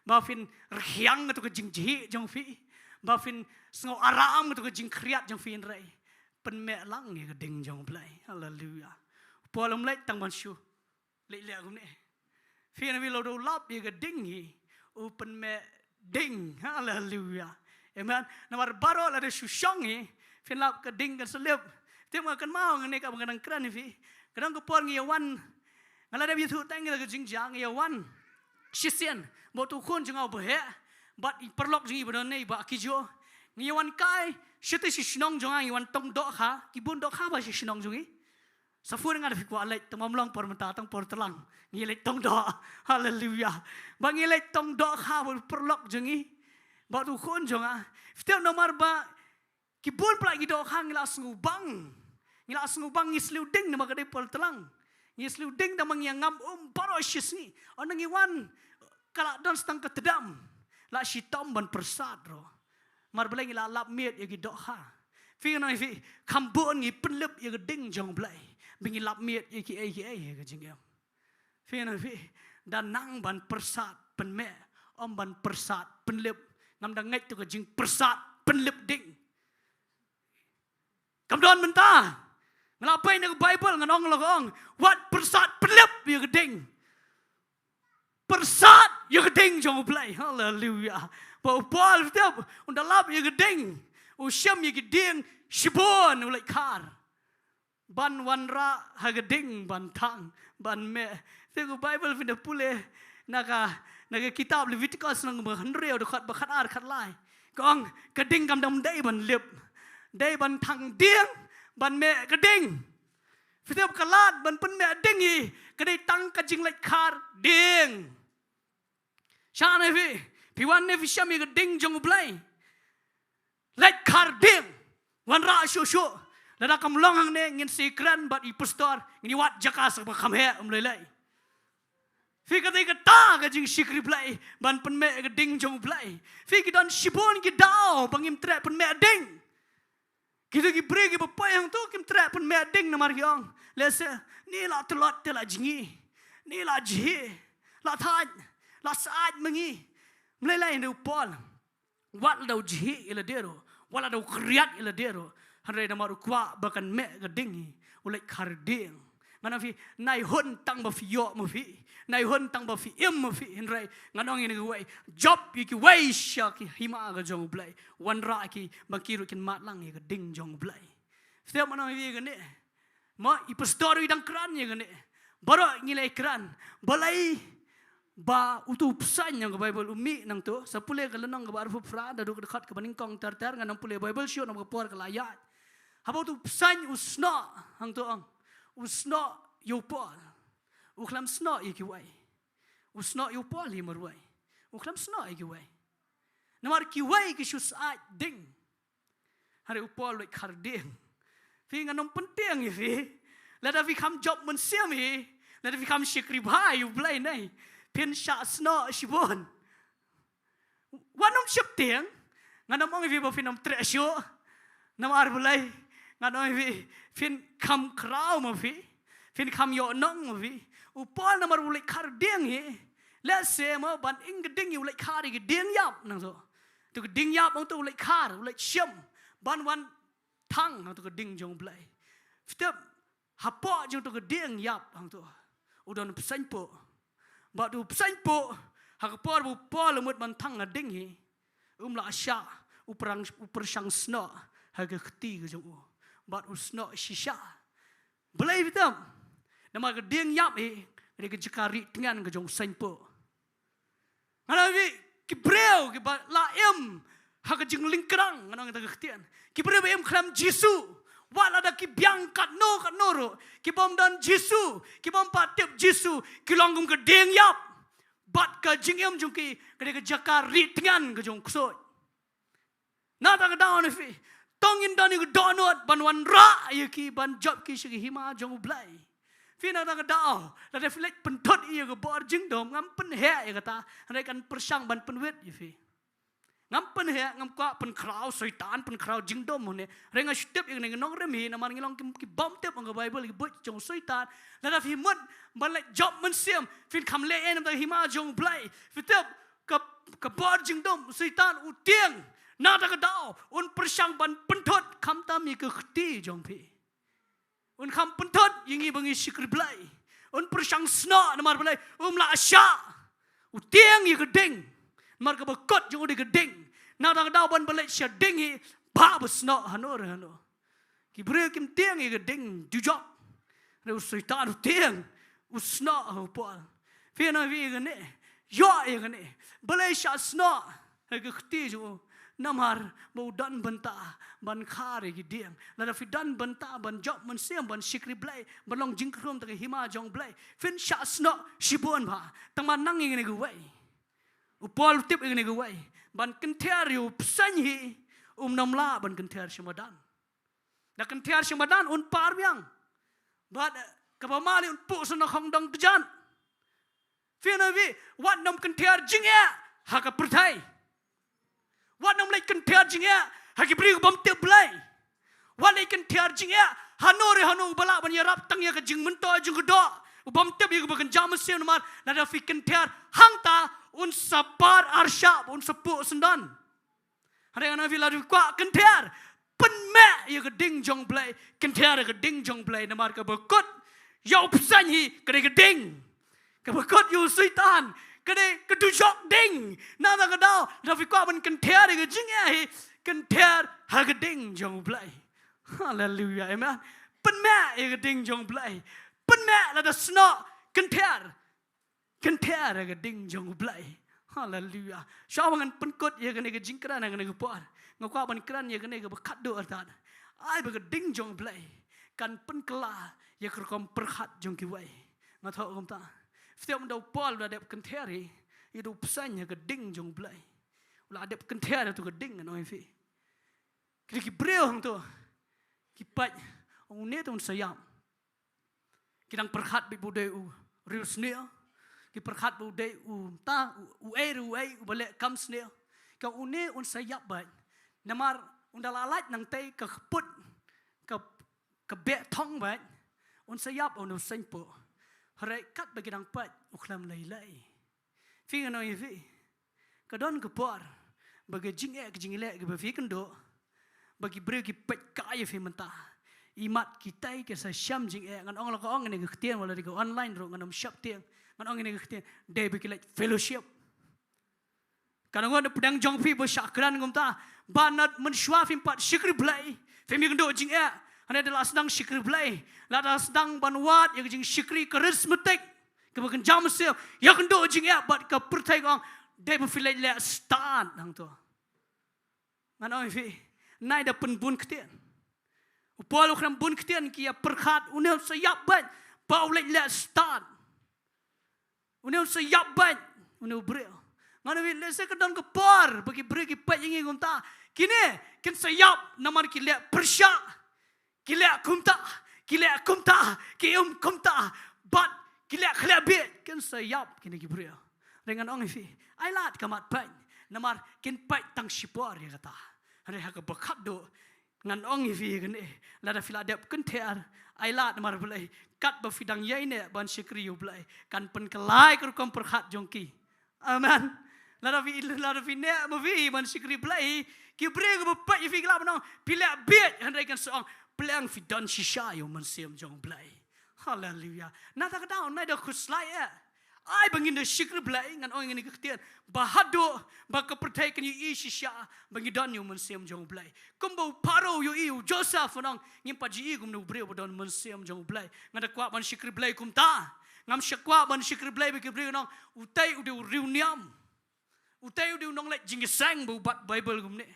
ba phin rkhiang kato ka jingjhieh jong phi, ba phin sngew aram kato ka jingkhriat jong phi. Hynrei pynmeh lang ïa ka ding jong U Blei. Haleluya. U Paul um leit tang ban shu leh leh kumne. Phi na phi, lada u lap ïa ka ding hi, u pynmeh ding. Haleluya. Amen. Namar baroh lada shu shong hi, phin lap ka ding kan sa lip. Te ma kynmaw ngan ne, kaba ngan nang kren ïa phi, ka don ka por ngi ïa wan, nga la dep ïathuh tang ïa la ka jingjia, ngi ïa wan shisien bad utu u khun jong nga uba heh, bad i paralok jong ngi ba don ne, i Bah Kijo. Ngi ïa wan kai shatei sha shnong jong nga, ngi wan tong dohkha, ki bun dohkha ba sha shnong jong ngi. Sa phone nga, da phi kwah leit, tang ba ym long por mynta, tang por tlang, ngi leit tong doh. Haleluya. Ba ngi leit tong dohkha bad u paralok jong ngi, bad utu u khun jong nga. Phi tip, namar ba ki bun palat ki dohkha ngi la sngewbang, Ngi la sngewbang ngi sliew ding namar ka dei por tlang. Ngi sliew ding namar ngi ngam um baroh shi sngi. Ynda ngi wan ka la don tang ka tdem. La shitom ban pyrsad ruh. Namar balei ngi la lap miet ïa ki dohkha. Phi nang phi, kham bun ngi pynlip ïa ka ding jong U Blei. Ba ngi lap miet ïa kiei kiei ha ka jingim. Phi nang phi, da nang ban pyrsad pynmih, ym ban pyrsad pynlip. Ngam da ngeit ïa ka jingpyrsad pynlip ding. Kam don mynta. Nga la peit na ka Baibl, ngan ong la ka ong, wat pyrsad pynlip ïa ka ding. Pyrsad ïa ka ding jong U Blei. Haleluya. Ba U Paul, u tip, un da lap ïa ka ding, u shim ïa ka ding shibun, u leit khar. Ban wanrah ha ka ding ban thang, ban mih. Te ka Baibl phin da pule na ka, na ka kitab Leviticus lynnong ba hynriew, dkhot ba khatar khatlai. Ka ong, ka ding kam dang dei ban lip. Dei ban thang ding, ban mih ka ding. Phi tip, ka lad ban pynmih ding hi, ka dei tang ka jingleit khar ding. Shane phi, phi wan ne phi shim ïa ka ding jong U Blei. Leit khar ding. Wanrah shuh shuh. Lada kam long hangne, ngin sa kren bad i pastor, ngin wad jaka sa ba kham heh, ym lei lei. Phi, ka dei kata ka jingshakri Blei ban pynmih ka ding jong U Blei. Phi, ki don shibun ki daw ba ngim treh pynmih ding. Kito ki briew kiba poi hangto kim treh pynmih ding namar ki ong, lehse, ni la tlot te la jngi, ni la jhi, la thait, la sait ma ngi. Ym lei lei, hynrei u Paul, wat la da u jhi ïa lade ruh, wat la da u khriat ïa lade ruh, hynrei namar u kwah ba kan mih ka ding hi, u leit khar ding. Ngan ong phi, nai hun tang ba phi ïoh ma phi, nai hun tang ba phi im ma phi, hynrei ngan ong ïa kane kawei, jop ïa kiwei sha ki hima ka jong U Blei, wanrah ki ba ki ruh kin mad lang ïa ka ding jong U Blei. Phi tip, ngan ong ïa kane, mo, i pastor i dang kren ïa kane, baroh ngi la kren, balei ba uto u bseiñ jong ka Baibl u mih nangto? Sa pule ka lynnong kaba arphew phra, naduh ka dkhot kaba nyngkong ter ter, ngan ym pule Baibl shuh namar ka por ka la ïaid. Haba uto u bseiñ u snoh, hangto ong, u snoh ïa u Paul. U khlem snoh ïa kiwei. U snoh ïa u Paul hi marwei. U khlem snoh ïa kiwei. Namar kiwei ki shu sait ding. Hynrei u Paul u leit khar ding. Phi, ngan ym pyntieng ïa phi. Lada phi kham jop mynsiem hi, lada phi kham shakri bha ïa U Blei ne, phin shah snoh shibun. Wat nym sheptieng. Ngan ym ong ïa phi ba phin ym treh shuh. Namar balei? Ngan ong ïa phi, phin kham khraw ma phi, phin kham ïoh nong ma phi. U Paul namar u leit khar ding hi. Lehse mo ban ing ka ding hi u leit khar ïa ka ding ïap nangto. To ka ding ïap nangto u leit khar, u leit shim ban wan thang hangto ka ding jong U Blei. Phi tip, hapoh jong to ka ding ïap hangto, u don u bseiñpuh. Bad u bseiñpuh, ha ka por ba u Paul u mut ban thang ha ding hi, um lah shah, u pyrshang, u pyrshang snoh ha ka kti ka jong u. Bad u snoh shisha. Balei phi tip? Namar ka ding ïap hi ka dei ka jaka rieh tngen ka jong u seiñpuh. Ngan ong ïa phi, ki briew kiba la im ha ka jinglyngkrang, ngan ong ïa ka ktien, ki briew ba im khlem Jisu, wat lada ki biang katno katno ruh, ki bym don Jisu, ki bym pat tip Jisu, ki long kum ka ding ïap. Bad ka jingim jong ki ka dei ka jaka rieh tngen ka jong u ksuid. Na kata ka daw ne phi, to ngin don ïa ka dohnud ban wanrah ïa ki, ban jop ki sha ka hima jong U Blei. Phi, na kata ka daw, lada phi leit pynthut ïa ka bor jingdum, ngam pynheh ïa kata, hynrei kan pyrshang ban pynwit ïa phi. Ngam pynheh, ngam kwah pynkhraw Soitan, pynkhraw jingdum hangne. Hynrei nga shu tip ïa kane ka nongrim hi, namar ngi long ki, ki bym tip ong ka Baibl, ki buit jong u Soitan. Lada phi mut ban leit jop mynsiem, phin kham leh ei na ka hima jong U Blei. Phi tip, ka, ka bor jingdum, Soitan u tieng. Na kata ka daw un pyrshang ban pynthut khamtam ïa ka kti jong phi. Un kham pynthut ïa ngi ba ngi shakri Blei. Un pyrshang snoh, namar balei? Um lah shah. U tieng ïa ka ding. Namar kaba kut jong u dei ka ding. Na kata ka daw ban ba leit sha ding hi, ba ba snoh hano re hano. Ki briew kim tieng ïa ka ding jujok. Hynrei u Soitan u tieng, u snoh ha u Paul. Phi, ngan ong ïa phi ïa kane, ïoh ïa kane. Balei shah snoh ha ka kti jong u? Namar ba u don bynta ban khar ïa ki ding. Lada phi don bynta ban jop mynsiem, ban shakri Blei, ban long jingkhrum ha ka hima jong Blei, phin shah snoh shibun bha. Tang ba nang ïa kane kawei. U Paul u tip ïa kane kawei. Ban kynther ïa u bseiñ hi, um nym lah ban kynther sha madan. Da kyntiar sha madan un par biang. Bad, eh, kaba mali un puh sha na khongdong kjat. Phi na phi, wat nym kyntiar jingeh ha ka pyrthei. Wat nym leit kyntiar jingeh ha ki briew bym tip Blei. Wat leit kyntiar jingeh hano re hano ba lah ban ïarap tang ïa ka jingmyntoi jong ka doh. Bym tip ïa kaba kynja mynsiem namar lada phi kyntiar hangta un sa par arshah un sa puh syndon. Hynrei ngan ong ïa phi lada phi kwah kyntiar, pynmeh ïa ka ding jong Blei, kyntiar ïa ka ding jong Blei namar kaba kut ïa u bseiñ hi ka dei ka ding. Kaba kut ïa u Soitan ka dei ka dujok ding. Nangta ka daw lada phi kwah ban kyntiar ïa ka jingeh hi, kyntiar ha ka ding jong Blei. Haleluya, amen. Pynmeh ïa ka ding jong Blei. Pynmeh lada snoh, kyntiar. Kyntiar ïa ka ding jong u Blei. Haleluya. Shuwa ba ngan pynkut ïa kane ka jingkren ha kane ka por, nga kwah ban kren ïa kane kaba khatduh artat. Ai ba ka ding jong u Blei kan pynkylla ïa ka rukom pyrkhat jong kiwei. Nga thoh kumta. Phi tip ynda u Paul u la dep kyntiar ïa u bseiñ ha ka ding jong u Blei. U la dep kyntiar ïa tu ka ding ngan ong ïa phi. Ki dei ki briew hangto ki peit, ong une te un sa ïap. Ki dang pyrkhat beit ba u dei u riewsniew. Ki pyrkhat ba u dei u ta, u, uei re uei uba leh kam sniew. Ka une un sa ïap beit. Namar ynda la lait nangtei ka kput, ka, ka beh thong beit. Un sa ïap une u seiñ puh. Hynrei katba ki dang peit u khlem lei lei. Phi ngan ong ïa phi. Ka don ka por ba ka jingeh ka jingleh kaba phi kynduh, ba ki briew ki peit kai ïa phi mynta. Imat kitei ki sa shem jingeh, ngan ong la ka ong kane ka ktien wat la dei ka online ruh ngan ym sheptieng. Ngan ong kane ka ktien dei ba ki leit fellowship. Ka nang wan da pdeng jong phi ba shah kren kumta. Ba na mynshuwa phim pat shakri Blei, phim ïakynduh jingeh. Hynrei da la sdang shakri Blei, lada sdang ban wad ïa ka jingshakri charismatic, kaba kynja mynsiem, ïakynduh jingeh bad ka pyrthei ka ong dei ba phi leit leh stad hangto. Ngan ong ïa phi, nai da pynbun ktien. U Paul u kren bun ktien ki ïa pyrkhat une un sa ïap beit ba u leit leh stad. Une un sa ïap beit une u briew. Ngan ong ïa phi lehse ka don ka por ba ki briew ki peit ïa ngi kumta. Kine kin sa ïap namar ki leh pyrshah. Ki leh kumta, ki leh kumta, ki um kumta, bad ki leh khleh bieit, kin sa ïap kine ki briew. Hynrei ngan ong ïa phi, ai lad ka mat peit, namar kin peit tang shipor ïa kata. Hynrei ha kaba khatduh, ngan ong ïa phi kane, lada phi la dep kyntiar, ai lad namar balei, katba phi dang ïaineh ban shakri ïa u Blei, kan pynkylla ïa ka rukom pyrkhat jong ki. Amen. Lada phi, lada phi neh ma phi ban shakri Blei, ki briew kiba peit ïa phi ki lah ban ong phi leh bieit, hynrei kin sa ong phi leh phi don shisha ïa u Mynsiem jong u Blei. Haleluya. Nangta ka daw nai da khuslai eh. Ai ba ngin da shakri Blei, ngan ong ïa kane ka ktien, ba haduh ba ka pyrthei kan ïohi shisha ba ngi don ïa u Mynsiem jong u Blei. Kumba u Pharaoh u ïohi ïa u Joseph, u ong ngim pat ju ïohi kumne u briew ba don Mynsiem jong u Blei. Nga da kwah ban shakri Blei kumta. Ngam shah kwah ban shakri Blei ba ki briew kin ong utei u dei u riewniam. Utei u dei u nongleit jingïaseng ba u bat Baibl kumne.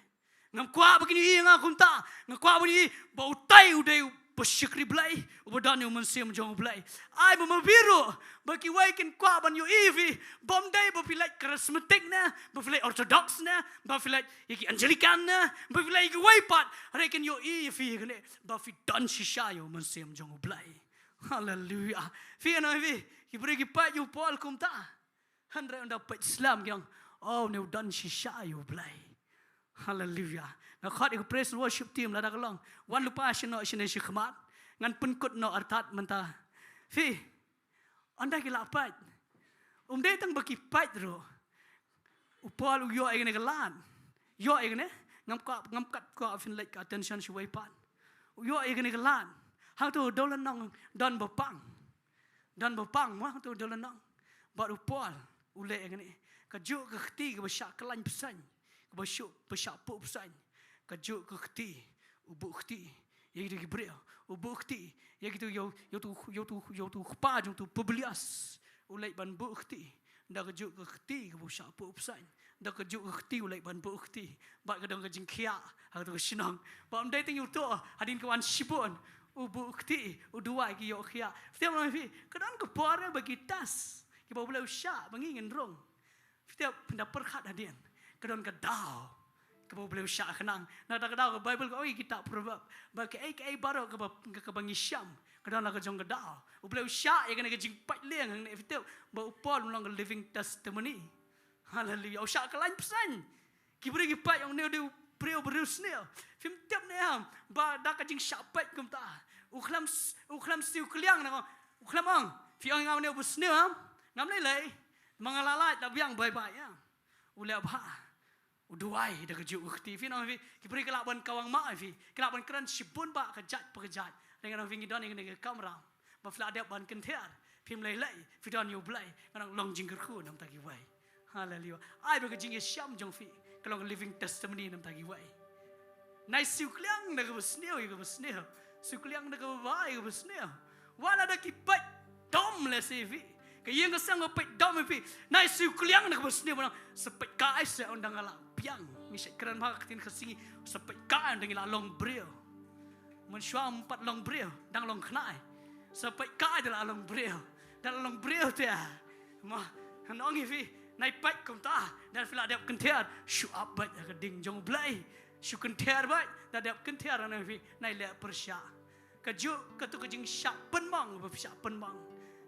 Ngam kwah ba kin ïohi ïa nga kumta. Nga kwah ba kin ïohi ba utei u dei uba shakri Blei, uba don ïa u Mynsiem jong u Blei. Ai ba ma phi ruh, ba kiwei kin kwah ban ïohi ïa phi, bym dei ba phi leit charismatic ne, ba phi leit orthodox ne, ba phi leit ïa ki Anglican ne, ba phi leit ïa kiwei pat, hynrei kin ïohi ïa phi kane ba phi don shisha ïa u Mynsiem jong u Blei. Haleluya. Phi ngan ong ïa phi, ki briew ki peit ïa u Paul kumta. Hynrei ynda peit slem ki ong, oh, une u don shisha ïa u Blei. Haleluya. Nga khot ïa ka praise and worship team lada ka long, wan lypa shano shane shakhmat. Ngan pynkut noh artat mynta. Phi, ynda ki la peit, um dei tang ba ki peit ruh. U Paul u ïoh ïa kane ka lad. Ïoh ïa kane, ngam kwah, ngam kat kwah phin leit ka attention shuwei pat. U ïoh ïa kane ka lad. Hangto u dewlynnong don ba pang. Don ba pang mo hangto u dewlynnong. Bad u Paul u leh ïa kane. Kajuh ka kti kaba shah kyllaiñ bseiñ, kaba shu, ba shah puh bseiñ. Kajuh ka kti u buh kti ïa kito ki briew. U buh kti ïa kito, ïa u, ïa uto, ïa uto, ïa uto u kpa jong uto u Publius. U leit ban buh kti. Da kajuh ka kti kaba u shah puh bseiñ. Da kajuh ka kti u leit ban buh kti. Bad ka don ka jingkhiah ha kato ka shnong. Bad ym dei tang ïa uto, hadien ka wan shibun, u buh kti, u duwai ki ïoh khiah. Phi tip, ngan ong ïa phi, ka don ka por ba ki test, kiba U Blei u shah ba ngi ngin rung. Phi tip, pynda pyrkhat hadien, ka don ka daw Kaba U Blei u shah khnang. Na kata ka daw ka Baibl ka ong ïa kita Proverb ba kaei kaei baroh kaba, kaba ngi shem ka don la ka jong ka daw. U Blei u shah ïa kane ka jingpait lieng hangne, phi tip, ba u Paul u long ka living testimony. Haleluia. U shah ka lain bseiñ. Ki briew ki pait, ong ne u dei u briew ba riewsniew. Phim tip ne em ba da ka jingshah pait kumta, u khlem s-, u khlem siew kliang, na u khlem ong, phi ong ïa nga une u ba sniew em? Ngam lei lei. Ma nga la lait, la biang bye bye em. U leh bha. U duwai da kajuh ka kti. Phi ong phi, ki briew ki lah ban kawang mah phi, ki lah ban kren shibun bah ka jait pa ka jait. Hynrei ngan ong phi, ngi don ïa kane ka kamram ba phi lah dep ban kynther. Phim lei lei, phi don ïa U Blei. Ngan ong long jingkyrkhu na bynta kiwei. Haleluia. Ai ba ka jingïashem jong phi ka long living testimony na bynta kiwei. Nai siew kliang da kaba sniew ïa kaba sniew, siew kliang da kaba bha ïa kaba sniew. Wat la da ki peit dom lehse ïa phi, ka ïing ka sem ka peit dom ïa phi, nai siew kliang da kaba sniew, ba nang sa peit kai sa, ynda nga la biang. Ngi shait kren bha ka ktien Khasi, sa peit kai ynda ngi la long briew. Mynshuwa ym pat long briew, dang long khnai. Sa peit kai da la long briew, da la long briew te. Ma, ngan ong ïa phi, nai peit kumta, da phi lah dep kynther, shu ap beit ha ka ding jong U Blei. Shu kynther beit, da dep kynther, ngan ong ïa phi, nai leh pyrshah. Kajuh katu ka jingshah pynmong ba phi shah pynmong.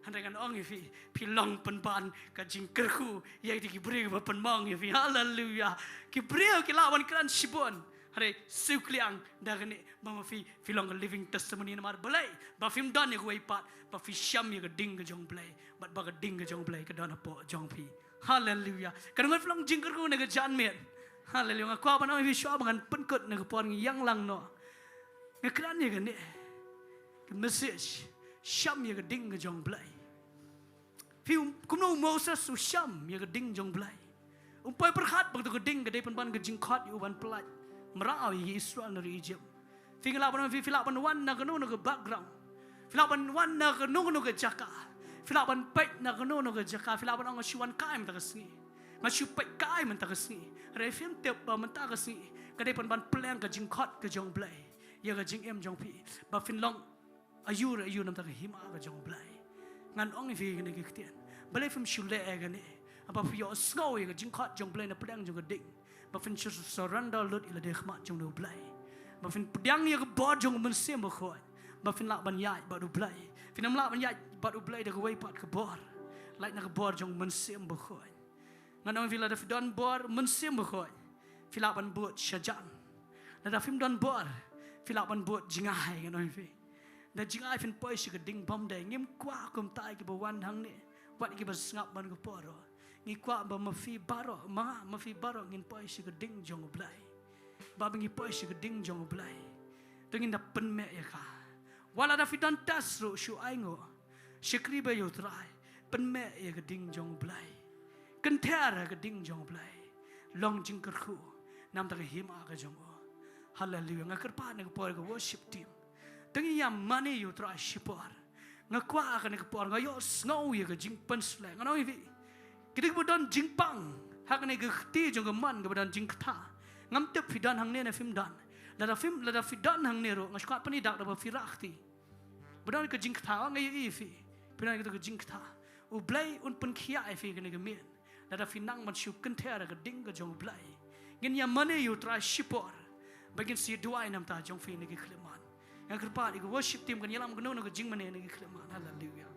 Hynrei ngan ong ïa phi, phi long pynban ka jingkyrkhu ïa ki briew ba pynmong ïa phi. Haleluia. Ki briew ki lah ban kren shibun, hynrei siew kliang da kane ba ma phi, phi long ka living testimony namar balei? Ba phim don ïa kawei pat, ba phi shem ïa ka ding ka jong U Blei, bad ba ka ding ka jong U Blei ka don hapoh jong phi. Haleluia. Ka dei ngan pynlong jingkyrkhu na ka janmiet. Haleluia. Nga kwah ban ong ïa phi shuwa ba ngan pynkut na ka por, ngi ïeng lang noh. Nga kren ïa kane ka message, shem ïa ka ding ka jong U Blei. Phi, um, kumno u Moses u shem ïa ka ding jong U Blei? Um poi pyrkhat ba katu ka ding ka dei pynban ka jingkhot ïa u ban pyllait mraw ïa ki Israel na ri Egypt. Phi, nga lah ban ong ïa phi, phi lah ban wan na kano kano ka background, phi lah ban wan na kano kano ka jaka, phi lah ban peit na kano kano ka jaka, phi lah ban ong nga shu wan kai mynta ka sngi, nga shu peit kai mynta ka sngi. Hynrei phim tip ba mynta ka sngi ka dei pynban pylliang ka jingkhot ka jong U Blei ïa ka jingim jong phi, ba phin long aiu re aiu na bynta ka hima ka jong U Blei. Ngan ong ïa phi kane ka ktien, balei phim shu leh ïa kane? Haba phi ïohsngew ïa ka jingkhot jong U Blei na pdeng jong ka ding, ba phin shu surrender lut ïa lade ha khmat jong U Blei, ba phin pdiang ïa ka bor jong U Mynsiem Bakhuid, ba phin lah ban ïaid bad U Blei. Phin ym lah ban ïaid bad U Blei da kawei pat ka bor, lait na ka bor jong U Mynsiem Bakhuid. Ngan ong ïa phi, lada phi don bor Mynsiem Bakhuid, phi lah ban bud shajan. Lada phim don bor, phi lah ban bud jngai, ngan ong ïa phi. Da jngai phin poi sha ka ding bymdei. Ngim kwah kumta ïa kiba wan hangne, wat ïa kiba sngap man ka por ruh. Ngi kwah ba ma phi baroh, ma nga, ma phi baroh ngin poi sha ka ding jong U Blei. Ba, ba ngi poi sha ka ding jong U Blei, to ngin da pynmih ïa ka. Wat lada phi don test ruh, shu ainguh, shakri bha ïa U Trai, pynmih ïa ka ding jong U Blei. Kynther ha ka ding jong U Blei. Long jingkyrkhu na bynta ka hima ka jong U. Haleluia. Nga kyrpad na ka por ka worship team, to ngin ïamane ïa U Trai shipor. Nga kwah ha kane ka por, nga ïohsngew ïa ka jingpynsleh. Ngan ong ïa phi, ki dei kiba don jingpang ha kane ka kti jong ka mon kaba don jingktha. Ngam tip phi don hangne ne phim don. Lada phim, lada phi don hangne ruh, nga sngewkwah pyni dak da ba phi rah kti. Ba don ka jingktha, nga ïohi ïa phi, phi don ka jingktha. U Blei un pynkhiah ïa phi kane ka miet lada phi nang ban shu kynther ha ka ding ka jong U Blei. Ngin ïamane ïa U Trai shipor, ba ngin sa duwai na bynta jong phi na ki khyllipmat. Nga kyrpad ïa ka worship team kan ïalam kano kano ka jingmane na ki khyllipmat. Haleluia.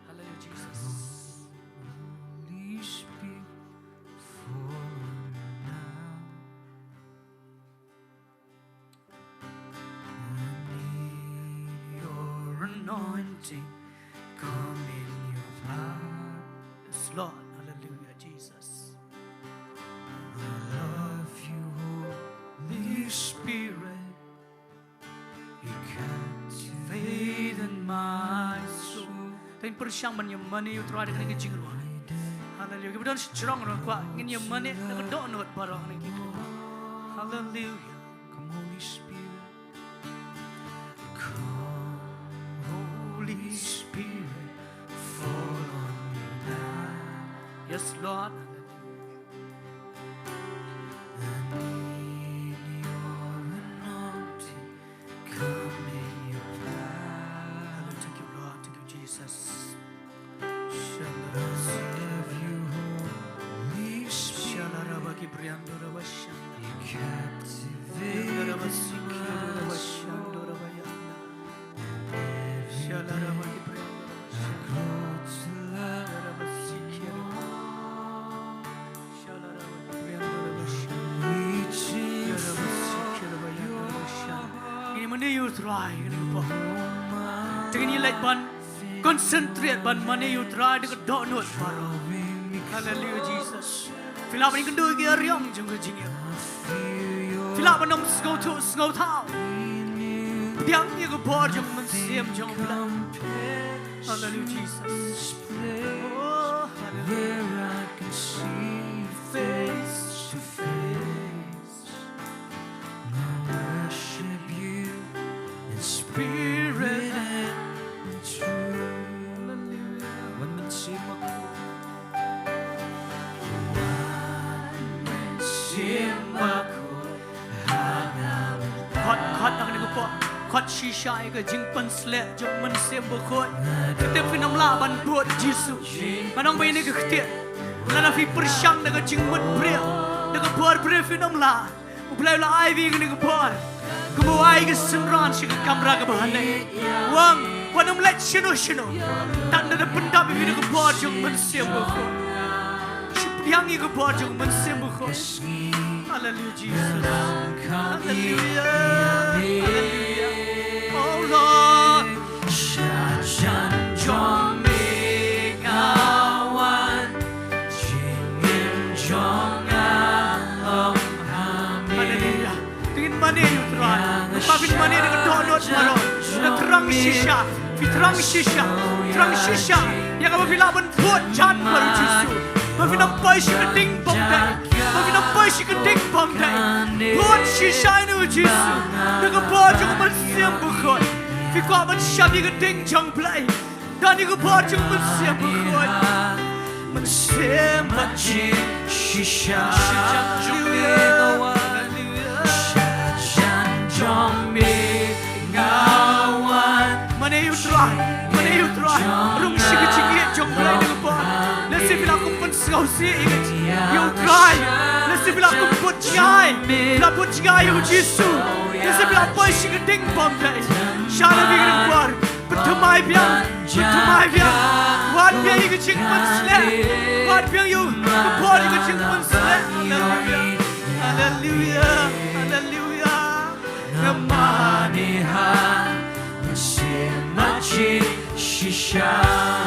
Haleluia, Jesus. Holy Spirit, fall now. I need your anointing. Come in your power. Yes, Lord. Hallelujah, Jesus. I love you, Holy Spirit. You captivated my soul. Tang pyrshang ban ïamane ïa U Trai da kane ka jingrwai. Haleluia. Kiba don shi jrong ruh kwah ngin ïamane na ka dohnud baroh na ki. Haleluia. Come, Holy Spirit. Come, Holy Spirit, fall on me now. Yes, Lord. I need your anointing. Come in your power. Thank you, Lord. Thank you, Jesus. Shalom. Love you, Holy Spirit. Shalaraba ki briando raba shanda. Ngin ïa mane ïa U Trai, ngin ïa poi. Te ngin ïa leit ban concentrate ban mane ïa U Trai da ka dohnud baroh. Hallelujah, Jesus. Phi lah ban ïakynduh ïa ki ariong jong ka jingim. Phi lah ban ym sngewthuh sngewthaw. Pdiang ïa ka bor jong U Mynsiem jong U Blei. Hallelujah, Jesus. Oh, hallelujah. Where I can see face to face. I worship you in spirit and in truth. Hallelujah. Wan Mynsiem Bakhuid. Wan Mynsiem Bakhuid. Khot, khot ha kane ka por. Khot shisha ïa ka jingpynsleh jong U Mynsiem Bakhuid. Te phin ym lah ban bud Jisu. Ngan ong ba ïa kane ka ktien, lada phi pyrshang da ka jingmut briew, da ka bor briew, phin ym lah. U Blei u la ai ïa phi kane ka bor. Kumba u ai ïa ka synran sha ka kamra kaba hane. U ong, wat nym leit shano shano. Tang da pyndap ïa phi da ka bor jong U Mynsiem Bakhuid. Shu pdiang ïa ka bor jong U Mynsiem Bakhuid. Hallelujah, Jesus. Hallelujah. Hallelujah. Oh Lord. Sha jan jong me nga wan, jingim jong nga long ha me. Hallelujah. Te ngin mane ïa U Trai. Kynmaw phin mane da ka dohnud baroh, da thrang shisha. Phi thrang shisha, thrang shisha ïa kaba phi lah ban bud jan baroh, Jisu. Ba phin ym poi sha ka ding bymdei, ba phin ym poi sha ka ding bymdei. Bud shisha ïa U Jisu da ka bor jong U Mynsiem Bakhuid. Phi kwah ban shad ïa ka ding jong U Blei? Don ïa ka bor jong U Mynsiem Bakhuid. Mynsiem Bakhuid shisha. Shisha jong me nga wan. Shisha jong me nga wan. Mane ïa U Trai, mane ïa U Trai. Rung sha ka jingïeit jong U Blei da ka bor. Lehse phi la kum pynsngewsih ïa U Trai. Lehse phi la kum bud jngai, phi la bud jngai ïa U Jisu. Lehse phi la poi sha ka ding bymdei. Shah na ka bor. Pynthymmai biang, pynthymmai biang. Wad biang ïa ka jingpynsleh. Wad biang ïa ka bor ïa ka jingpynsleh. Hallelujah. Hallelujah. Hallelujah. Nga mane ha Mynsiem Bakhuid shisha.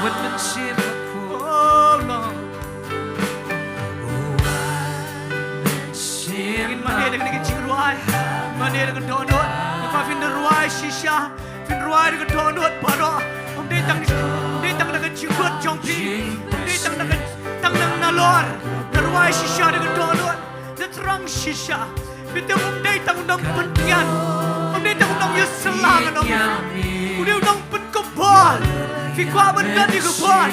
Wan Mynsiem Bakhuid. Oh Lord. Wan Mynsiem. Ngin mane da kane ka jingrwai. Mane da ka dohnud. Nga kwah phin da rwai shisha. Phin rwai da ka dohnud baroh. Ym dei tang, ym dei tang da ka jingkut jong phi. Ym dei tang da ka, tang da nalor. Da rwai shisha da ka dohnud. Da thrang shisha. Phi tip, ym dei tang u nongpyntngen. Ym dei tang u nongïasylla ngan ong. U dei u nongpynkhuid bor. Phi kwah ban don ïa ka bor.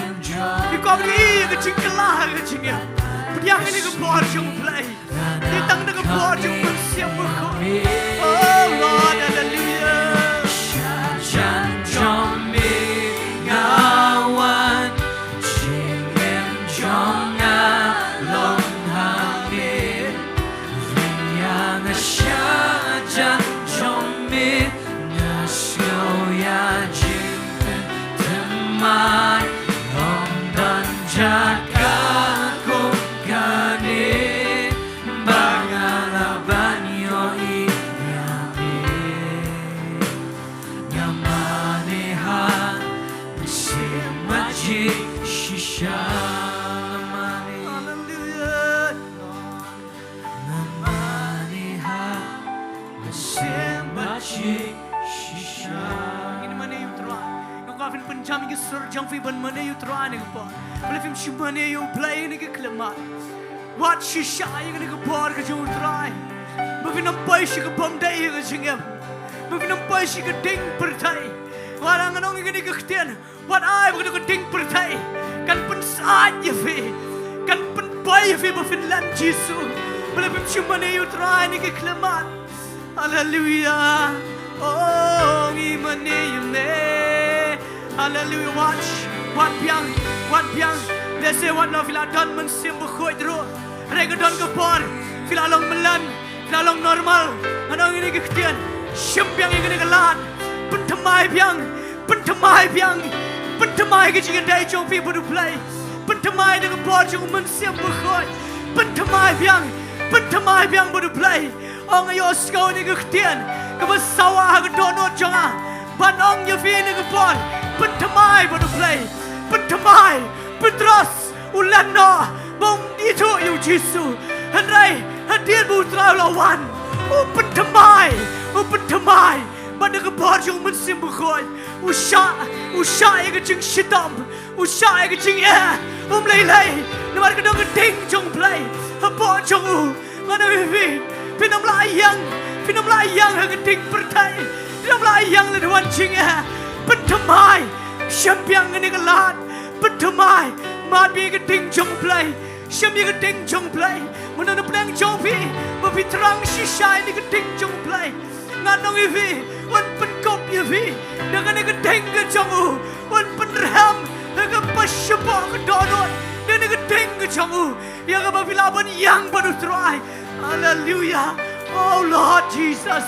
Phi kwah ban ïohi ïa ka jingkylla ha ka jingim. Pdiang ïa ka bor jong U Blei. Dei tang da ka bor jong U Mynsiem Bakhuid. Oh Lord, hallelujah. Sha jan jong me nga wan, jingim jong nga long ha me. Ring ïa nga sha jan jong me, nga sngew ïa jingpynthymmai. Ym don jaka kum kane. Ba nga lah ban ïohi ïa me. Nga mane ha Mynsiem Bakhuid shisha. Nga mane. Hallelujah. Nga mane ha Mynsiem Bakhuid shisha. Ngin mane ïa U Trai. Nga kwah phin pynjam ïa ki sur jong phi ban mane ïa U Trai ha kane ka por. Balei phim shym mane ïa U Blei ha kane ka khyllipmat? Wad shisha ïa kane ka bor ka jong U Trai. Ba phin ym poi sha ka bymdei ha ka jingim. Ba phin ym poi sha ka ding pyrthei. Wat, ngan ong ïa kane ka ktien. Wat ai ba ka ding pyrthei kan pynsyaid ïa phi. Kan pynpoi ïa phi ba phin len Jisu. Balei phim shym mane ïa U Trai ha kane ka khyllipmat? Hallelujah. Oh, ngi mane ïa me. Hallelujah. Wad, wad biang, wad biang. Lehse wat la phi la don Mynsiem Bakhuid ruh. Hynrei ka don ka por phi la long mlien. Ka long normal. Ngan ong ïa kane ka ktien. Shim biang ïa kane ka lad. Pynthymmai biang. Pynthymmai biang. Pynthymmai ka jingïadei jong phi bad U Blei. Pynthymmai da ka bor jong U Mynsiem Bakhuid. Pynthymmai biang. Pynthymmai biang bad U Blei. Ong ïa u, sngew ïa kane ka ktien kaba sawa ha ka dohnud jong nga. Ban ong ïa phi ïa kane ka por. Pynthymmai bad U Blei. Pynthymmai. Petros u len noh ba um ithuh ïa U Jisu. Hynrei hadien ba U Trai u la wan, u pynthymmai, u pynthymmai bad da ka bor jong U Mynsiem Bakhuid. U shah, u shah ïa ka jingshitom, u shah ïa ka jingeh. Um lei lei namar ka don ka ding jong U Blei hapoh jong u. Ngan ong ïa phi, phin ym lah ïeng, phin ym lah ïeng ha ka ding pyrthei. Phin ym lah ïeng lada wan jingeh. Pynthymmai. Shim biang ïa kane ka lad. Pynthymmai. Mad biang ïa ka ding jong U Blei. Shim ïa ka ding jong U Blei. Mano na pdeng jong phi ba phi thrang shisha ïa kane ka ding jong U Blei, ngan ong ïa phi, un pynkup ïa phi da kane ka ding ka jong u. Un pynrhem ha kaba shapoh ka dohnud da kane ka ding ka jong u, ïa kaba phi lah ban ïeng bad U Trai. Hallelujah. Oh Lord Jesus.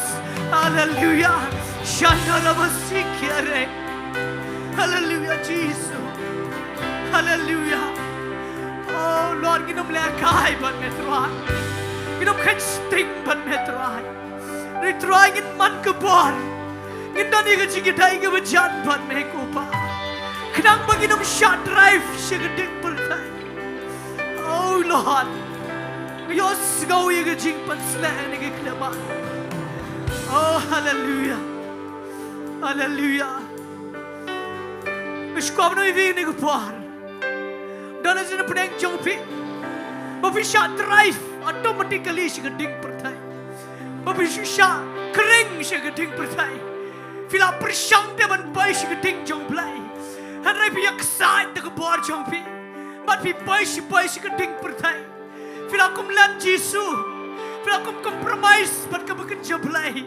Hallelujah. Shanda lama sikere. Hallelujah, Jisu. Hallelujah. Oh Lord, ngin ym lehkai bad me Trai. Ngin ym kheiñ sting bad me Trai. Hynrei Trai, ngin man ka bor. Ngin don ïa ka jingïadei kaba jan bad me ko Pa. Khnang ba ngin ym shah drive sha ka ding pyrthei. Oh Lord. Nga ïohsngew ïa ka jingpynsleh ha kane ka khyllipmat. Oh, hallelujah. Hallelujah. Nga sngewkwah ban ong ïa phi ha kane ka por. Don na pdeng jong phi ba phi shah drive automatically sha ka ding pyrthei. Ba phi shu shah kring sha ka ding pyrthei. Phi la pyrshang te ban poi sha ka ding jong U Blei. Hynrei phi ïaksaid da ka bor jong phi. Bad phi poi sha, poi sha ka ding pyrthei. Phi la kum leh Jisu. Phi la kum compromise bad kaba kynja Blei.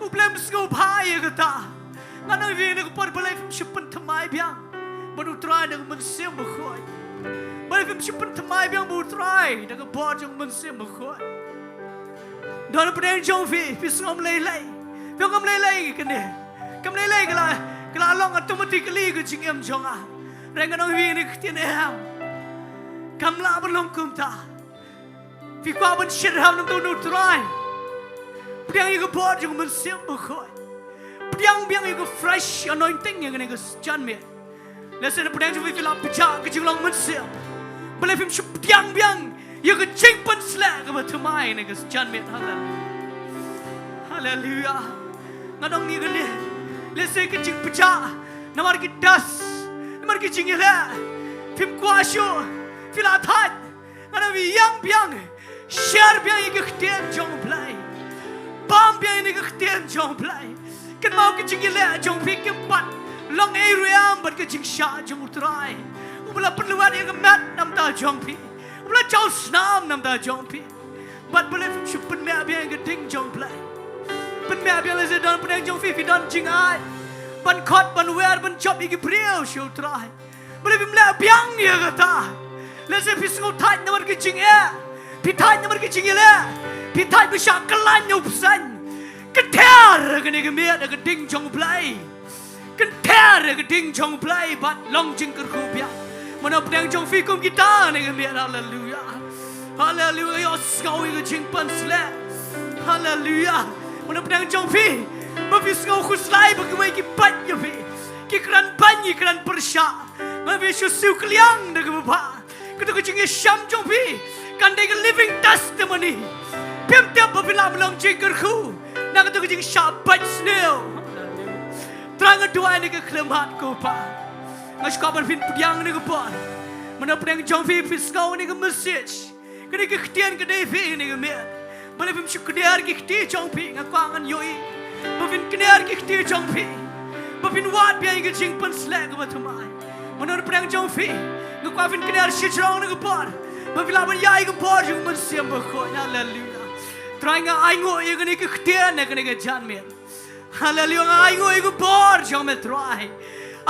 U Blei um sngewbha ïa kata. Ngan ong ïa phi ha kane ka por, balei phim shu pynthymmai biang bad U Trai da ka Mynsiem Bakhuid? Balei phim shu pynthymmai biang bad U Trai da ka bor jong U Mynsiem Bakhuid? Don na pdeng jong phi, phi sngew ym lei lei. Phi ong ym lei lei kane. Kam lei lei, ka la, ka la long automatically ka jingim jong nga. Hynrei ngan ong ïa phi ha kane ka ktien, em. Kam lah ban long kumta. Phi kwah ban shitrhem na U Trai? Pdiang ïa ka bor jong U Mynsiem Bakhuid. Pdiang biang ïa ka fresh anointing ïa kane ka janmiet. Lehse na pdeng jong phi phi la pjah ka jinglong mynsiem. Balei phim shu pdiang biang ïa ka jingpynsleh kaba thymmai ha kane ka janmiet. Hallelujah. Hallelujah. Ngan ong ïa kane. Lehse ka jingpjah namar ki dust, namar ki jingïaleh. Phim kwah shuh. Phi la thait. Ngan ong ïa phi, ïeng biang. Share biang ïa ka ktien jong U Blei. Bam biang ïa ka ktien jong U Blei. Kynmaw, ka jingïaleh jong phi kim pat long ei ruh em bad ka jingshah jong U Trai. Uba la pynlwet ïa ka met na bynta jong phi. Uba la jaw snam na bynta jong phi. Bad balei phim shu pynmeh biang ïa ka ding jong U Blei. Pynmeh biang, lehse don pdeng jong phi phi don jingai ban khot, ban wer, ban jop ïa ki briew sha U Trai. Balei phim leh biang ïa kata? Lehse phi sngew thait namar ki jingeh. Phi thait namar ki jingïaleh. Phi thait ba shah kyllain ïa u bseiñ. Kynther ha kane ka miet ha ka ding jong U Blei. Kynther ha ka ding jong U Blei bad long jingkyrkhu biang. Mano pdeng jong phi kum kita ha kane ka miet? Hallelujah. Hallelujah. Ïohsngew ïa ka jingpynsleh. Hallelujah. Mano pdeng jong phi ba phi sngew khuslai ba kiwei ki peit ïa phi, ki kren beiñ, ki kren pyrshah? Ngan ong ïa phi, shu siew kylliang da kaba bha. Kato ka jingïashem jong phi kan dei ka living testimony. Phim tip ba phi lah ban long jingkyrkhu na kato ka jingshah beit sniew. Trai, nga duwai ha kane ka khyllipmat ko Pa. Nga sngewkwah ban phin pdiang ha kane ka por. Mano pdeng jong phi phi sngew kane ka message, kane ka ktien ka dei ïa phi ha kane ka miet? Balei phim shu kner ki kti jong phi? Nga kwah ngan ïohi ba phin kner ki kti jong phi, ba phin wad biang ïa ka jingpynsleh kaba thymmai. Mano na pdeng jong phi, nga kwah phin kner shajrong ha kane ka por ba phin lah ban ïaid ha ka bor jong U Mynsiem Bakhuid. Hallelujah. Trai, nga ainguh ïa kane ka ktien ha kane ka janmiet. Hallelujah. Nga ainguh ïa ka bor jong me Trai.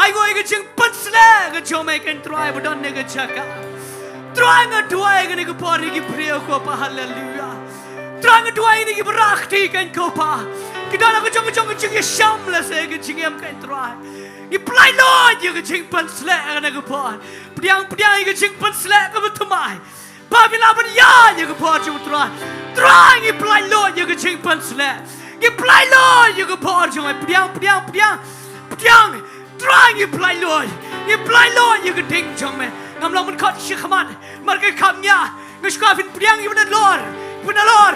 Ainguh ïa ka jingpynsleh ka jong me, ko Trai, ba don ha kane ka jaka. Trai, nga duwai ha kane ka por ïa ki briew ko Pa. Hallelujah. Trai nga duwai ïa kine kiba rah kti kein ko Pa. Ki don ha ka jong ka jong ka jingïashem lehse ka jingim kein Trai. Ngi pynlait luid ïa ka jingpynsleh ha kane ka por. Pdiang pdiang ïa ka jingpynsleh kaba thymmai. Ba phin lah ban ïaid ïa ka por jong Trai. Trai ngi pynlait luid ïa ka jingpynsleh. Ngi pynlait luid ïa ka por jong ngi. Pdiang pdiang pdiang. Pdiang. Trai ngi pynlait luid. Ngi pynlait luid ïa ka ding jong me. Ngam long ban khot shi khmat. Mar ka kham ïa. Nga sngewkmen pdiang ïa ki ba nalor, ki ba nalor.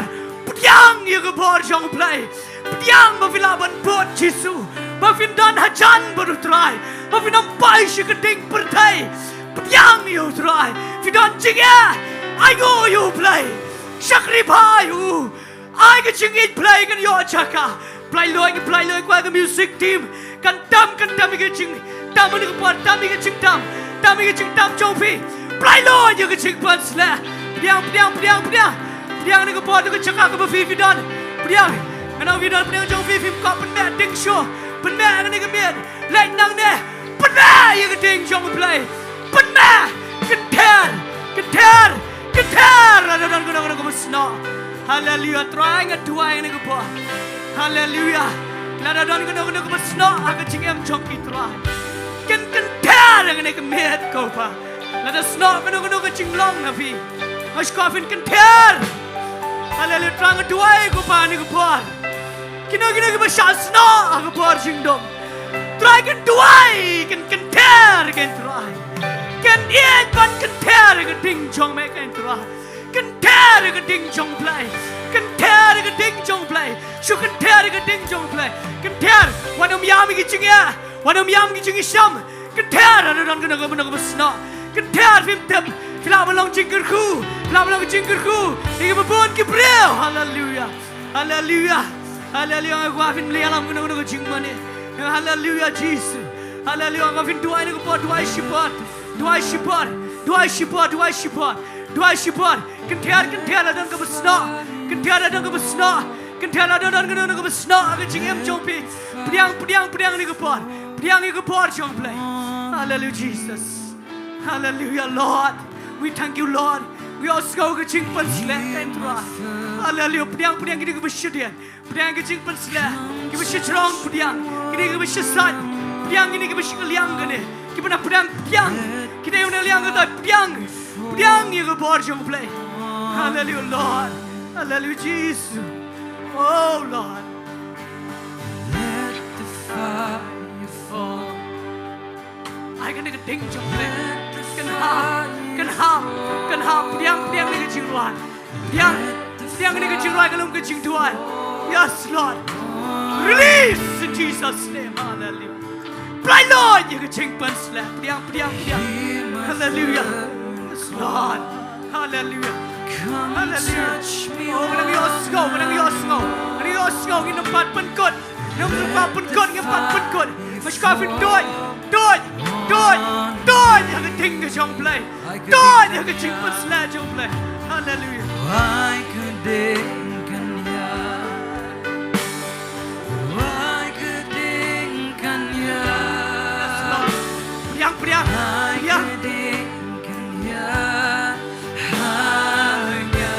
Pdiang ïa ka bor jong U Blei. Pdiang ba phi lah ban bud Jisu. Ba phin don hajan bad U Trai. Ba phin ym poi sha ka ding pyrthei. Pdiang ïa U Trai. Phi don jingeh. Ai nguh ïa U Blei. Shakri bha ïa u. Ai ka jingïeit Blei kan ïoh jaka. Pynlait luid, pynlait luid kwah ka music team. Kan tam, kan tam ïa ka jingtam, ïa ka por tam, ïa ka jingtam. Tam ïa ka jingtam jong phi. Pynlait luid ïa ka jingpynsleh. Pdiang, pdiang, pdiang, pdiang. Pdiang ïa ka por, ïa ka jaka kaba phi, phi don. Pdiang. Ngan ong phi don, pdiang jong phi, phim kwah pynmeh ding shuh. Pynmeh ïa kane ka miet. Leit nangne. Pynmeh ïa ka ding jong U Blei. Pynmeh. Kynther. Kynther. Kynther. Lada don kano kano kaba snoh. Haleluya. Trai nga duwai ïa kane ka por. Haleluya. Lada don kano kano kaba snoh ha ka jingim jong ki Trai. Kin kynther ïa kane ka miet ko Pa. Lada snoh kano kano ka jinglong na phi. Nga sngewkmen kynther. Haleluya. Trai nga duwai ko Pa ïa kane ka por. Kino kino kiba shah snoh ha ka por jingdum. Trai kin duwai, kin kynther, kin Trai. Kin ïeit ban kynther ka ding jong me, kin Trai. Kynther ka ding jong Blei. Kynther ka ding jong Blei. Shu kynther ka ding jong Blei. Kynther, wat nym ïam ïa ki jingeh. Wat nym ïam ïa ki jingïashem. Kynther, lada don kano kano kaba snoh. Kynther phim tip. Phi lah ban long jingkyrkhu. Phi lah ban long jingkyrkhu. Ïa kiba bun ki briew. Haleluya. Haleluya. Haleluya. Nga kwah phin ïalam kano kano ka jingmane. Haleluya Jisu. Haleluya. Nga kwah phin duwai ïa kane ka por, duwai shipor. Duwai shipor. Duwai shipor. Duwai shipor. Duwai shipor. Kynther, kynther lada don kaba snoh. Kynther lada don kaba snoh. Kynther lada don kano kano kaba snoh ha ka jingim jong phi. Pdiang, pdiang, pdiang ïa kane ka por. Pdiang ïa kane ka por jong Blei. Haleluya Jesus. Haleluya Lord. We thank you Lord. We ïohsngew ka jingpynsleh, kin Trai. Haleluya. Pdiang, pdiang kine kiba shadien. Pdiang ka jingpynsleh. Kiba shajrong pdiang. Kine kiba shasait. Pdiang kine kiba shakylliang kane. Kiba na pdiang pdiang. Kine kiba na liang kata pdiang. Pdiang ïa ka bor jong U Blei. Haleluya Lord. Haleluya Jisu. Oh Lord. Let the fire fall. Ai kane ka ding jong Blei. Kan hap, kan hap, kan hap. Pdiang, pdiang ïa ka jingrwai. Pdiang, pdiang ïa ka jingrwai ka long ka jingduwai. Yes Lord. Release in Jesus name. Hallelujah. Pynlait luid ïa ka jingpynsleh. Pdiang, pdiang, pdiang. Hallelujah. Yes Lord. Hallelujah. Hallelujah. Oh, ka dang ïohsngew, ka dang ïohsngew. Ka dang ïohsngew, ngin ym pat pynkut. Ngim pat pynkut, ngim pat pynkut. Nga sngewkmen duwai, duwai, duwai, duwai ïa ka ding ka jong Blei. Duwai ïa ka jingpynsleh jong Blei. Haleluya. Wai ka ding kan ïa. Wai ka ding kan ïa. Yes, Lord. Pdiang, pdiang, pdiang. Wai ka ding kan ïa. Haleluya.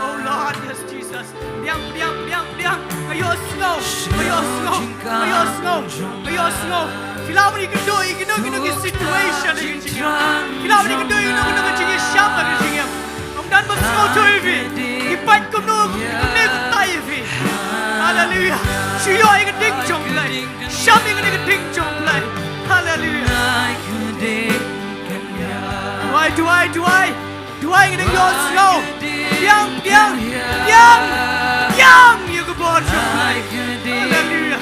Oh Lord, yes, Jesus. Pdiang, pdiang, pdiang, pdiang. Nga ïohsngew, nga ïohsngew, nga ïohsngew, nga ïohsngew. Phi lah ban ïakynduh ïa kino kino ki situation ha ka jingim. Phi lah ban ïakynduh ïa kino kino ki jingïashem ha ka jingim. Ym don ba sngewthuh ïa phi. Ngi peit kumno, kumne kumtai ïa phi. Haleluya. Shu ïoh ïa ka ding jong Blei. Shem ïa ka ding jong Blei. Haleluya. Duwai, duwai, duwai. Duwai, nga dang ïohsngew. Pdiang, pdiang, pdiang. Pdiang ïa ka bor jong Blei. Haleluya.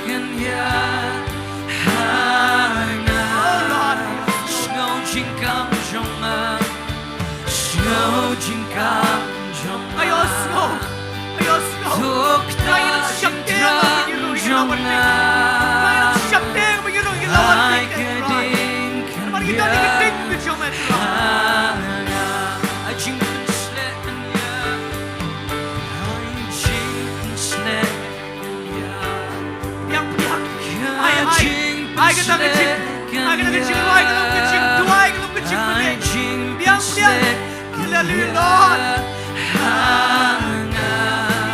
Oh Lord. Nga ïohsngew. Nga ïohsngew. Nga ïohsngew. Nga ïohsngew. Nga ïohsngew. Namar ngi don ïa ka ding ka jong me, Trai. Pdiang, pdiang. Ai, ai. Ai, kata ka jing, ai, kata ka jingduwai, ka long ka jingduwai, ka long ka jingpynlong. Pdiang, pdiang. Hallelujah, Lord.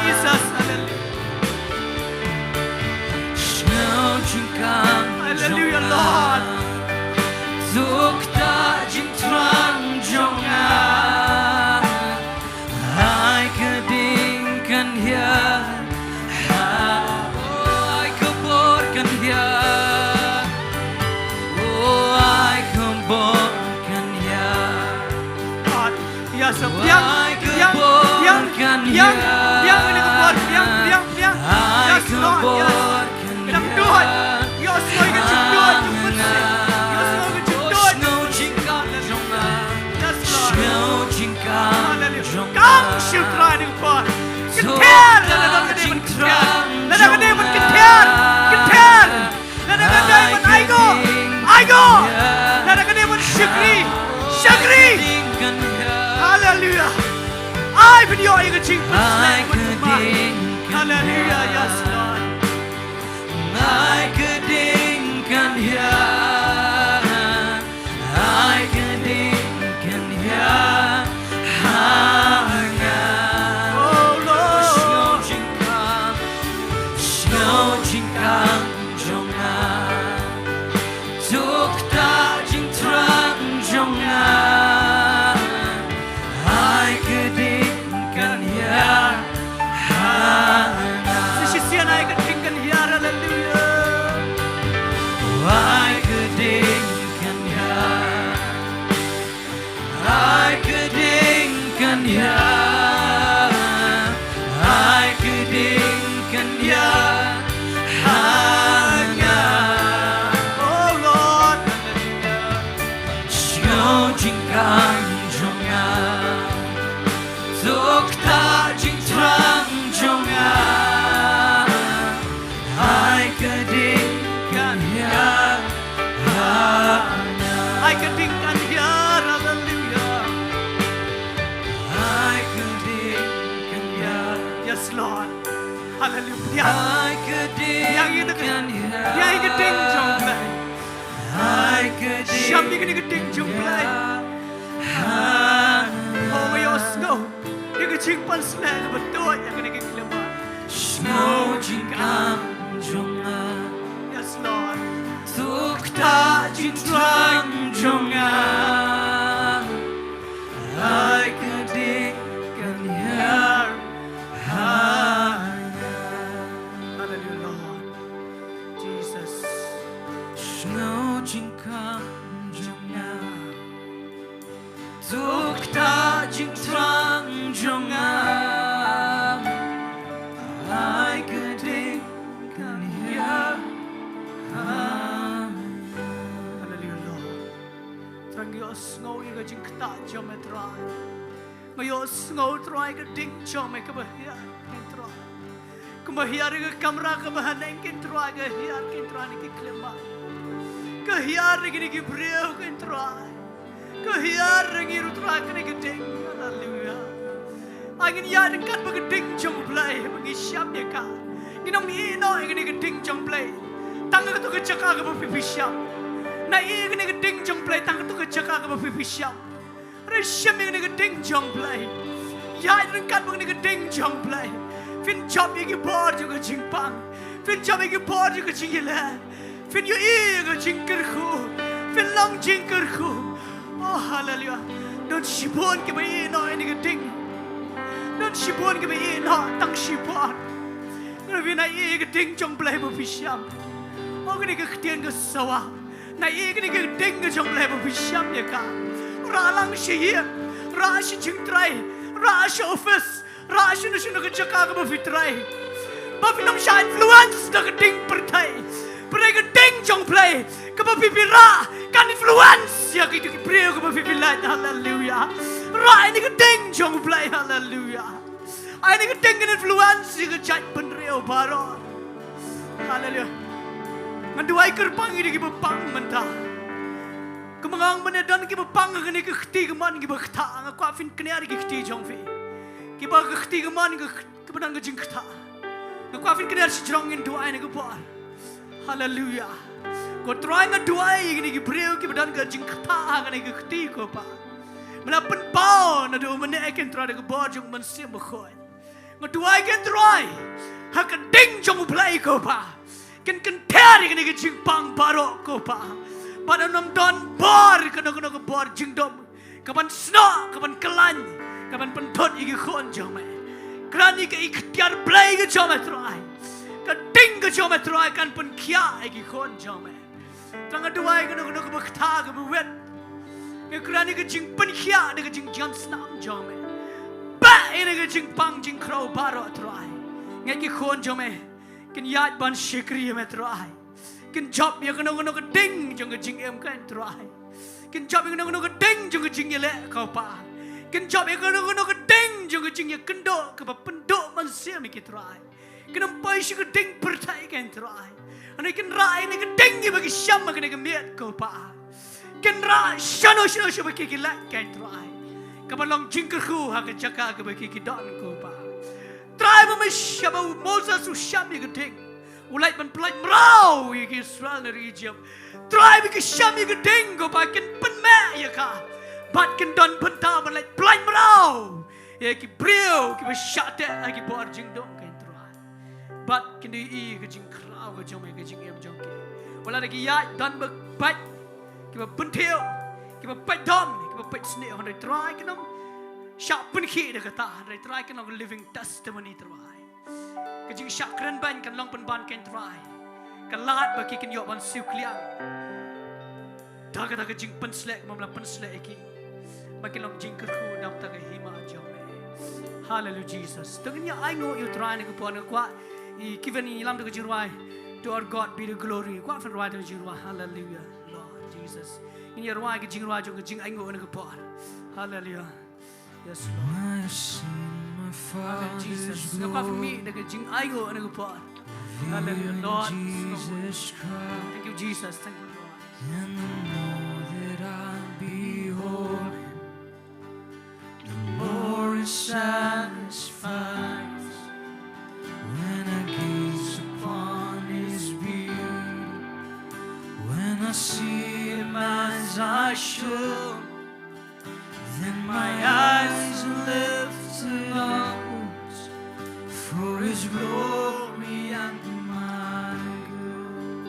Is Yes, biang, biang, biang, biang, biang, biang, biang, biang. Yes, Lord, yes. Biang, biang. Yes, Lord, yes. Yes, Lord. Hallelujah. Kam shu Trai ding por. Kynthar, lada don kane ban kynthar. Lada don kane ban kynthar. Kynthar. Lada don kane ban aiu. Aiu. Lada don kane ban shakri. Shakri. Hallelujah. Ai pynïoh ïa ka jingpynshlur. Hallelujah. Yes, Lord. Ai ka ding kan hiar, ai ka ding kan hiar ha nga. Oh Lord. Sngewbha jingkam, sngewbha jingkam jong nga. To ktah jingthrang jong nga. Ai ka ding kan hiar ha nga. Sa shisien ai ka ding kan hiar, hallelujah. Ai ka ding kan hiar. Ai ka ding kan hiar. Ai ka ding kan hiar ha nga. Oh Lord. Sngewbha jingkam jong nga. To ktah jingthrang jong nga. Ai ka ding kan hiar ha nga. Ai ka ding kan hiar, hallelujah. Ai ka ding kan hiar. Yes, Lord. Hallelujah. Ai ka ding kan hiar. Ïa ka ding jong U Blei. Ai ka ding. Sham ïa kane ka ding jong U Blei. Oh, ïohsngew ïa ka jingpansneng kaba tuid ïa kane ka khyllipmat. Sngewbha jingkam jong nga. Yes, Lord. To ktah jingthrang jong nga. Ai ka ding kan hiar ha nga. Hallelujah, Lord. Jesus. Sngewbha jingkam jong nga. To ktah jingthrang jong nga. Ai ka ding kan hiar ha nga. Hallelujah, Lord. Trai, nga ïohsngew ïa ka jingktah jong me, Trai. Nga ïohsngew, Trai, ka ding jong me kaba hiar, Trai. Kaba hiar ïa ka kamra kaba haneng, Trai, ka hiar, Trai, ïa kine ki khyllipmat. Ka hiar ïa kine ki briew, Trai. Ka hiar ïa ngi ruh, Trai, kane ka ding. Haleluya. Ai ngin ïaid ryngkat bad ka ding jong U Blei ba ngi sham ïa ka. Ngin ym ïeh noh ïa kane ka ding jong U Blei tang ha kato ka jaka kaba phi, phi sham. Nang ïeh ïa kane ka ding jong U Blei tang ha kato ka jaka kaba phi, phi sham. Re shim ïa kane ka ding jong U Blei. Ïaid ryngkat bad kane ka ding jong U Blei. Phin jop ïa ki bor jong ka jingpang. Phin jop ïa ki bor jong ka jingïaleh. Phin ïohi ïa ka jingkyrkhu. Phin long jingkyrkhu. Oh, haleluya. Don shibun kiba ïeh noh ïa kane ka ding. Don shibun kiba ïeh noh tang shibun. Ngi ruh phin ïeh ïa ka ding jong U Blei ba phi sham. Oh, kane ka ktien ka sawa. Nang ïeh ïa kane ka ding ka jong U Blei ba phi sham ïa ka. Rah lang sha ïing, rah sha jingtrei, rah sha office, rah shano shano ka jaka kaba phi trei. Ba phin ym shah influence da ka ding pyrthei. Pyrthei, ka ding jong U Blei kaba phi, phi rah kan influence ïa ki, ki briew kiba phi, phi lait. Haleluya. Rah ïa kane ka ding jong U Blei. Haleluya. Ai kane ka ding kan influence ïa ka jaitbynriew baroh. Haleluya. Ngan duwai kyrpang ïa kiba pang mynta. Kumba nga ong mynne, don kiba pang ha kane ka kti, ka mon kiba ktah. Nga kwah phin kner ïa ki kti jong phi. Kiba ka kti ka mon ka, kaba don ka jingktah. Nga kwah phin kner shajrong, ngin duwai na ka bor. Haleluya. Ko Trai, nga duwai ïa kine ki briew kiba don ka jingktah ha kane ka kti, ko Pa. Me la pynpaw naduh mynne, ko Trai, da ka bor jong U Mynsiem Bakhuid. Nga duwai, ko Trai, ha ka ding jong U Blei, ko Pa, kin kynthar ïa kane ka jingpang baroh, ko Pa. Ba kan ym don bor, kano kano ka bor jingdum kaban snoh, kaban khlaiñ, kaban pynthut ïa ki khun jong me. Kren ïa ka iktiar Blei ka jong me, Trai. Ka ding ka jong me, Trai, kan pynkhiah ïa ki khun jong me. Trai, nga duwai kano kano kaba ktah, kaba wit, Nga kren ïa ka jingpynkhiah da ka jingjan snam jong me. Bah ïa ka jingpang jingkhraw baroh Trai. Nga ki khun jong me kin ïaid ban shakri ïa me Trai. Kin jop ïa kano kano ka ding jong ka jingim kein Trai. Kin jop ïa kano kano ka ding jong ka jingïaleh ko Pa. Kin jop ïa kano kano ka ding jong ka jingïakynduh kaba pynduh mynsiem ïa ki Trai. Kin ym poi sha ka ding pyrthei kein Trai. Hynrei kin rah ïa ka ding ïa ba ki shem ha kane ka miet ko Pa. Kin rah shano shano sha ba ki ki leit kein Trai. Kaba long jingkyrkhu ha ka jaka kaba ki ki don ko Pa. Trai ba me sha ba u Moses u shem ïa ka ding. U leit ban pyllait mraw ïa ki Israel na ri Egypt. Trai ba ki shem ïa ka ding ko Pa kin pynmeh ïa ka. Bad kin don bynta ban leit pyllait mraw ïa ki briew kiba shah teh ha ki bor jingdum kein Trai. Bad kin da ïohi ka jingkhraw ka jong me ka jingim jong ki. Wat la da ki ïaid don ba pait kiba pynthiew kiba pait dom kiba pait snieh hynrei Trai kin ym shah pynkhih da kata hynrei Trai kin long living testimony Trai. Ka jingshah kren beiñ kan long pynban kein Trai. Ka lad ba ki kin ïoh ban siew kliang. Da kata ka jingpynsleh ka mala pynsleh ïa ki. Ba kin long jingkyrkhu na bynta ka hima jong me. Hallelujah Jesus. To ngin ïa ainguh ïa u Trai na ka por nga kwah. I ki wan i lam da ka jingrwai. To our God be the glory. Kwah phin rwai da ka jingrwai. Hallelujah Lord Jesus. Ngin ïa rwai ka jingrwai jong ka jingainguh na ka por. Hallelujah. Yes, Lord. I have seen my Amen, Jesus. Father's glory. Nga kwah phin mih da ka jingainguh na ka por. Hallelujah, Lord. Jesus Christ. Thank you, Jesus. Thank you, Lord. And the more that I behold him, the more it satisfies. When I gaze upon his beauty, when I see him as I should, then my eyes lift upwards for his glory and my good.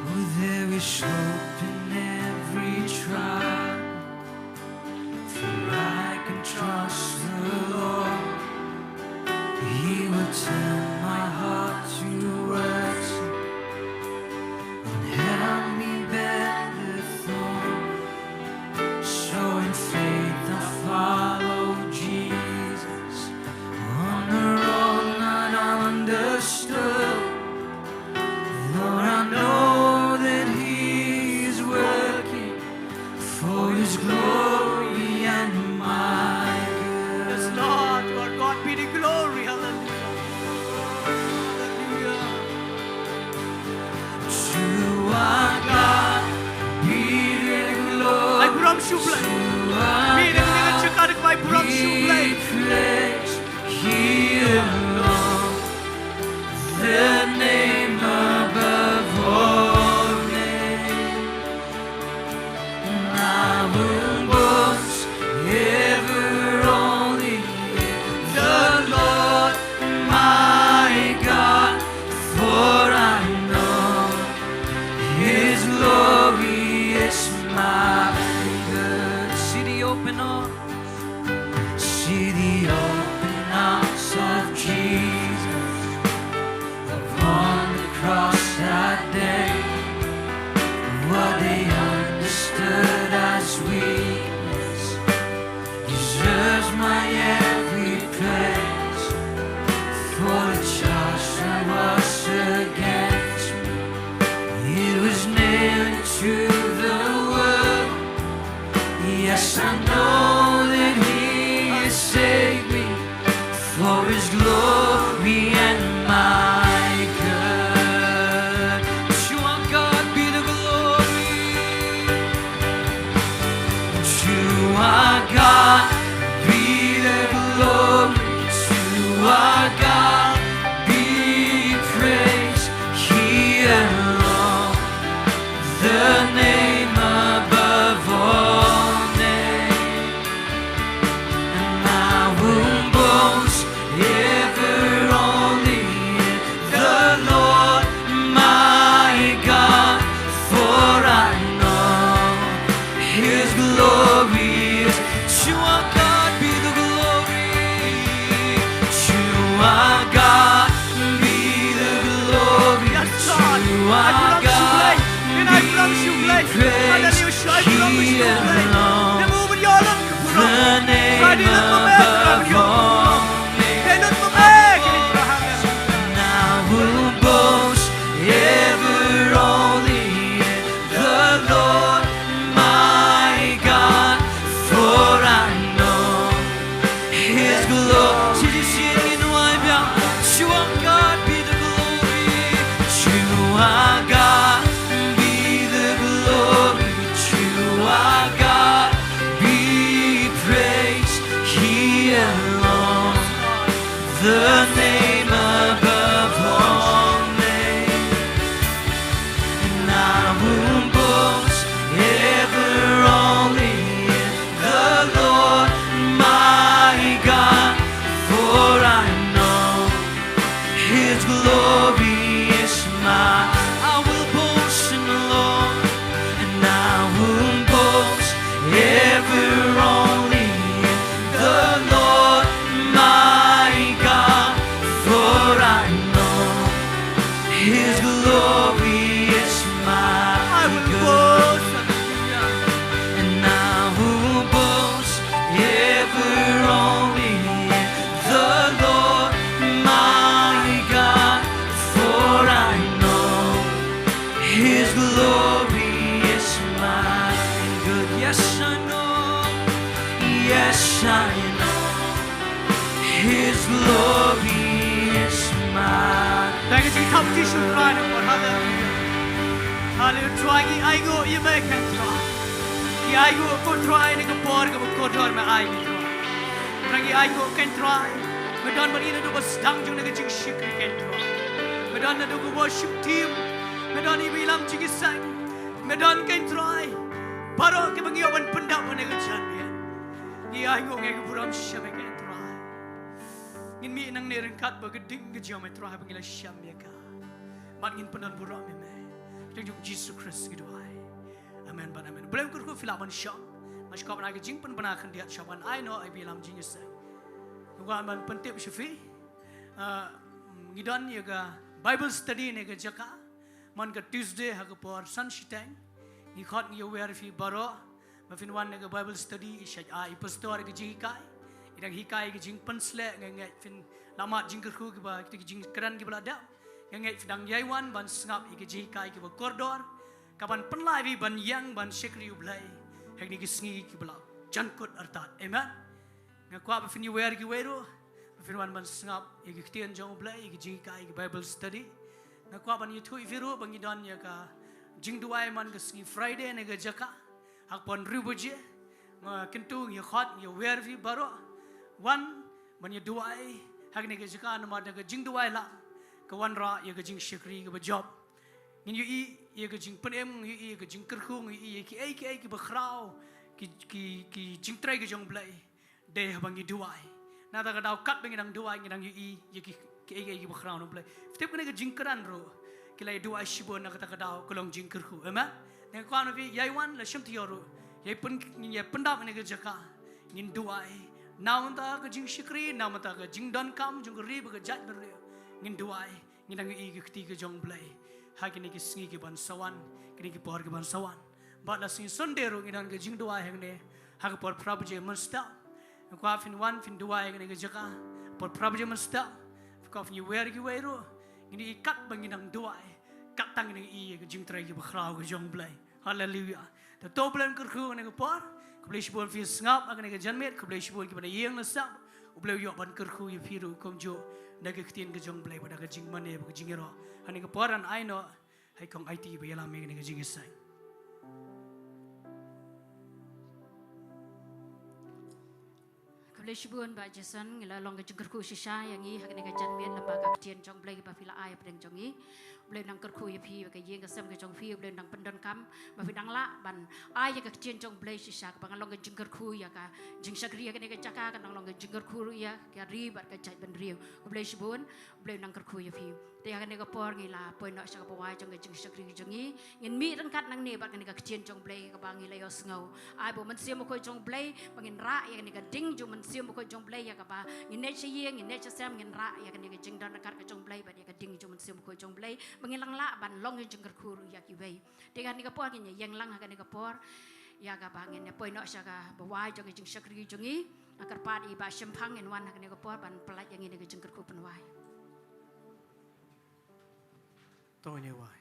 Oh, there is hope in every trial, for I can trust the Lord. He will turn my heart to worship and help me bear the thorn. So in faith I follow Jesus on the road not understood. Lord, I know that he is working for his glory and my good. Yes, Lord, to our God be the glory. Hallelujah. Hallelujah. To our God be the glory. Ai burom shuh Blei. To our God be the glory. Ai burom shuh Blei. He alone, the name above all names. And I will boast ever only in the Lord my God, for I know his glory is my good. See the open arms. See the open arms of Jesus upon the cross that day. What they understood as weakness deserves my every praise. For the charge that was against me, it was nailed to the wood. Yes, I know that he has saved me for his glory and my good. To our God be the glory. To our God be the glory. To our God be praise. He alone, the name above all names. And I will boast ever The name above all names. And I will boast ever only in the Lord my God, for I know his glory is mine. I will boast in the Lord, and I will boast ever only in the Lord my God, for I know his glory is mine. I will boast, hallelujah. And I will boast ever only in the Lord my God, for I know his glory is mine. Good. Yes, I know. Yes, I know. His glory is mine. Thank you, Trai, na por. Hallelujah. Hallelujah. Trai, ngi ainguh ïa me, Kynrad Trai. Ngi ainguh, ko Trai, na ka por kaba kordor me ai, Kynrad Trai. Trai, ngi ainguh, Kynrad Trai. Me don bad ngi naduh ba sdang jong na ka jingshakri, Kynrad Trai. Me don naduh ka worship team. Me don iba ïalam jingïaseng. Me don, Kynrad Trai, baroh kiba ngi ïoh ban pyndap ha kane ka janmiet. Ngi ainguh, ngi ai ka burom sha me, Kynrad Trai. Ngin mih nangne ryngkat bad ka ding ka jong me, Trai, ba ngi la shem ïa ka. Bad ngin pyndonburom ïa me. Ha ka kyrteng jong U Jisu Khrist ngi duwai. Amen bad amen. Blei un kyrkhu, phi lah ban shong. Nga sngewkwah ban ai ka jingpynbna khyndiat sha ban ai noh ïa iba ïalam jingïaseng. Nga kwah ban pyntip sha phi. Ah, ngi don ïa ka Bible study ha kane ka jaka. Man ka Tuesday ha ka por san shiteng. Ngi khot, ngi ïawer ïa phi baroh ba phin wan ha ka Bible study, i shait ai i pastor ka jinghikai. I dang hikai ka jingpynshlur, nga ngeit phin la mad jingkyrkhu kiba, kita ki jingkren kiba la dep. Nga ngeit phi dang ïai wan ban sngap ïa ka jinghikai kaba kordor, kaban pynlait ïa phi ban ïeng ban shakri U Blei ha kine ki sngi kiba la jan kut artat. Amen. Nga kwah ba phin ïawer ïa kiwei ruh ba phin wan ban sngap ïa ki ktien jong U Blei, ïa ki jinghikai, ïa ki Bible study. Nga kwah ban ïathuh ïa phi ruh ba ngi don ïa ka jingduwai man ka sngi Friday ha kane ka jaka. Ha ka por hynriew baje. Nga kyntu, ngi khot, ngi ïawer ïa phi baroh. Wan ban ïaduwai ha kane ka jaka namar da ka jingduwai la ka wanrah ïa ka jingshakri kaba jop. Ngin ïohi ïa ka jingpynim, ngi ïohi ïa ka jingkyrkhu, ngi ïohi ïa kiei kiei kiba khraw, ki, ki, ki jingtrei ka jong U Blei. Dei haba ngi duwai. Na kata ka daw katba ngi dang duwai ngi dang ïohi ïa ki, kiei kiei kiba khraw na U Blei. Phi tip kane ka jingkren ruh, ki la ïaduwai shibun na kata ka daw ka long jingkyrkhu. Amen. Nga kwah na phi ïai wan, la shim taïew ruh, ïai pyn, ïai pyndap ha kane ka jaka. Ngin duwai. Na bynta ka jingshakri, na bynta ka jingdonkam jong ka ri bad ka jaitbynriew. Ngin duwai. Ngi dang ïohi ïa ka kti ka jong U Blei ha kine ki sngi kiban sa wan, kine ki por kiban sa wan. Bad la sngi Sunday ruh ngi don ka jingduwai hangne ha ka por phra baje mynstep. Nga kwah phin wan phin duwai ha kane ka jaka por phra baje mynstep. Nga kwah phin ïawer ïa kiwei ruh. Ngin ïohi katba ngi dang duwai, kat tang ngi dang ïohi ïa ka jingtrei kiba khraw ka jong U Blei. Haleluia. Te to U Blei un kyrkhu ha kane ka por. Khublei shibun phi sngap ha kane ka janmiet. Khublei shibun kiba na ïing na sem. U Blei u ïoh ban kyrkhu ïa phi ruh kumjuh da ka ktien ka jong U Blei bad da ka jingmane bad ka jingïaroh. Ha kane ka por ngan ai noh ha i Kong Aiti ba ïalam ïa kane ka jingïaseng. Khublei shibun Bah Jason, ngi la long ka jingkyrkhu shisha ïa ngi ha kane ka janmiet lyngba ka ktien jong U Blei kaba phi la ai hapdeng jong ngi. U Blei un nang kyrkhu ïa phi bad ka ïing ka sem ka jong phi, U Blei un nang pyndonkam ba phi nang lah ban ai ïa ka ktien jong U Blei shisha, kaba ngan long ka jingkyrkhu ïa ka jingshakri ha kane ka jaka, ka nang long ka jingkyrkhu ïa ka ri bad ka jaitbynriew. Khublei shibun. U Blei un nang kyrkhu ïa phi. Te ha kane ka por ngi la poi noh sha kaba wai jong ka jingshakri jong ngi. Ngin mih ryngkat nangne bad kane ka ktien jong U Blei kaba ngi la ïohsngew. Ai ba U Mynsiem Bakhuid jong U Blei ba ngin rah ïa kane ka ding jong U Mynsiem Bakhuid jong U Blei ïa kaba ngin ïaid sha ïing, ngin ïaid sha sem, ngin rah ïa kane ka jingdon ryngkat ka jong U Blei bad ïa ka ding jong U Mynsiem Bakhuid jong U Blei ba ngin nang lah ban long ïa ka jingkyrkhu ïa kiwei. Te ha kane ka por ngin ïa ïeng lang ha kane ka por ïa kaba ngin ïa poi noh sha kaba wai jong ka jingshakri jong ngi. Nga kyrpad ïa i Bah Shemphang un wan ha kane ka por ban pyllait ïa ngi da ka jingkyrkhu pynwai. To ngin ïa wai.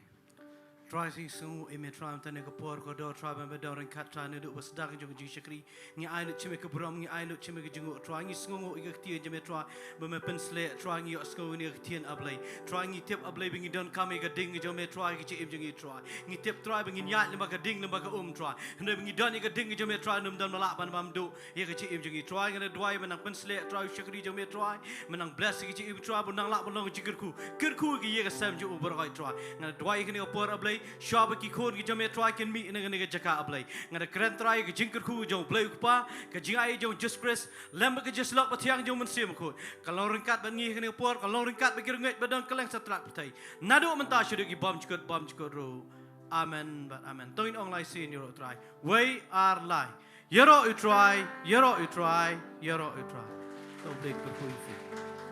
Trai, ngi sngewnguh ïa me Trai, mynta ha kane ka por kaba dor Trai, ba me don ryngkat Trai, naduh ba sdang jong ka jingshakri. Ngi ai lut sha me ka burom, ngi ai lut sha me ka jingngooh Trai, ngi sngewnguh ïa ka ktien jong me Trai, ba me pynshlur Trai, ngi ïohsngew ïa ka ktien A Blei. Trai, ngi tip A Blei ba ngi donkam ïa ka ding jong me Trai, ka jingim jong ngi Trai. Ngi tip Trai ba ngin ïaid lyngba ka ding lyngba ka um Trai. Hynrei ba ngi don ïa ka ding jong me Trai, ym don ba lah ban bam duh ïa ka jingim jong ngi Trai. Nga da duwai ba nang pynshlur Trai u shakri jong me Trai, ba nang bless ïa ka jingim Trai, ba nang lah ban long ka jingkyrkhu, kyrkhu ïa ka sem jong u baroh Trai. Nga da duwai ha kane ka por A Blei, shwa ba ki khun ki jong me Trai kin mih na kane ka jaka A Blei. Nga da kren Trai ka jingkyrkhu jong U Blei U Kpa, ka jingai jong Jisu Khrist, lem bad ka jingïasyllok bathiang jong U Mynsiem Bakhuid, ka long ryngkat bad ngi ha kane ka por, ka long ryngkat bad ki rangeit ba don kylleng satlak pyrthei, naduh mynta shaduh ki bymjukut bymjukut ruh. Amen bad amen. To ngin ong lai sien, ïaroh U Trai. Wei ar lai. Ïaroh U Trai, ïaroh U Trai, ïaroh U Trai. To U Blei un kyrkhu ïa phi.